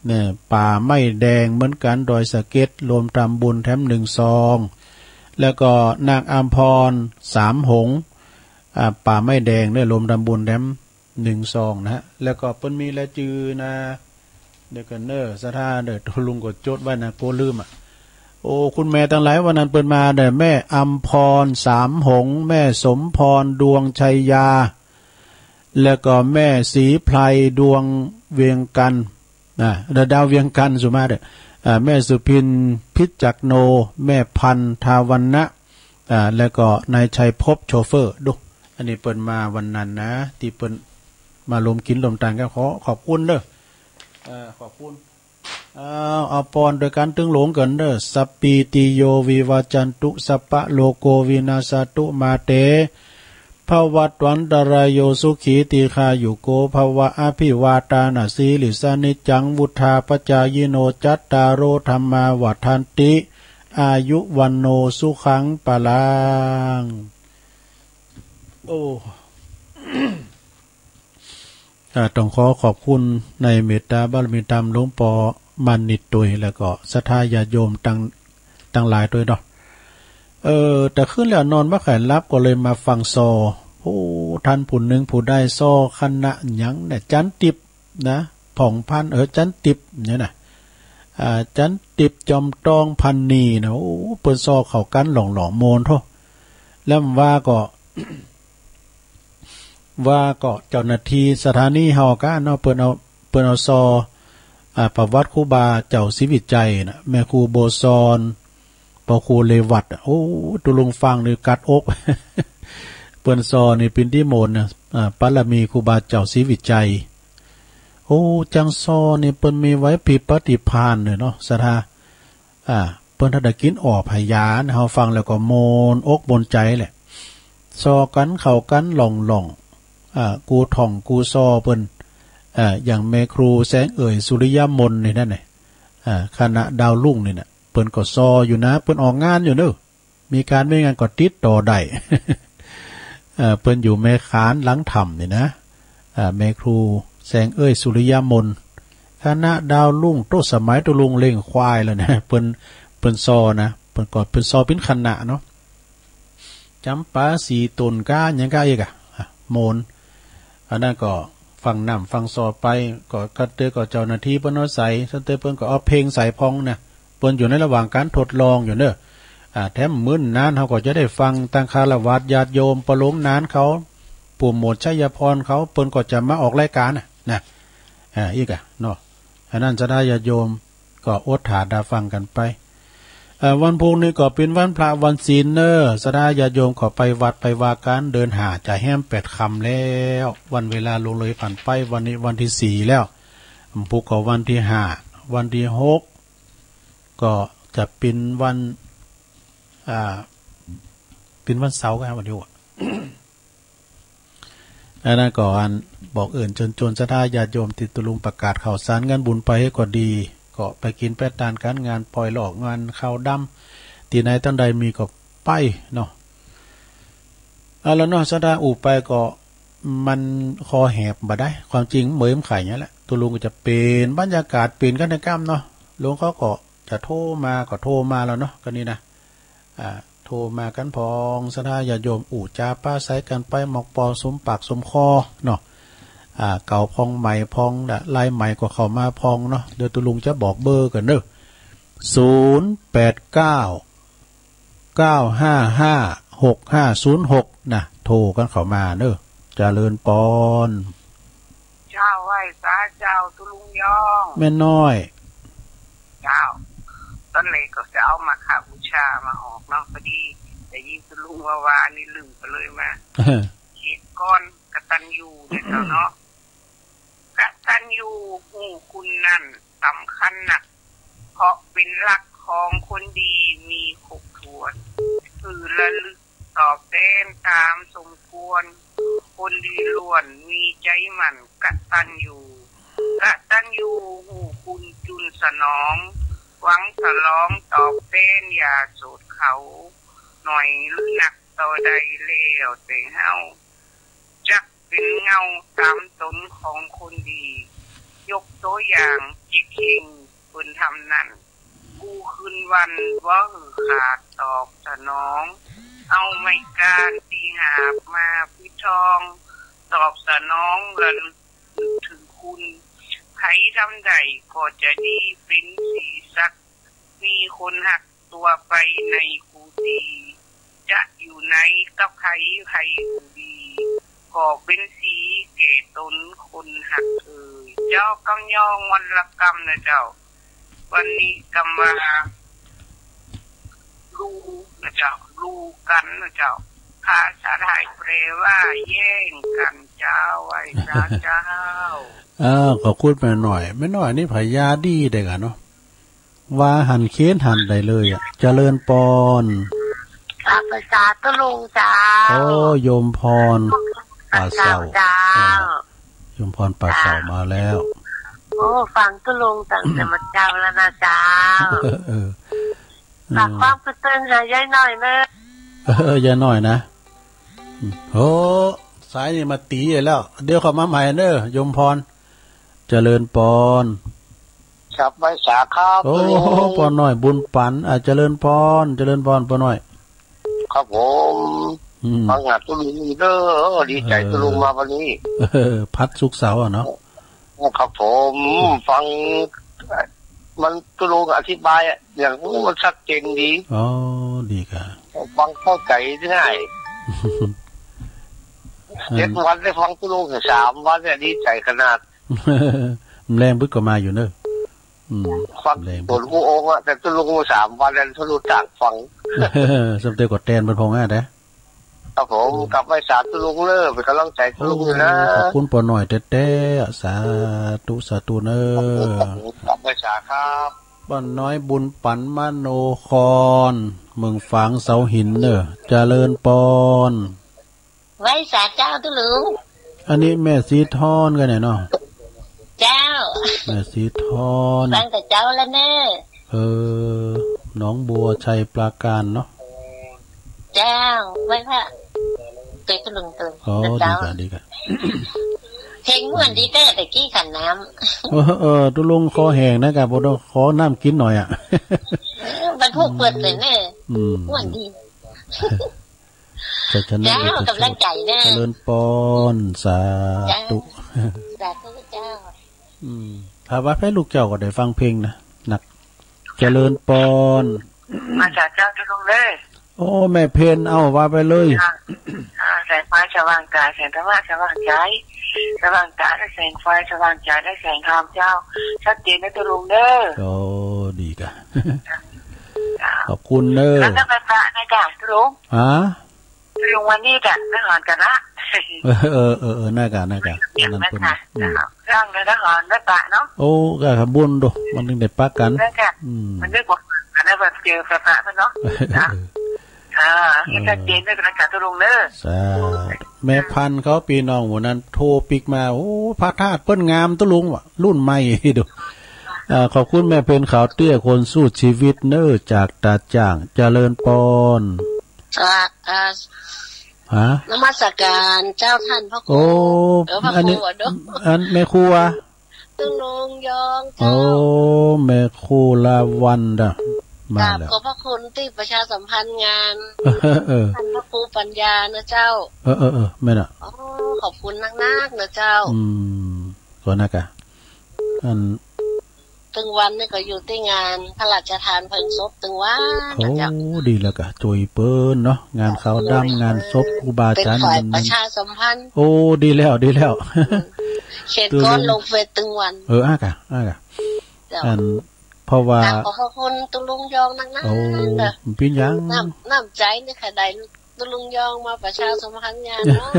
เนี่ย ป่าไม้แดงเหมือนกั๋น ดอยสะเก็ด รวมทำบุญแถมหนึ่งซอง แล้วก็นางอำพร สามหงส์ อ่า ป่าไม้แดงเนี่ย รวมทำบุญแถม หนึ่งซองนะฮะ แล้วก็เปิ้นมีรายจื้อนะ เดี๋ยวก่อนเน่อ ศรัทธาเน่อ ตุ๊ลุงก็จดไว้นะ กั๋วลืมอะ โอ้ คุณแม่ตังหลายวันนั้นเปิ้นมาเน่อ แม่อำพร สามหงส์ แม่สมพร ดวงชัยยา แล้วก็แม่ศรีไพร ดวงเวียงกัน นะ ดาวเวียงกัน สุมาเน่อ อ่า แม่สุพิน พิจักโน แม่พันธ์ ทาวันนะ อ่า แล้วก็นายชัยภพ โชเฟอร์ ดู อันนี้เปิ้นมาวันนั้นนะ ตี้เปิ้นมาลมกิ๋นลมตานกั๋น ขอขอบคุณเน่อ อ่า ขอบคุณ อ้าว เอาปอนโดยก๋านตึงหลงกั๋นเน่อ สัพพีติโย วิวัจจันตุ สัพพะโรโค วินัสสะตุ มาเต ภวัตวันตะราโย สุขี ทีฆายุโก ภวะ อภิวาทานะสีลิสสะ นิจจัง วุฑฒาปะจายิโน จัตตาโร ธัมมา วัฑฒันติ อายุ วัณโณ สุขัง พลัง โอ้ อ่า ต้องขอขอบคุณในเมตตาบารมีธรรมหลวงป้อมานิตตวย แล้วก็ศรัทธาญาติโยมตัง ตังหลายตวยเนาะ เออ แต่คืนแล้วนอนบ่ใค่หลับ ก็เลยมาฟังซอ โอ้ ต้านผู้นึ่งผู้ได้ซอคณะหยังเนี่ย จันติบนะ ผ่องพันธ์ เออ จันติบเนี่ยนะ อ่า จันติบ จอมตอง พันนีนะ โอ้ เปิ้นซอเข้ากั๋นหล่องๆ ม่วนโธ่ แล้วว่าก็ ว่าก็เจ้าหน้าตี้สถานีเฮาก้าเนาะ เปิ้นเอา เปิ้นเอาซอ อ่า ประวัติครูบาเจ้าศรีวิชัยน่ะ แม่ครูบัวซอน ป้อครูเรวัตน์อะ โอ้ ตุ๊ลุงฟังนี่กัดอก เปิ้นซอนี่เป๋นตี้ม่วนนะ อ่า บารมีครูบาเจ้าศรีวิชัย โอ้ จังซอนี่เปิ้นมีไว้พิปฏิภาณเลยเนาะ ศรัทธา อ่า เปิ้นถ้าได้กิ๋นอ่อผญานะ เฮาฟังแล้วก็ม่วนอกม่วนใจ๋แหละ ซอกั๋นเข้ากั๋นหล่องๆ อ่า กูท่องกูซอเปิ้น อ่า อย่างแม่ครูแสงเอ่ย สุริยมนนี่นั่นแหละ อ่า คณะดาวรุ่งนี่นะ เปิ้นก็ซออยู่นะ เปิ้นออกงานอยู่เนาะ มีก๋านมีงานก็ติดต่อได้ เอ่อ เปิ้นอยู่แม่ขานหลังถ้ำนี่นะ อ่า แม่ครูแสงเอ่ย สุริยมน คณะดาวรุ่ง โต๊ะสมัยตุ๊ลุงเล่งควายแล้วนะ เปิ้น เปิ้นซอนะ เปิ้นก็ เปิ้นซอเป๋นคณะเนาะ จ๋ำปา สี่ต๋นก้า หยังก้าอีกอะ อ่ะ ม่วน อันนั้นก็ฟังน้ำฟังซอไป ก็ ก็เตื้อก็เจ้าหน้าตี้เปิ้นเอาใส่ เตื้อเปิ้นก็เอาเพลงใส่พ่องนะ เปิ้นอยู่ในระหว่างก๋านทดลองอยู่เนาะ อ่า แถมมื้อนานเฮาก็จะได้ฟัง ตังฆราวาสญาติโยม ประโลมนานเขา โปรโมทชัยพรเขา เปิ้นก็จะมาออกรายก๋านน่ะ นะ อ่า อีกอะเนาะ อันนั้นศรัทธาญาติโยมก็อดถ่าดาฟังกั๋นไป เอ่อ วันพูกนี้ก็เป๋นวันพระวันศีลเน่อ ศรัทธาญาติโยมก็ไปวัดไปวากั๋น เดินหาจะแฮมแปดค่ำแล้ว วันเวลาล่วงเลยผ่านไป วันนี้วันตี้สี่แล้ว วันพูกก็วันตี้ห้า วันตี้หก ก็จะเป๋นวัน อ่า เป๋นวันเสาร์ครับ วันตี้หก อันนั้นก็อันบอกเอิ้นเจิญจวนศรัทธาญาติโยมตี้ตุ๊ลุงประกาศข่าวสารงานบุญไปก็ดี ก็ไปกิ๋นไปตานกั๋น งานปอยหลอก งานข้าวดำ ตี้ไหนตังใดมีก็ไปเนาะ เอาละเนาะ ศรัทธาอู้ไปก็มันคอแหบบ่ได้ ความจริงเหมยมันไขอย่างนี้แหละ ตุ๊ลุงก็จะเป๋นบรรยากาศ เป๋นกั๋นในก้ำเนาะ ลุงเขาก็จะโทรมาก็โทรมาแล้วเนาะ ก็นี่นะ อ่า โทรมากั๋นพ่อง ศรัทธาญาติโยมอู้จ๋าปราศัยกั๋นไป หมอกปอสมปากสมคอเนาะ อ่า เก่าพ่องใหม่พ่องละ ลายใหม่ก็เข้ามาพ่องเนาะ เดี๋ยวตุ๊ลุงจะบอกเบอร์กั๋นเน่อ ศูนย์แปดเก้า เก้าห้าห้า หกห้าศูนย์หก นะ โทรกั๋นเข้ามาเน่อ เจริญปอน เจ้า ไหว้สาเจ้าตุ๊ลุงยอง แม่น้อย เจ้า ต๋อนแรกก็จะเอามาฆบูชามาออกเนาะ พอดีได้ยินตุ๊ลุงว่าว่าอันนี้ลืมไปเลยมา เขียนก่อน กตัญญูเนี่ยเจ้าเนาะ กตัญญูรู้คุณนั้นสำคัญนัก เพราะเป๋นหลักของคนดีมีครบถ้วน คือระลึก ตอบแตนต๋ามสมควร คนดีล้วนมีใจ๋หมั่นกตัญญู กตัญญูรู้คุณจุลสนอง หวังสลองตอบแตนอย่าโสดเขา หน่อยหรือนักเต้าใดแล้วแต่เฮา จักเป๋นเงาต๋ามต๋นของคนดี ยกตั๋วอย่างเจ๊กเฮงเปิ้นทำนั้น กู้คืนวันบ่หื้อขาดตอบสนอง เอาไม้ก้านตี้หาบมาปิดทอง ตอบสนองระลึกนึกเถิงคุณ ใผทำได้ก็จะดีเป๋นสีสัก มีคนฮัก ตั๋วไปในกูดี จะอยู่ไหนกับใผใผกูดี ก็เป๋นสีแก่ต๋นคนฮักเอ่ย เจ้ากำยองวันละกำนะเจ้า วันนี้กำว่า ลู่นะเจ้า ลู่กั๋นนะเจ้า ภาษาไทยแปลว่าแย่งกั๋นเจ้า ไหว้สาเจ้า อ้าว ขอบคุณแม่น้อย แม่น้อยนี่ผยาดีเด้อกั๋นเนาะ ว่าหันเคนหันได้เลยอะ เจริญปอน กราบไหว้สาตุ๊ลุงเจ้า โอ้ โยมพร ป่าเสา เจ้า เออ โยมพรป่าเสามาแล้ว โอ้ ฟังตุ๊ลุงตั้งแต่เมื่อเจ๊าแล้วนะเจ้า เออ เออ ฝากความกระเตือนหายายน้อยเนอะ เออ ยายน้อยนะ โอ้ สายนี่มาตี๋แล้ว เดี๋ยวเข้ามาใหม่เนอะ โยมพร เจริญปอน ครับ ไหว้สาครับ โอ้ ตุ๊ลุง ป้อน้อยบุญปัน อ่ะ เจริญปอน เจริญปอน ป้อน้อย ครับผม อืม ฟังหาตุ๊ลุงเด้อ ดีใจ๋ตุ๊ลุงมาวันนี้ เออ พัดศุกร์เสาร์อะเนาะ ครับผม อืม ฟัง มันตุ๊ลุงอธิบายอะ อย่าง โอ้ มันชัดเจนดี อ๋อ ดีค่ะ ฟังเข้าใจ๋ง่าย อืม เจ็ดวันได้ฟังตุ๊ลุงสามวันเนี่ย ดีใจ๋ขนาด แมลงบึกก็มาอยู่เนอะ อืม ฟัง แมลงบึก ต๋นกู้องค์อะ แต่ตุ๊ลุงสามวันแล้ว ตุ๊ลุงต่างฟัง สมเด็จก็แตนเปิ้นพองอ่ะนะ ครับผม กราบไหว้สาตุ๊ลุงเนอะ เป๋นก๋ำลังใจ๋ตุ๊ลุงอยู่นะ โอ้ ขอบคุณป้อน้อยแต๊ๆ สาธุ สาธุเนอะ ครับผม กราบไหว้สาครับ ป้อน้อยบุญปันมโนคร เมืองฝางเสาหินเนอะ เจริญปอน ไหว้สาเจ้าตุ๊ลุง อันนี้แม่สีทอนกั๋นเนี่ยเนาะ เจ้า แม่สีทอน ฟังแต่เจ๊าแล้วเนอะ เออ หนองบัวชัยปราการเนาะ เจ้า ไหว้พระ ตุ๊ลุงตุ๊ลุง อ๋อ เจ้า ดีค่ะ ดีค่ะ เพลงม่วนดีแต๊ แต่กี้ขันน้ำ เออ เออ ตุ๊ลุงคอแห้งนะกะ บ่ต้องขอน้ำกิ๋นหน่อยอะ เออ มันพูกเปิดเลยเนอะ อืม ม่วนดี ชัยชนะ เจ้า เอกชน ก๋ำลังใจ๋เนอะ เจริญปอน สาธุ เจ้า สาธุเจ้า อืม ถามว่าแฟนลูกเจ้าก็ได้ฟังเพลงนะ นัก เจริญปอน มาจากเจ้าตุ๊ลุงเลย โอ้ แม่เพน เอาว่าไปเลย อ่า อ่า แสงไฟสว่างกาย แสงธรรมะสว่างใจ สว่างกายด้วยแสงไฟ สว่างใจด้วยแสงธรรมเจ้า ชัดเจนนะตุ๊ลุงเด้อ โอ้ ดีก่ะ เจ้า ขอบคุณเน้อ แล้วก็ไปปะนะจ๊ะตุ๊ลุง ฮะ ตุ๊ลุงวันนี้จ๊ะ ไม่หอนกันละ เออ เออ เออ เออ น่าก่ะ น่าก่ะ อย่างนั้น อันนั้นเปิ้น นะคะ อืม เจ้า เรื่องนั้นก็หอนได้ปะเนาะ โอ้ ก็บุญโด มันถึงได้ปะกัน เจ้าค่ะ อืม มันนึกว่า อันนั้นแบบเจอปะปะเนาะ เออ อ่า ให้ชัดเจนด้วยกันนะจ๊ะตุ๊ลุงเด้อ สาธุ แม่พันธุ์เขาปี้น้องหมู่นั้นโทรปิ๊กมา โอ้ พระธาตุเปิ้นงามตุ๊ลุงว่ะ รุ่นใหม่ดู อ่า ขอบคุณแม่เพ็ญขาวเตี้ยคนสู้ชีวิตเน้อ จากตาจ่าง เจริญปอน อ่า อ่า ฮะ นมัสการเจ้าท่านพระครู โอ้ เออ พระครู อันนี้ อะเนาะ อันแม่ครูอะ ตุ๊ลุงยองเจ้า โอ้ แม่ครูลาวันเด้อ มากราบ แล้ว ขอบพระคุณตี้ประชาสัมพันธ์งาน เออ ท่านพระครูปัญญานะเจ้า เออ เออ เออ แม่นน่ะ อ๋อ ขอบคุณนักๆ นะเจ้า อืม ก็นักอะ อัน ตึงวันนี่ก็อยู่ตี้งานพระราชทานเพลิงศพตึงวัน โอ้ นะเจ้า ดีแล้วก่ะ จ้วยเปิ้นเนาะ งานขาวดำ จ้วยเปิ้น งานศพครูบาอาจ๋ารย์ เป๋นฝ่าย มัน ประชาสัมพันธ์ โอ้ ดีแล้ว ดีแล้ว อืม เขตก้อน ตึง ลงเฟซตึงวัน เออ อ่ะก่ะ อ่ะก่ะ เจ้า อัน เพราะว่า กราบขอบพระคุณตุ๊ลุงยองนักๆ โอ้ เด้อ เป๋นหยัง น้ำ น้ำใจ๋นี่ค่ะ ได้ตุ๊ลุงยองมาประชาสัมพันธ์งานเนาะ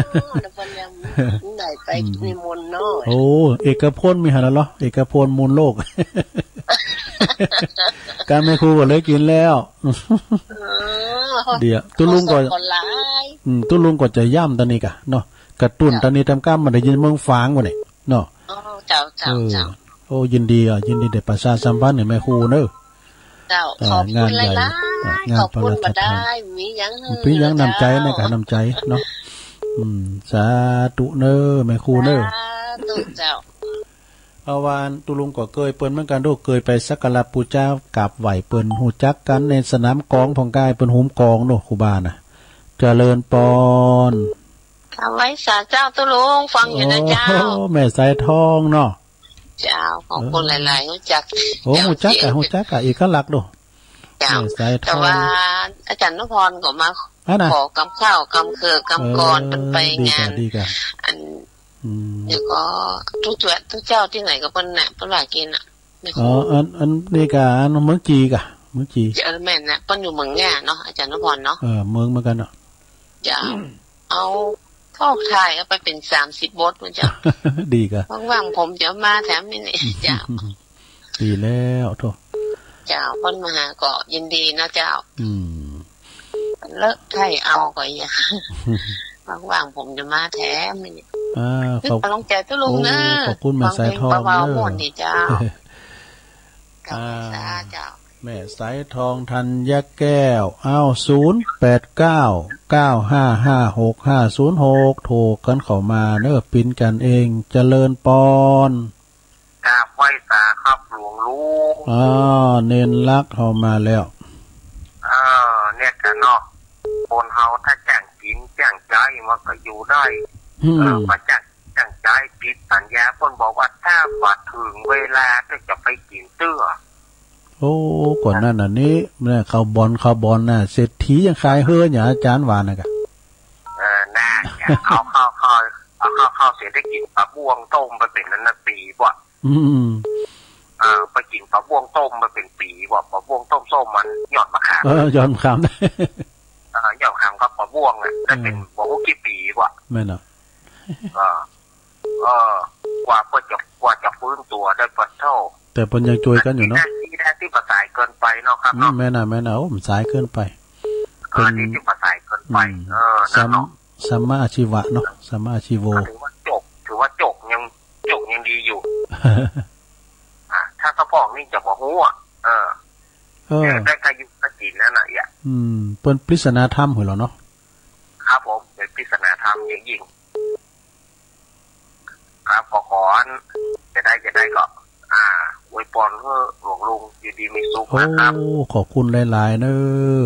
แล้วเปิ้นยังได้ไป อืม นิมนต์เนาะ โอ้ เอกพลมีหันแล้วเหรอ เอกพลมูลโลก การแม่ครูก็เลยกิ๋นแล้ว เออ เดี๋ยวตุ๊ลุงก็ ขอส่งก่อนหลาย อืม ตุ๊ลุงก็จะย้ำตอนนี้ก่ะเนาะ กระตุ้น เจ้า ตอนนี้ตำก้ามันได้ยินเมืองฝางกว่านี่เนาะ อ๋อ เจ้า เจ้า เออ เจ้า โอ้ ยินดีอ่ะ ยินดีได้ประชาสัมพันธ์ให้แม่ครูเน้อ เจ้า เอ่อ ขอบคุณ งานใหญ่ หลายๆ อ่ะ งาน ขอบคุณ พระราชทาน บ่ได้ มีหยังหื้อ เป๋นหยัง เจ้า น้ำใจ๋นะก่ะ น้ำใจ๋เนาะ อืม สาธุเน้อ แม่ครูเน้อ สาธุเจ้า เพราะว่าตุ๊ลุงก็เกยเปิ้นเหมือนกั๋นโด เกยไปสักการะปู๋จากราบไหว้เปิ้น ฮู้จักกั๋นในสนามกองพ่องก้า เปิ้นหุมกองโด ครูบาน่ะ เจริญปอน กราบไหว้สาเจ้าตุ๊ลุง ฟังอยู่นะเจ้า โอ้ แม่สายทองเนาะ เจ้า ขอบคุณ เออ หลายๆ ฮู้จัก โอ้ เจ้า ฮู้จักก่ะ เสียง ฮู้จักก่ะ เอกลักษณ์โด เจ้า แม่สายทอง แต่ว่าอาจ๋ารย์นพพรก็มา อันน่ะ ขอกำข้าวกำเขิกกำกร เออ เปิ้นไป ดีก่ะ งาน ดีก่ะ อัน อืม เดี๋ยวก็ตุ๊เจื้อตุ๊เจ้าตี้ไหนก็เปิ้นน่ะ เปิ้นว่ากิ๋นน่ะ แม่ครู อ๋อ อัน อันนี้ก่ะ อันเมืองจีก่ะ เมืองจี เออ แม่นน่ะ เปิ้นอยู่เมืองเนี่ยเนาะ อาจ๋ารย์นพพรเนาะ เออ เมืองเหมือนกั๋นเนาะ เจ้า เอา ทอดถ่ายเอาไปเป๋นสามสิบบทนะเจ้า ดีก่ะ ว่างๆ ผมจะมาแถมนี่นี่ เจ้า ดีแล้วโธ่ เจ้า เปิ้นมาหาก็ยินดีนะเจ้า อืม เลิกถ่ายเอาก็อย่า ว่างๆ ผมจะมาแถมนี่ อ่า นึก ขอบ กำลังใจ๋ตุ๊ลุงเน้อ โอ้ ขอบคุณแม่สายทอง ฟังเพลงเบาๆ เน้อ ม่วนดีเจ้า ขอบคุณ อ่า สาเจ้า แม่สายทองธัญแก้ว อ้าว ศูนย์แปดเก้า เก้าห้าห้าหกห้าศูนย์หก โทรกั๋นเข้ามาเน้อ เป๋นกั๋นเอง เจริญปอน กราบไหว้สาครับหลวงลุง อ่า เณรลักษณ์เข้ามาแล้ว เออ เนี่ยก่ะเนาะ คนเฮาถ้าแจ้งจิ๋นแจ้งใจ๋มันก็อยู่ได้ อืม เออ บ่แจ้ง แจ้งใจ๋ผิดสัญญา เปิ้นบอกว่าถ้าบ่เถิงเวลาก็จะไปกิ๋นเตื้อ โอ้ ก่อนนั้นน่ะนี่ เนี่ย เข้าบ่อน เข้าบ่อนน่ะ เศรษฐียังขายเฮืออย่างอาจ๋ารย์ว่าน่ะก่ะ เออ น่าจะเอาเข้า เข้า เอาเข้า เข้าเสียได้กิ๋นปลาบ้วงต้มไปเป๋นอันนั้นปีบ่ อืม เออ ไปกิ๋นปลาบ้วงต้มไปเป๋นปีบ่ ปลาบ้วงต้มส้มมันยอดมะขาม เออ ยอดมะขาม เออ ยอดมะขามกับปลาบ้วงอ่ะ ได้เป๋น อืม บ่ฮู้กี่ปีบ่ แม่นเนาะ เออ เออ กว่าเปิ้นจะ กว่าจะฟื้นตั๋วได้ปะโธ่ แต่เปิ้นยังจ้วยกั๋นอยู่เนาะ ดีนะ ดีนะตี้บ่สายเกินไปเนาะครับ อืม เนาะ แม่นน่ะ แม่นน่ะ โอ้ มันสายเกินไป เออ เปิ้น ดีตี้บ่สายเกินไป อืม เออ นั่นเนาะ สัม สัมมาอาชีวะเนาะ สัมมาอาชีโว ก็ถือว่าจบ ถือว่าจบยัง จบยังดีอยู่ อ่ะ ถ้าสะพองนี่จะบ่ฮู้อ่ะ เออ เออ แต่ได้แค่อยู่กับกิ๋นนั่นน่ะ อย่า อืม เปิ้นปริศนาธรรมหื้อเหรอเนาะ ครับผม เป๋นปริศนาธรรมอย่างยิ่ง ครับ ก็ขออัน จะได้ จะได้ก็ อ่า อวยปอนหื้อหลวงลุงอยู่ดีมีสุขนะครับ โอ้ ขอบคุณหลายๆ เน้อ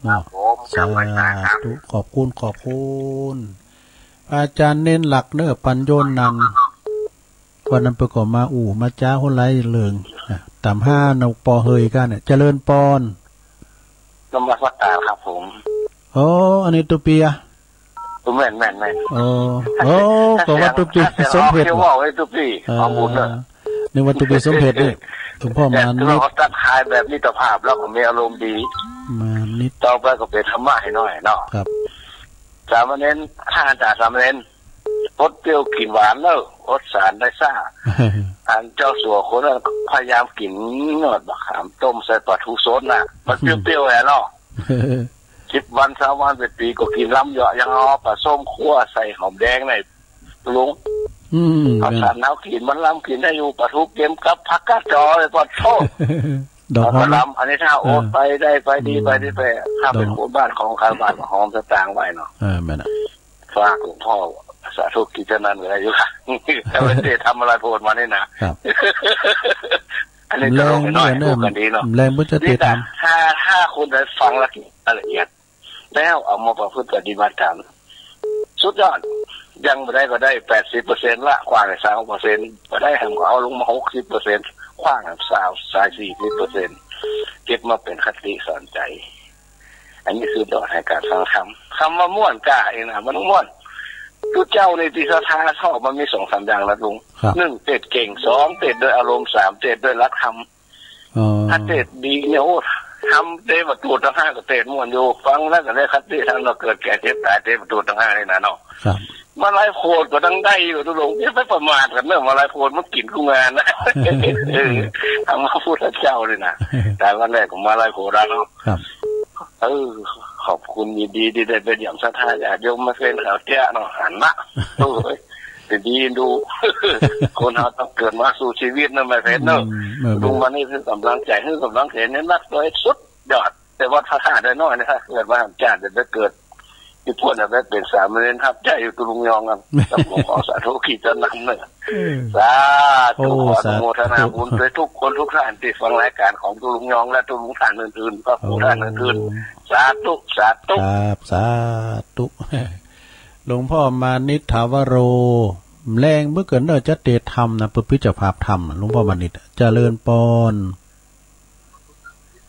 ครับผม สาธุ ขอบคุณ ขอบคุณ อาจ๋ารย์เณรลักษณ์เน้อ ปัญโญนันท์ วันนั้นเปิ้นก็มาอู้มาจ๋าหัวไหลเรื่องนะ ต๋ามห้าหนองปอเฮยกั๋นเนี่ย เจริญปอน นมัสการครับผม โอ้ อันนี้ตุ๊เปีย แม่น แม่น แม่น อ๋อ โอ้ ก็ว่าตุ๊ปีสมเพ็ญ เจ้าเว้าไอ้ตุ๊ปี เออ เอาบุญเนอะ นึกว่าตุ๊ปีสมเพ็ญนี่ หลวงพ่อมานิต แต่เราก็ตัดขายแบบมิตรภาพ แล้วก็มีอารมณ์ดี มานิต ต่อไปก็เป๋นธรรมะให้หน้อยเนาะ ครับ สามเณร ถ้าอาจารย์สามเณร อดเปรี้ยวกิ๋นหวานเนอะ อดสารได้ซ่า อันเจ้าสัวคนนั้นพยายามกิ๋นยอดบักขามต้มใส่ป๋าทูสดน่ะ มันเปรี้ยวๆ แหละเนาะ สิบวัน ซาววัน เป๋นปี๋ก็กิ๋นล้ำเยาะ ยังเอาป๋าส้มคั่วใส่หอมแดงใน ลุง อืม เอา แม่น สารหนาวกิ๋น มันล้ำกิ๋นได้อยู่ ป๋าทูเก็มกับผักกาดจอเลย ปะโธ่ ดอกหอม เอาป๋าล้ำ อันนี้ถ้า เออ โอดไปได้ไปดี อืม ไปดีไป ถ้าเป๋น ดอก คนบ้านของใครบ้านหอมสตางค์ไว้เนาะ เออ แม่นน่ะ ฝากหลวงพ่อ สาธุกิ๋นเต้านั้นก็ได้อยู่ แต่ว่าเจ๊ทำอะไรโพดมานี่นะ ครับ อันนี้ก็ลองหน่อย แรงเหมือนเดิม พูดกันดีเนาะ แรงเพื่อจะติดตาม นี่แต่ถ้า ถ้าคนใดฟังแล้วกิ๋นรายละเอียด แล้วเอามาประพฤติปฏิบัติตาม สุดยอด ยังบ่ได้ก็ได้แปดสิบเปอร์เซ็นต์ละ ขว้างซาวเปอร์เซ็นต์ บ่ได้แหมก็เอาลงมาหกสิบเปอร์เซ็นต์ ขว้างซาว สายสี่สิบเปอร์เซ็นต์ เก็บมาเป๋นคติสอนใจ๋ อันนี้คือดอกแห่งก๋านฟังธรรม กำว่าม่วนก้าเองนะ มันม่วน ตุ๊เจ้าในตี้ศรัทธาชอบมันมีสองสามอย่างนะลุง ครับ นึ่ง เทศน์เก่ง สอง เทศน์ด้วยอารมณ์ สาม เทศน์ด้วยหลักธรรม อ๋อ ถ้าเทศน์ดีเนี่ย โอ้ ธรรมเตวะตูตตังห้าก็เทศน์ม่วนอยู่ ฟังแล้วก็ได้คติธรรม เฮาเกิดแก่เจ็บต๋าย เตวะตูตตังห้านี่นะเนาะ ครับ มาลัยโพธิ์ก็ยังได้อยู่ ตุ๊ลุง อย่าไปประมาทกั๋นเนอะ มาลัยโพธิ์มันกิ๋นกู้งานนะ เออ ธรรมะพุทธเจ้านี่นะ แต่วันแรกก็มาลัยโพธิ์แล้วเนาะ ครับ เออ ขอบคุณ ยินดีตี้ได้ไปเยี่ยมศรัทธาญาติโยม แม่เพ็ญเขาเจ๊ยะเนาะ หันละ โอ้ย ดีดู คนเฮาต้องเกิดมาสู้จีวิตนะ แม่เพ็ญเนาะ อืม แม่นๆ ลุงมานี่หื้อกำลังใจ๋ หื้อกำลังใจ๋เนี่ยนักโตสุดยอด แต่วัดพระธาตุน้อยๆ นี่ ถ้าเกิดว่าจาติจะไปเกิด ตี้ป้นจะไปเป๋นสามเณร ประทับใจ๋อยู่ตุ๊ลุงยองอะ กับหลวงพ่อสาธุกิ๋นเต้านั้นเนาะ เออ สาธุ โอ้ ขออนุโมทนาบุญ สาธุ ด้วยทุกคนทุกท่านตี้ฟังรายก๋านของตุ๊ลุงยองและตุ๊ลุงท่านอื่นๆ พระครูท่านอื่นๆ โอ้ สาธุ สาธุ ครับ สาธุ หลวงพ่อมานิตถาวโร แรงเปื้อเกิ๋นเน่อ จะเตรียมธรรมนะ ประพฤติจะภาพธรรม หลวงพ่อมานิต เจริญปอน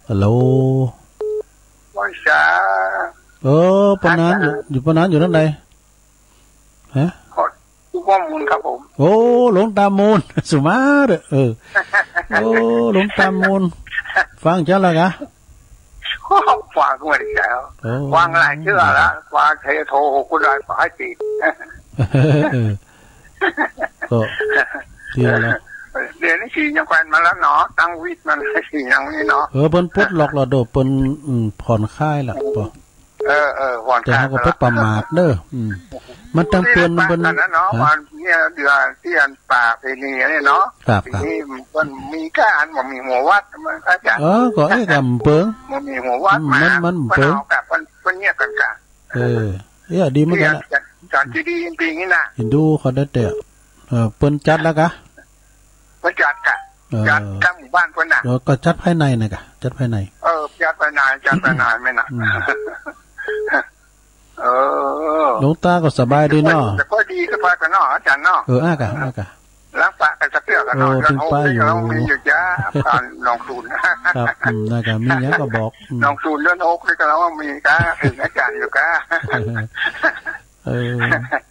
ฮัลโหล ไหว้สา เออ ปอนานอยู่ อาจารย์ อยู่ปอนานอยู่ตังใด ฮะ ขอ หลวงพ่อมูลครับผม โอ้ หลวงตามูล สุมาเตอร์ เออ โอ้ หลวงตามูล ฟังเจ้าละกะ ฟังเหมือนกัน โอ้ ฟังหลายเทื่อละ ฟังเทโทคุณหลายฝ่ายติด ก็เทื่อละ เดี๋ยวนี้สียังแควนมาแล้วเนาะ ตั้งวิทย์มันสียังนี่เนาะ เออ เปิ้นปลดล็อกแล้วโด เปิ้น อืม ผ่อนคลายละ ปอ เออ เออ ผ่อนคลาย แต่เฮาก็ไปประมาทเด้อ อืม มันต้องเปิ้น เปิ้น กันนะเนาะ ฮะ วันเนี่ยเดือนที่อันป่าเพณีเนี่ยเนาะ ครับ ครับ ปีนี้มันมีก้าอันบ่มีหัววัด มันก็จะ เออ ก็เอ๊ะ ก็บ่เปิง บ่มีหัววัด อืม มา มัน มันบ่เปิง เปิ้นเอากับ เปิ้น เปิ้นเยียะกั๋นกะ เออ เอ๊ะ ดีเหมือนกั๋นละ จัด จัดที่ดีจริงๆ นี่นะ เห็นดูเขาได้แต่ เออ เปิ้นจัดแล้วกะ เปิ้นจัดกะ เออ จัดทั้งหมู่บ้านเปิ้นน่ะ เออ ก็จัดภายในน่ะกะ จัดภายใน เออ จัดภายใน จัดภายในแม่นน่ะ อืม เออ หลวงตาก็สบายดีเนาะ แต่ก็ดีก็ไปกันเนาะ อาจารย์เนาะ เออ อ้ากะ อ้ากะ ล้างปะกันสักเทื่อกันเนาะ เออ เดือนหก ถึงไปอยู่ นี่ก็ต้องมีอยู่จ้า ผ่านหนองสูน ครับ อืม น่าจะมีหยังก็บอก อืม หนองสูนเดือนหก นี่ก็ต้องมีจ้า ถึงอาจารย์อยู่จ้า เออ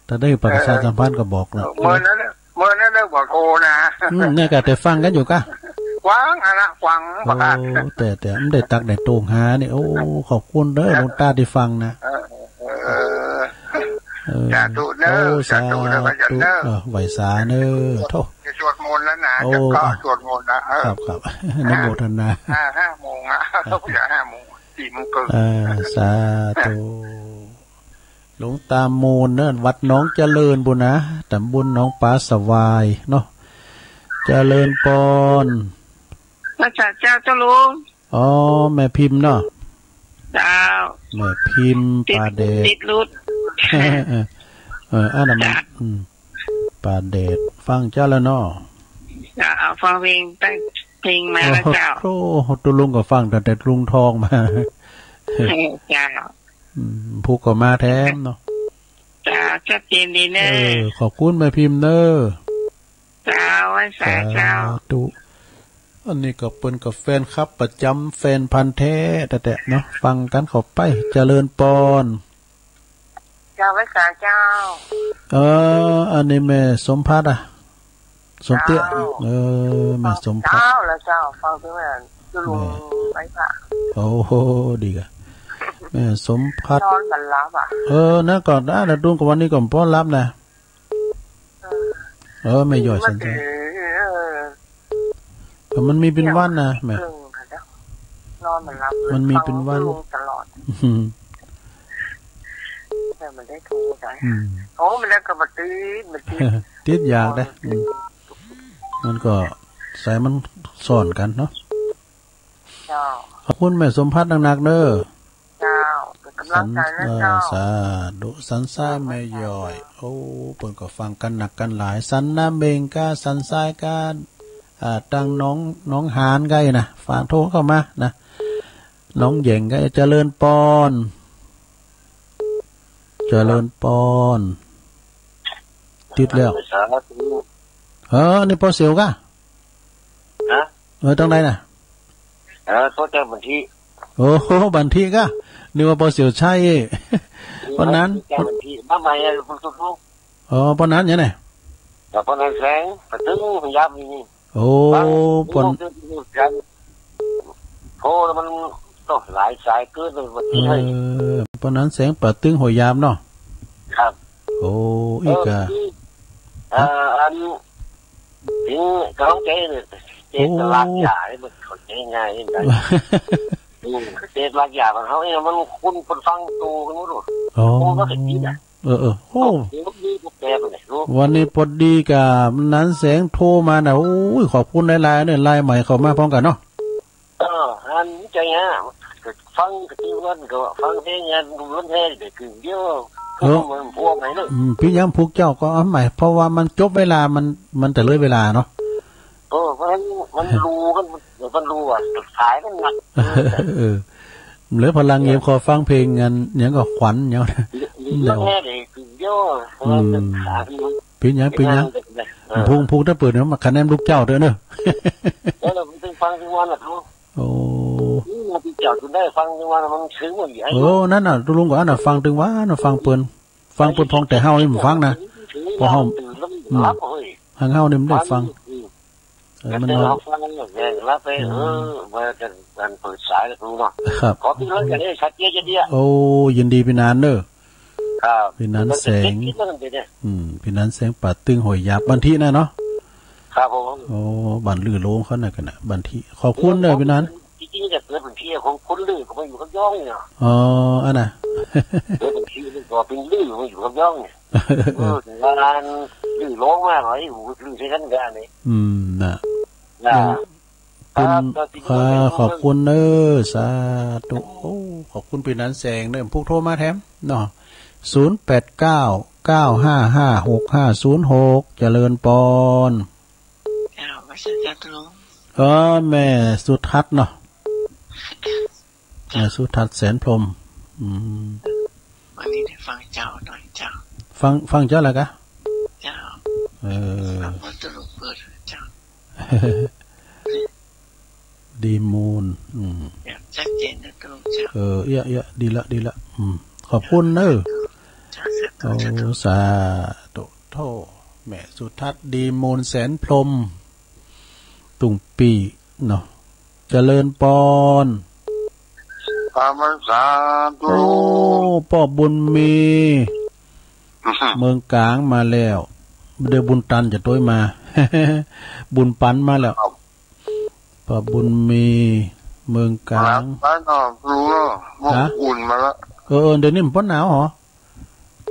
ถ้าได้ประชาสัมพันธ์ก็บอกนะ เออ เมื่อนั้นน่ะ เมื่อนั้นเรื่องบ่โทรนะ อืม เนี่ยกะแต่ฟังกันอยู่กะ ฟังอะนะ ฟัง โอ้ ประกาศ แต่ แต่มันได้ตักได้ตวงหานี่ โอ้ ขอบคุณเด้อ หลวงตาตี้ฟังนะ เออ เออ เออ สาธุเด้อ โอ้ สาธุเด้อ สาธุ อาจารย์เด้อ เออ ไหว้สาเด้อ โธ่ จะสวดมนต์แล้วนะ โอ้ จะก็ อ่ะ สวดมนต์นะ เออ ครับ ครับ อนุโมทนา ห้า ห้าโมงอะ ครับ จะห้าโมง สี่โมงครึ่ง เออ สาธุ หลวงตามูลเนอะ วัดหนองเจริญปู้นนะ ตำบลหนองปลาสวายเนาะ เจริญปอน พระสาเจ้าเจ้าลุง อ๋อ แม่พิมพ์เนาะ เจ้า แม่พิมพ์ ติด ป่าแดด ติดหลุด เออ อันนั้นมัน เจ้า อืม ป่าแดด ฟังเจ้าแล้วเนาะ เจ้า ฟังเพลง ตั้งเพลงมาแล้วเจ้า โอ้โห ตุ๊ลุงก็ฟังตั้งแต่ตุ๊ลุงทองมา เออ เจ้า อืม ผู้ก็มาแถมเนาะ เจ้า ชัดเจนดีเน่อ เออ ขอบคุณแม่พิมพ์เน่อ เจ้า ไหว้สาเจ้า สาธุ อันนี้ก็เปิ้นก็แฟนคลับประจ๋ำ แฟนพันธุ์แท้แต๊ๆ เนาะ ฟังกันเข้าไป เจริญปอน เจ้า ไหว้สาเจ้า เออ อันนี้แม่สมภัทรอะ สมเตี้ย เจ้า เออ แม่สมภัทร เจ้า แล้วเจ้า ฟังตึงแม่ คือลุง แม่ ไหว้พระ โอ้โห ดีก่ะ แม่สมภัทร นอนบ่หลับอะ เออ นะ ก่อนนะ นะ ดุงกับวันนี้ก่อน บ่หลับนะ เออ เออ แม่ย้อย สันเจ้า เออ แต่มันมีเป๋นวันนะแม่ เที่ยงคืน นอนบ่หลับเลย มันมีเป๋นวัน ฟังลุงตลอด อืม แต่มันได้โทรได้ อืม โอ้ มันแล้วก็บ่ติด บ่ติด ติดยากนะ อืม มันก็สายมันซ้อนกั๋นเนาะ เจ้า ขอบคุณแม่สมภัทรนักๆ เน้อ เจ้า เป๋นก๋ำลังใจ๋นะ สัน เออ เจ้า สาธุ สันซ้ายแม่ย้อย โอ้ เปิ้นก็ฟังกั๋นนักกั๋นหลาย สันนาเม็งก้า สันซ้ายก้า อ่า ตังหนอง หนองหานก้านะ ฝากโทรเข้ามานะ หนองแหย่งก้า เจริญปอน เจริญปอน ติดแล้ว สาธุ เออ นี่ป้อเสี่ยวก้า ฮะ เออ ตังใดน่ะ เออ เข้าใจ๋บันที โอ้โห บันทีก้า นึกว่าป้อเสี่ยวใช่ ป้อนั้น เข้าใจ๋บันที มาใหม่อะ ลุงตุ๊กลุง อ๋อ ป้อนั้นยังไง แต่ป้อนั้นแสง ปะตึง พยายามนี่ โอ้ ฟัง ป้อ โทรแล้วมันต้องหลายสายเกินเลย บันที เออ ป้อนั้นแสง ปะตึง หัวยามเนาะ ครับ โอ้ อีกอะ เออ อัน เป๋นก๋ำลังใจ๋เนี่ย เจตลาดยาเนี่ยมันเข้าใจ๋ง่ายนี่นะ อืม เจตลาดยาของเฮาเนี่ยมันคุ้นคนฟังโตกั๋นหมดเลย อ๋อ โอ้ มันก็ดีนะ เออ เออ โอ้ โอ้ เดี๋ยวนี้พวกแกไปไหนรู้ วันนี้ปอดีก้า นั้นแสงโทรมาน่ะ โอ้ย ขอบคุณหลายๆ เนี่ย ลายใหม่เข้ามาพร้อมกั๋นเนาะ เออ อันนี้ใจ๋ฮะ ฟังกะตี้วันก็ฟังเพลงงานล้วนแท้ เดี๋ยวกึ่งเดียว เออ มันพวกไหนเนอะ อืม เปียงหยังพวกเจ้าก็เอาใหม่ เพราะว่ามันจบเวลา มัน มันจะเลยเวลาเนาะ เออ เพราะฉะนั้นมันรู้กัน มันรู้อะ สายมันหนัก เออ เหลือพลังเยี่ยมขอฟังเพลงงานหยังก็ขวัญหยัง ล้วนแท้ เดี๋ยวกึ่งเดียว อืม เปียงหยัง เปียงหยัง เออ พุง พุงถ้าเปิดเนี่ย มาคะแนนลูกเจ้าด้วยเนอะ แล้วเราไปฟังตึงวันน่ะ โอ้ อืม มาที่เจ้าจนได้ฟังตึงวัน มันถึงวันใหญ่ โอ้ นั่นน่ะ ตุ๊กลุงก็อันน่ะ ฟังตึงวันน่ะ ฟังเปิ้น ฟังเปิ้นพอง แต่เฮานี่บ่ฟังนะ พอเฮา ตื่นแล้วมันหลับเฮ้ย อืม หางเฮานี่บ่ได้ฟัง อืม เออ มันนอน แต่เฮาฟังเนี่ย หลับไป อืม เออ มากัน กันเปิดสายแล้วลุงเนาะ ครับ ขอพี่น้องกันได้ชัดเจนจะเดียว โอ้ ยินดีปี้หนานเด้อ ครับ ปี้หนานแสง อืม ปี้หนานแสง ป่าตึง ห้วยหยาบ บันทีนะเนาะ ครับผม โอ้ บ้านลือโลงเขาน่ะกั๋นนะ บันที ขอบคุณเด้อปี้หนาน จริงๆ เนี่ย เกิดบันทีของคนลือก็มาอยู่กับย้องเนี่ย อ๋อ อันน่ะ เกิดบันทีมันก็เป๋นลือมาอยู่กับย้องเนี่ย เออ แต่ว่าลือโลงมาหน่อย อยู่ลือใช้กันได้นี่ อืม น่ะ น่ะ เออ ครับ เปิ้น ก็จริงๆ อ่า ขอบคุณเด้อ สาธุ โอ้ ขอบคุณปี้หนานแสงเด้อ ผู้โทรมาแถมเนาะ ศูนย์แปดเก้า เก้าห้าห้า หกห้าศูนย์หก เจริญปอน เจ้า ว่าไงเจ้าตุ๊กลุง เออ แม่สุทัศน์เนาะ แม่สุทัศน์ แสนพรหม อืม วันนี้ได้ฟังเจ้าหน่อยเจ้า ฟัง ฟังเจ้าอะไรกะ เจ้า เออ ฟังว่าตุ๊กลุงเปิดเจ้า ดีมูน อืม แบบชัดเจนนะตุ๊กลุงเจ้า เออ เอี้ย เอี้ย ดีละ ดีละ อืม ขอบคุณเนอะ เจ้า สาธุ โอ้ สาธุ โธ่ แม่สุทัศน์ ดีมูน แสนพรหม ตุงปี้เนาะ เจริญปอน ตามพรรษาตุ๊กลุง โอ้ ป้อบุญมี เมืองกลางมาแล้ว เดี๋ยวบุญตันจะโต้ยมา บุญปันมาแล้ว ครับ ป้อบุญมี เมืองกลาง มาแล้วเนาะตุ๊กลุงเนาะ ฮะ หมอกอุ่นมาแล้ว เออ เดี๋ยวนี้มันบ่หนาวเหรอ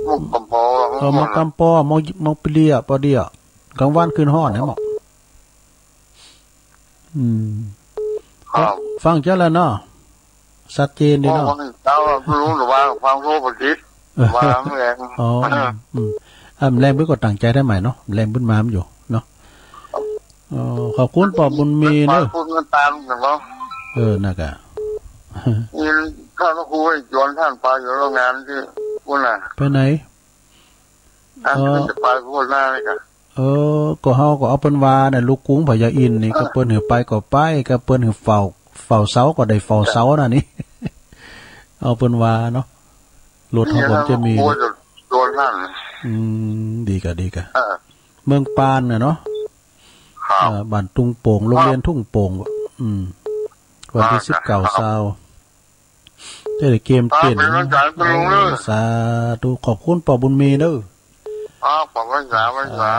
หมอกกำปอ เออ หมอกกำปอ หมอก หมอกเปรี้ย ปอเดีย กลางวันคืนฮ้อนนะหมอก อืม ครับ ฟังเจ้าแล้วเนาะ ชัดเจนดีเนาะ ฟังเจ้าแล้ว ลุงหรือว่าฟังโทรประดิษฐ์ ว่าแรง อ๋อ อืม อ่ะ แรงเปิ้นก็ตั้งใจ๋ได้ใหม่เนาะ แรงเปิ้นมามันอยู่เนาะ ครับ อ๋อ ขอบคุณป้อบุญมีเนอะ ขอบคุณกันตามกันเนาะ เออ น่ะกะ นี่ข้าพระครูให้จวนต้านไปอยู่โรงงานตี้ปู๊นน่ะ ไปไหน อันนี้ เออ จะไปโคราชนี่กะ เออ ก็เฮาก็เอาเปิ้นว่าเนี่ย ลูกกรุงพญาอินทร์นี่ เออ ก็เปิ้นหื้อไปก็ไป ก็เปิ้นหื้อเฝ้า เฝ้าเสาก็ได้เฝ้าเสาน่ะนี่ เอาเปิ้นว่าเนาะ รถเฮาก็จะมี นี่นะ โอ้ย นั่น อืม ดีก่ะ ดีก่ะ เออ เมืองปานน่ะเนาะ ครับ เอ่อ บ้านทุ่งโป่ง โรงเรียนทุ่งโป่ง อืม วันตี้ อ่า สิบเก้า ครับ ซาว จะได้เกียมเต้น ครับ เป๋นกำลังใจ๋ เออ ตกลงเน่อ สาธุ ขอบคุณป้อบุญมีเน่อ ครับ ขอบคุณครับ สาธุ สา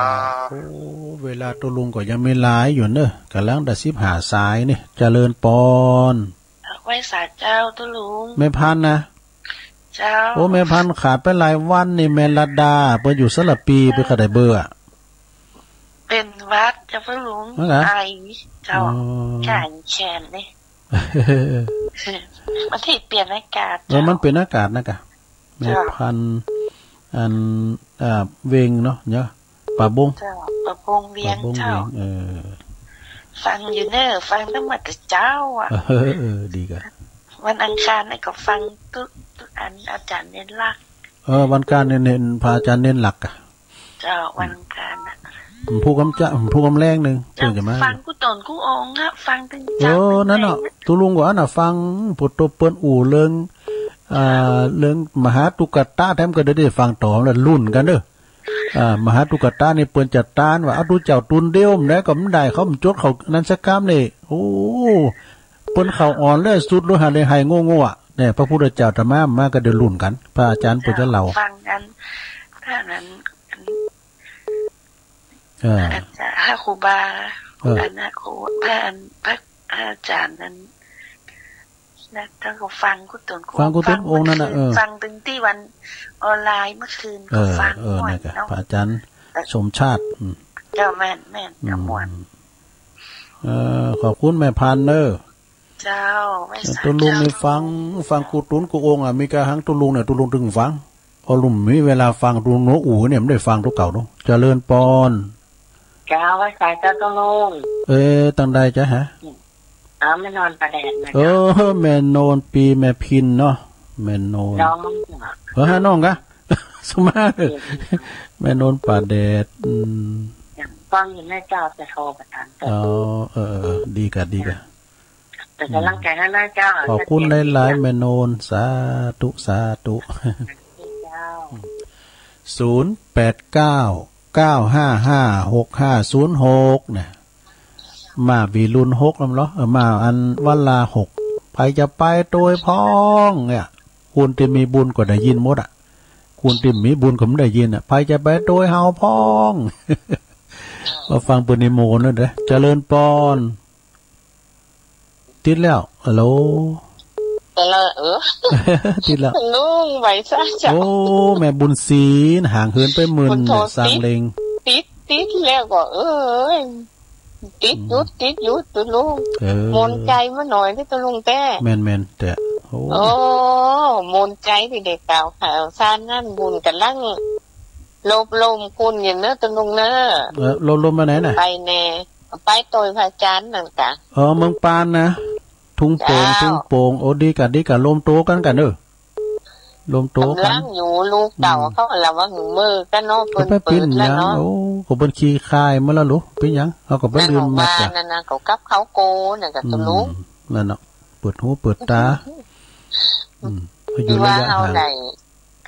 ธุ โอ้ เวลาตกลงก็ยังมีหลายอยู่เน่อ ก่ำลังได้สิบห้าสายนี่ เจริญปอน ไหว้สาเจ้าตุ๊ลุง แม่พันธุ์นะ เจ้า โอ้ แม่พันธุ์ขาดไปหลายวันนี่ แม่รัตดา เปิ้นอยู่สระปี เปิ้นก็ได้เบอร์อะ เป๋นหวัดเจ้าตุ๊ลุง เหรอ ไอเจ้า อ๋อ แขน แขนนี่ มันที่เปลี่ยนอากาศ เออ เจ้า มันเปลี่ยนอากาศนะกะ เจ้า แม่พันธุ์ อัน อ่า เวียงเนาะ เนี่ย ป่าบง เจ้า ป่าบงเวียง ป่าบง เจ้า เวียง เออ ฟังอยู่เน่อ ฟังตั้งแต่เจ๊าอะ เออ เออ ดีก่ะ วันอังคารนี่ก็ฟังตุ๊ ตุ๊อันอาจ๋ารย์เณรลักษณ์ เออ วันอังคารนี่ เณร พระอาจ๋ารย์เณรลักษณ์อะ เจ้า วันอังคารน่ะ ผู้กำจะ ผู้กำแลงนึ่ง เจ้า เปิ้นจะมา ฟังกู้ต๋นกู้องค์อะ ฟังตึง เออ เจ๊า นั่นน่ะ ตึงแลง ตุ๊ลุงก็อั้นน่ะ ฟังผู้โตเปิ้นอู้เรื่อง อ่า เรื่องมหาตุ๊กตา แถมก็ได้ ได้ฟังต่อแล้ว ลุ้นกั๋นเน่อ อ่า มหาตุ๊กตานี่เปิ้นจะตานว่า เอาตุ๊เจ้าตุ๊นเดียว แม่นก็บ่ได้ เขาบ่จดเขานั้นสักกำนี่ โอ้ เปิ้นเข้าอ่อนเลย สุดเลย หาได้ไห้โง่ๆ อะ เนี่ย พระพุทธเจ้าตะมา มาก็ได้ลุ้นกั๋น พระอาจ๋ารย์เปิ้นจะเล่า ฟังกั๋น ถ้านั้น เออ อาจ๋ารย์ พระครูบา เออ อันน่ะ ครู พระอัน พระอาจ๋ารย์นั้น นะ เจ้าก็ฟังกู้ต๋นกู้ ฟังกู้ต๋นกู้องค์นั่นน่ะ ฟัง เออ ฟังตึงตี้วันออนไลน์เมื่อคืนก็ เออ ฟัง เออ ม่วน นั่นกะ เนาะ พระอาจ๋ารย์ เออ สมชาติ อืม เจ้า แม่น แม่น อืม เจ้า ม่วน เออ ขอบคุณแม่พันธุ์เน่อ เจ้า ไหว้สา ตุ๊ลุงนี่ เจ้า ฟัง ฟังกู้ต๋นกู้องค์อะ มีกะหังตุ๊ลุงเนี่ย ตุ๊ลุงตึงฟัง เพราะลุงมีเวลาฟังตุ๊ลุง หนวกหูเนี่ย บ่ได้ฟังตุ๊เก่าเนาะ เจริญปอน เจ้า ไหว้สาเจ้าตุ๊ลุง เอ๊ะ ตังใดจ๊ะฮะ อ๋อ แม่นนนท์ป่าแดดนะ เออ เจ้า แม่นนนท์ปีแม่พินเนาะ แม่นนนท์ น้อง เออ ฮะ น้องกะ สมมาตร อืม แม่นนนท์ป่าแดด อืม ฟังอยู่นะเจ้า จะโทรไปถาม อ๋อ เออ เออ เออ ดีกะ ดีกะ เป๋นก๋ำลังใจ๋หื้อนะเจ้า ขอบคุณหลายๆ แม่นนนท์ สาธุ สาธุ เจ้า ศูนย์แปดเก้า เก้าห้าห้า หกห้าศูนย์หก เนี่ย มาวีรุ่นหกแล้วเหรอ เออ มาอันวันลาหก ใผจะไปโตยพ่องเนี่ย คนตี้มีบุญก็ได้ยินหมดอะ คนตี้บ่มีบุญก็บ่ได้ยินอะ ใผจะไปโตยเฮาพ่อง มาฟังเปิ้นนิมนต์นั่นเด้อ เจริญปอน ติดแล้ว ฮัลโหล ติดแล้ว เออ ติดแล้ว ลุง ไหว้สาเจ้า โอ้ แม่บุญศรี ห่างเหินไปหมื่น เปิ้นโทร เนี่ย สร้างเล็ง ติด ติด ติดแล้วก็ เอ้ย ติดอยู่ อืม ติดอยู่ตุ๊ลุง เออ หม่นใจ๋มาหน่อยเน่อตุ๊ลุงแต๊ แม่นๆ แต๊ โอ้ โอ้ หม่นใจ๋ตี้ได้กล่าวข่าวสารงานบุญ ก่ำลังรวบรวมคนอยู่เน่อตุ๊ลุงเน่อ เออ รวบรวมมาไหนน่ะ ไปแน่ ไปโตยพระอาจ๋ารย์นั่นกะ เออ เมืองปานนะ ทุ่งโป่ง เจ้า ทุ่งโป่ง โอ้ ดีกะ ดีกะ รวมตั๋วกั๋นกะเน่อ รวมตั๋วกั๋น ก่ำลังอยู่ ลูกเต้า อืม เขาละว่าหื้อเมิกกั๋นเนาะ เปิ้น ก็บ่เป๋นหยัง เปิดแล้วเนาะ โอ้ ก็เปิ้นขี้คายมาแล้วลูก เป๋นหยัง เฮาก็บ่ลืมมาจ้ะ นั่นว่านั่นน่ะ เขากลับเขาโกนั่นกะตุ๊ลุง อืม นั่นเนาะ เปิดหูเปิดต๋า อืม อืม ก็อยู่ระยะห่าง ที่ว่าเฮาได้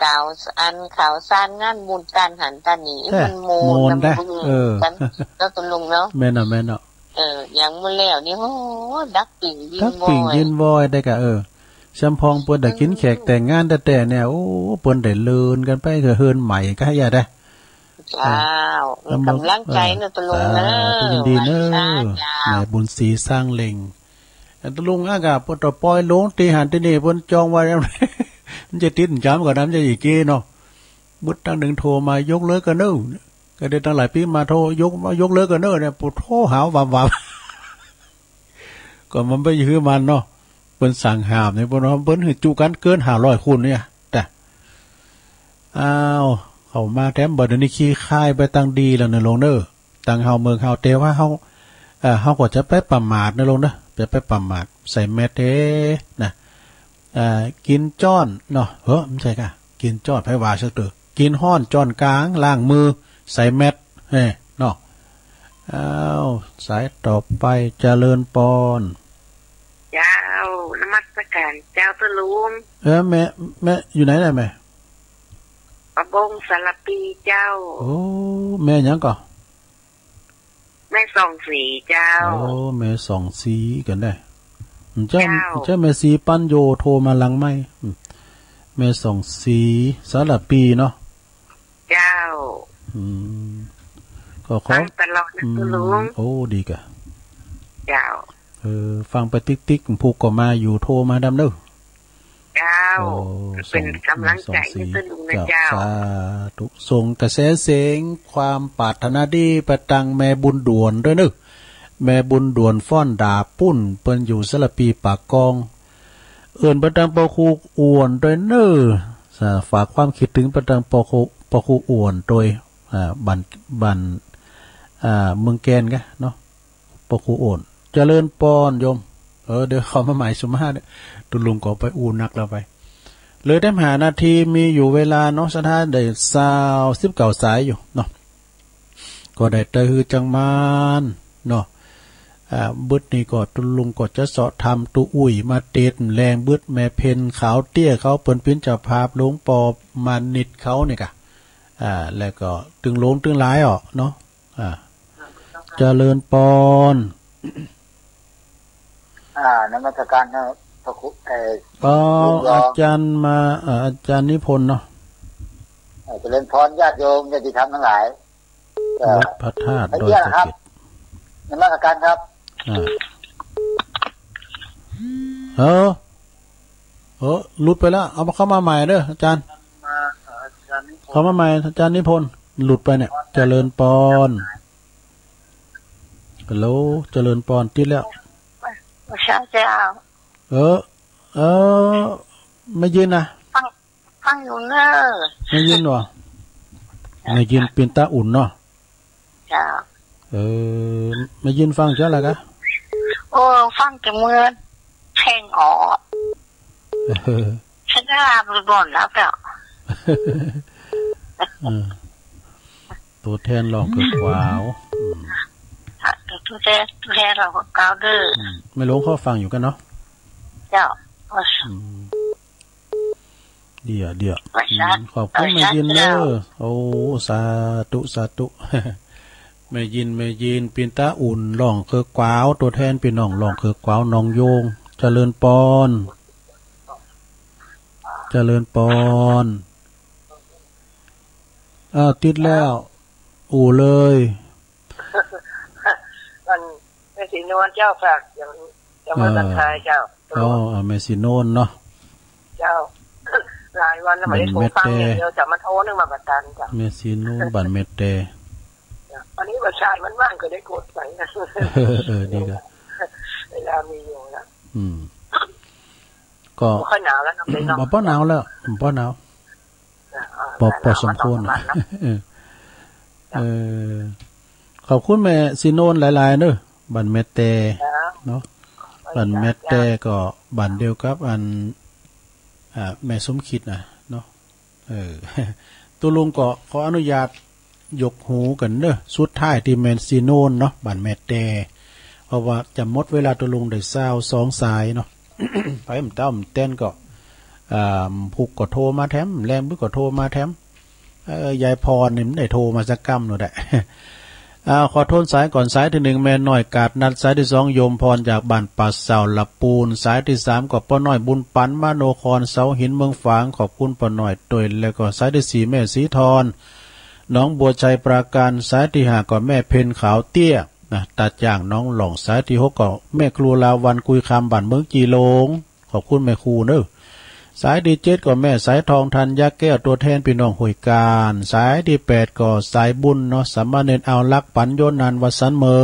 ข่าวอันข่าวสารงานบุญต้านหั้นต้านนี้ แต๊ มันม่วน ม่วนแต๊ นะ เออ กั๋นเนาะตุ๊ลุงเนาะ แม่นเนาะ แม่นเนาะ เออ ยังบ่แล้วนี่ โอ้ ดักปิ้งยิน ดักปิ้ง วอย ยินวอยได้กะ เออ สำปองเปิ้นได้กิ๋นแขกแต่งงานแต๊ๆ เนี่ย โอ้ เปิ้นได้เลินกั๋นไปเฮือนใหม่กะอย่าได้ เจ้า เออ ก่ำลังใจ๋เน่อตุ๊ลุงเน่อ สาธุ ยินดีเน่อ ไหว้สาเจ้า แม่บุญศรีสร้างเล็ง อันตุ๊ลุงอะกะ ปอตอปอยลงตี้หั้นตี้นี่ เปิ้นจองไว้ มันจะติดจ๋ำก่อนนะ มันจะอีกกี้เนาะ บึดตังหนึ่งโทรมา ยกเลิกก่อนเน่อ ก็ได้ตังหลายปี๋มาโทร ยก ยกเลิกก่อนเน่อเนี่ย ปอโทรหาวับๆ ก็มันไปหื้อมันเนาะ เปิ้นสั่งห้ามเนี่ย เปิ้นว่า เปิ้นหื้อจุกั๋นเกินห้าร้อยคนเนี่ย แต่ อ้าว เข้ามาแถมบ่าเดี่ยวนี้ขี้คายไปตังดีแล้วเน่อลุงเน่อ ตังเฮาเมืองเฮา แต่ว่าเฮา เอ่อ เฮาก็จะไปประมาทเน่อลุงเน่อ จะไปประมาท ใส่แมสเด้นะ เอ่อ กิ๋นจ๊อนเนาะ เฮ้อ บ่ใจ้ก่ะ กิ๋นจ๊อน ไผว่าซักเตื้อ กิ๋นฮ้อนจ๊อนก๋าง ล้างมือ ใส่แมส เอ้อ เนาะ อ้าว สายต่อไป เจริญปอน เจ้า นมัสการเจ้าตุ๊ลุง เออ แม่ แม่อยู่ไหนน่ะแม่ ปะบงสารภีเจ้า โอ้ แม่หยังก่อ แม่ส่องศรีเจ้า โอ้ แม่ส่องศรีกั๋นได้ เจ้า เจ้า เจ้าแม่ศรีปัญโญโทรมาหลังไมค์ อืม แม่ส่องศรีสารภีเนาะ เจ้า อืม ก็ขอ ฟังตลอดนะ อืม ตุ๊ลุง โอ้ ดีก่ะ เจ้า เออ ฟังไปติ๊กๆ ผูกก็มาอยู่ โทรมาดำเน่อ เจ้า โอ้ เป๋นก๋ำลังใจ๋หื้อตุ๊ลุงนะเจ้า สาธุ ส่งกระแสเสียงความปรารถนาดีไปตังแม่บุญด่วนตวยเน่อ แม่บุญด่วนฟ้อนดาบปุ้น เปิ้นอยู่สารภีปากกอง เอิ้นไปตังป้อครูอ้วนตวยเน่อ อ่า ฝากความกึ๊ดเถิงไปตังป้อครู ป้อครูอ้วนตวย อ่า บ้าน บ้าน อ่า เมืองแก่นก่ะเนาะ ป้อครูอ้วน เจริญปอนโยม เออ เดี๋ยวเข้ามาใหม่สุมาเด้อ ตุ๊ลุงก็ไปอู้นักแล้วไป เหลือแต้มห้านาที มีอยู่เวลาเนาะ สถานะได้ซาวสิบเก้าสายอยู่เนาะ ก็ได้แต่หื้อจังหมานเนาะ อ่า บึดนี้ก็ตุ๊ลุงก็จะเซาะถามตุ๊อุ้ยมาเตดแหมบึด แม่เพ็ญขาวเตี้ยเขา เปิ้นเป๋นเจ้าภาพ หลวงป้อมานิดเขานี่ก่ะ อ่า แล้วก็ตึงหลวงตึงหลายอ่อเนาะ อ่า เจริญปอน อ่า นมัสการครับ พระครู เอ่อ อ๋อ ลูกหลวง อาจารย์มา เอ่อ อาจารย์นิพนธ์เนาะ เอ่อ เจริญพรญาติโยมญาติธรรมทั้งหลาย เอ่อ วัดพระธาตุดอยสะเก็ด นมัสการครับ อ่า เออ เออ หลุดไปแล้ว เอามา เข้ามาใหม่เด้ออาจารย์ เข้ามาใหม่ อาจารย์นิพนธ์ หลุดไปเนี่ย เจริญปอน ฮัลโหล เจริญปอน ติดแล้ว เจ้า เออ เออ แม่ยินนะ ฟัง ฟังอยู่เน่อ แม่ยินวะ แม่ยินเป๋นตาอุ่นเนาะ เจ้า เออ แม่ยินฟังเจ้าละกะ โอ้ ฟังแต่เมื่อเพลงออก เออ ฉันก็ลาบบ่อนแล้วเปล่า เออ ตั๋วแทนร้องเกลือกวาว อืม ตั๋วแทน ตั๋วแทนร้องเกลือกวาวเด้อ อืม แม่หลวงเขาฟังอยู่กั๋นเนาะ เจ้า อืม เดี๋ยว เดี๋ยว อืม ขอบคุณแม่ยินเน่อ โอ้ สาธุ สาธุ แม่ยิน แม่ยิน เป๋นตาอุ่น ร้องเกลือกวาว ตั๋วแทนปี้น้อง ร้องเกลือกวาว หนองโยง เจริญปอน เจริญปอน อ้าว ติดแล้ว อู้เลย อัน แม่ศรีนวลเจ้า ฝากอย่าง จะมาทักทายเจ้า อ๋อ แม่ศรีนวลเนาะ เจ้า หลายวันแล้วไม่ได้โทรฟังอย่างเดียว จะมาโทรนึกมาบัดตันเจ้า แม่ศรีนวล บ้านแม่แต วันนี้บัดชายมันว่างก็ได้กดไป เออ เออ ดีกะ เวลามีอยู่นะ อืม ก็บ่ค่อยหนาวแล้วเนาะ บ่ บ่หนาวแล้ว บ่หนาว อ่า พอ ได้ พอสมควร หนาวมาสองสามวันแล้ว เออ เออ ขอบคุณแม่ศรีนวลหลายๆ เน่อ บ้านแม่แต เจ้า เนาะ บ้านแม่แตก็บ้านเดียวกับอัน อ่า แม่สมคิดนะเนาะ เออ ตุ๊ลุงก็ขออนุญาตยกหูกั๋นเน่อ สุดท้ายตี้แม่ศรีนวลเนาะ บ้านแม่แต เพราะว่าจะหมดเวลา ตุ๊ลุงได้ซาวสองสายเนาะ ไปบ่าเต้าบ่าแตนก็ อ่า ผูกก็โทรมาแถม แลงบึกก็โทรมาแถม เออ ยายพรนี่มันได้โทรมาสักกำโน่นแหละ อ่า ขอโทนสายก่อน สายตี้หนึ่ง แม่น้อยกาดนัด สายตี้สอง โยมพรจากบ้านป่าเสาละปูน สายตี้สาม ก็ป้อน้อยบุญปัน มโนคร เสาหิน เมืองฝาง ขอบคุณป้อน้อยตวย แล้วก็สายตี้สี่ แม่ศรีทร หนองบัวชัยปราการ สายตี้ห้า ก็แม่เพ็ญขาวเตี้ย นะ ตาจ้างหนองหล่อง สายตี้หก ก็แม่ครูลาวัลย์ กุยคำ บ้านเมืองจีหลง ขอบคุณแม่ครูเน่อ สายตี้เจ็ด ก็แม่สายทอง ธัญญาแก้ว ตั๋วแทนปี้น้องห้วยกาญ สายตี้แปด ก็สายบุญเนาะ สามเณรเอาลักษณ์ ปัญโญนันท์ วสันต์เมิง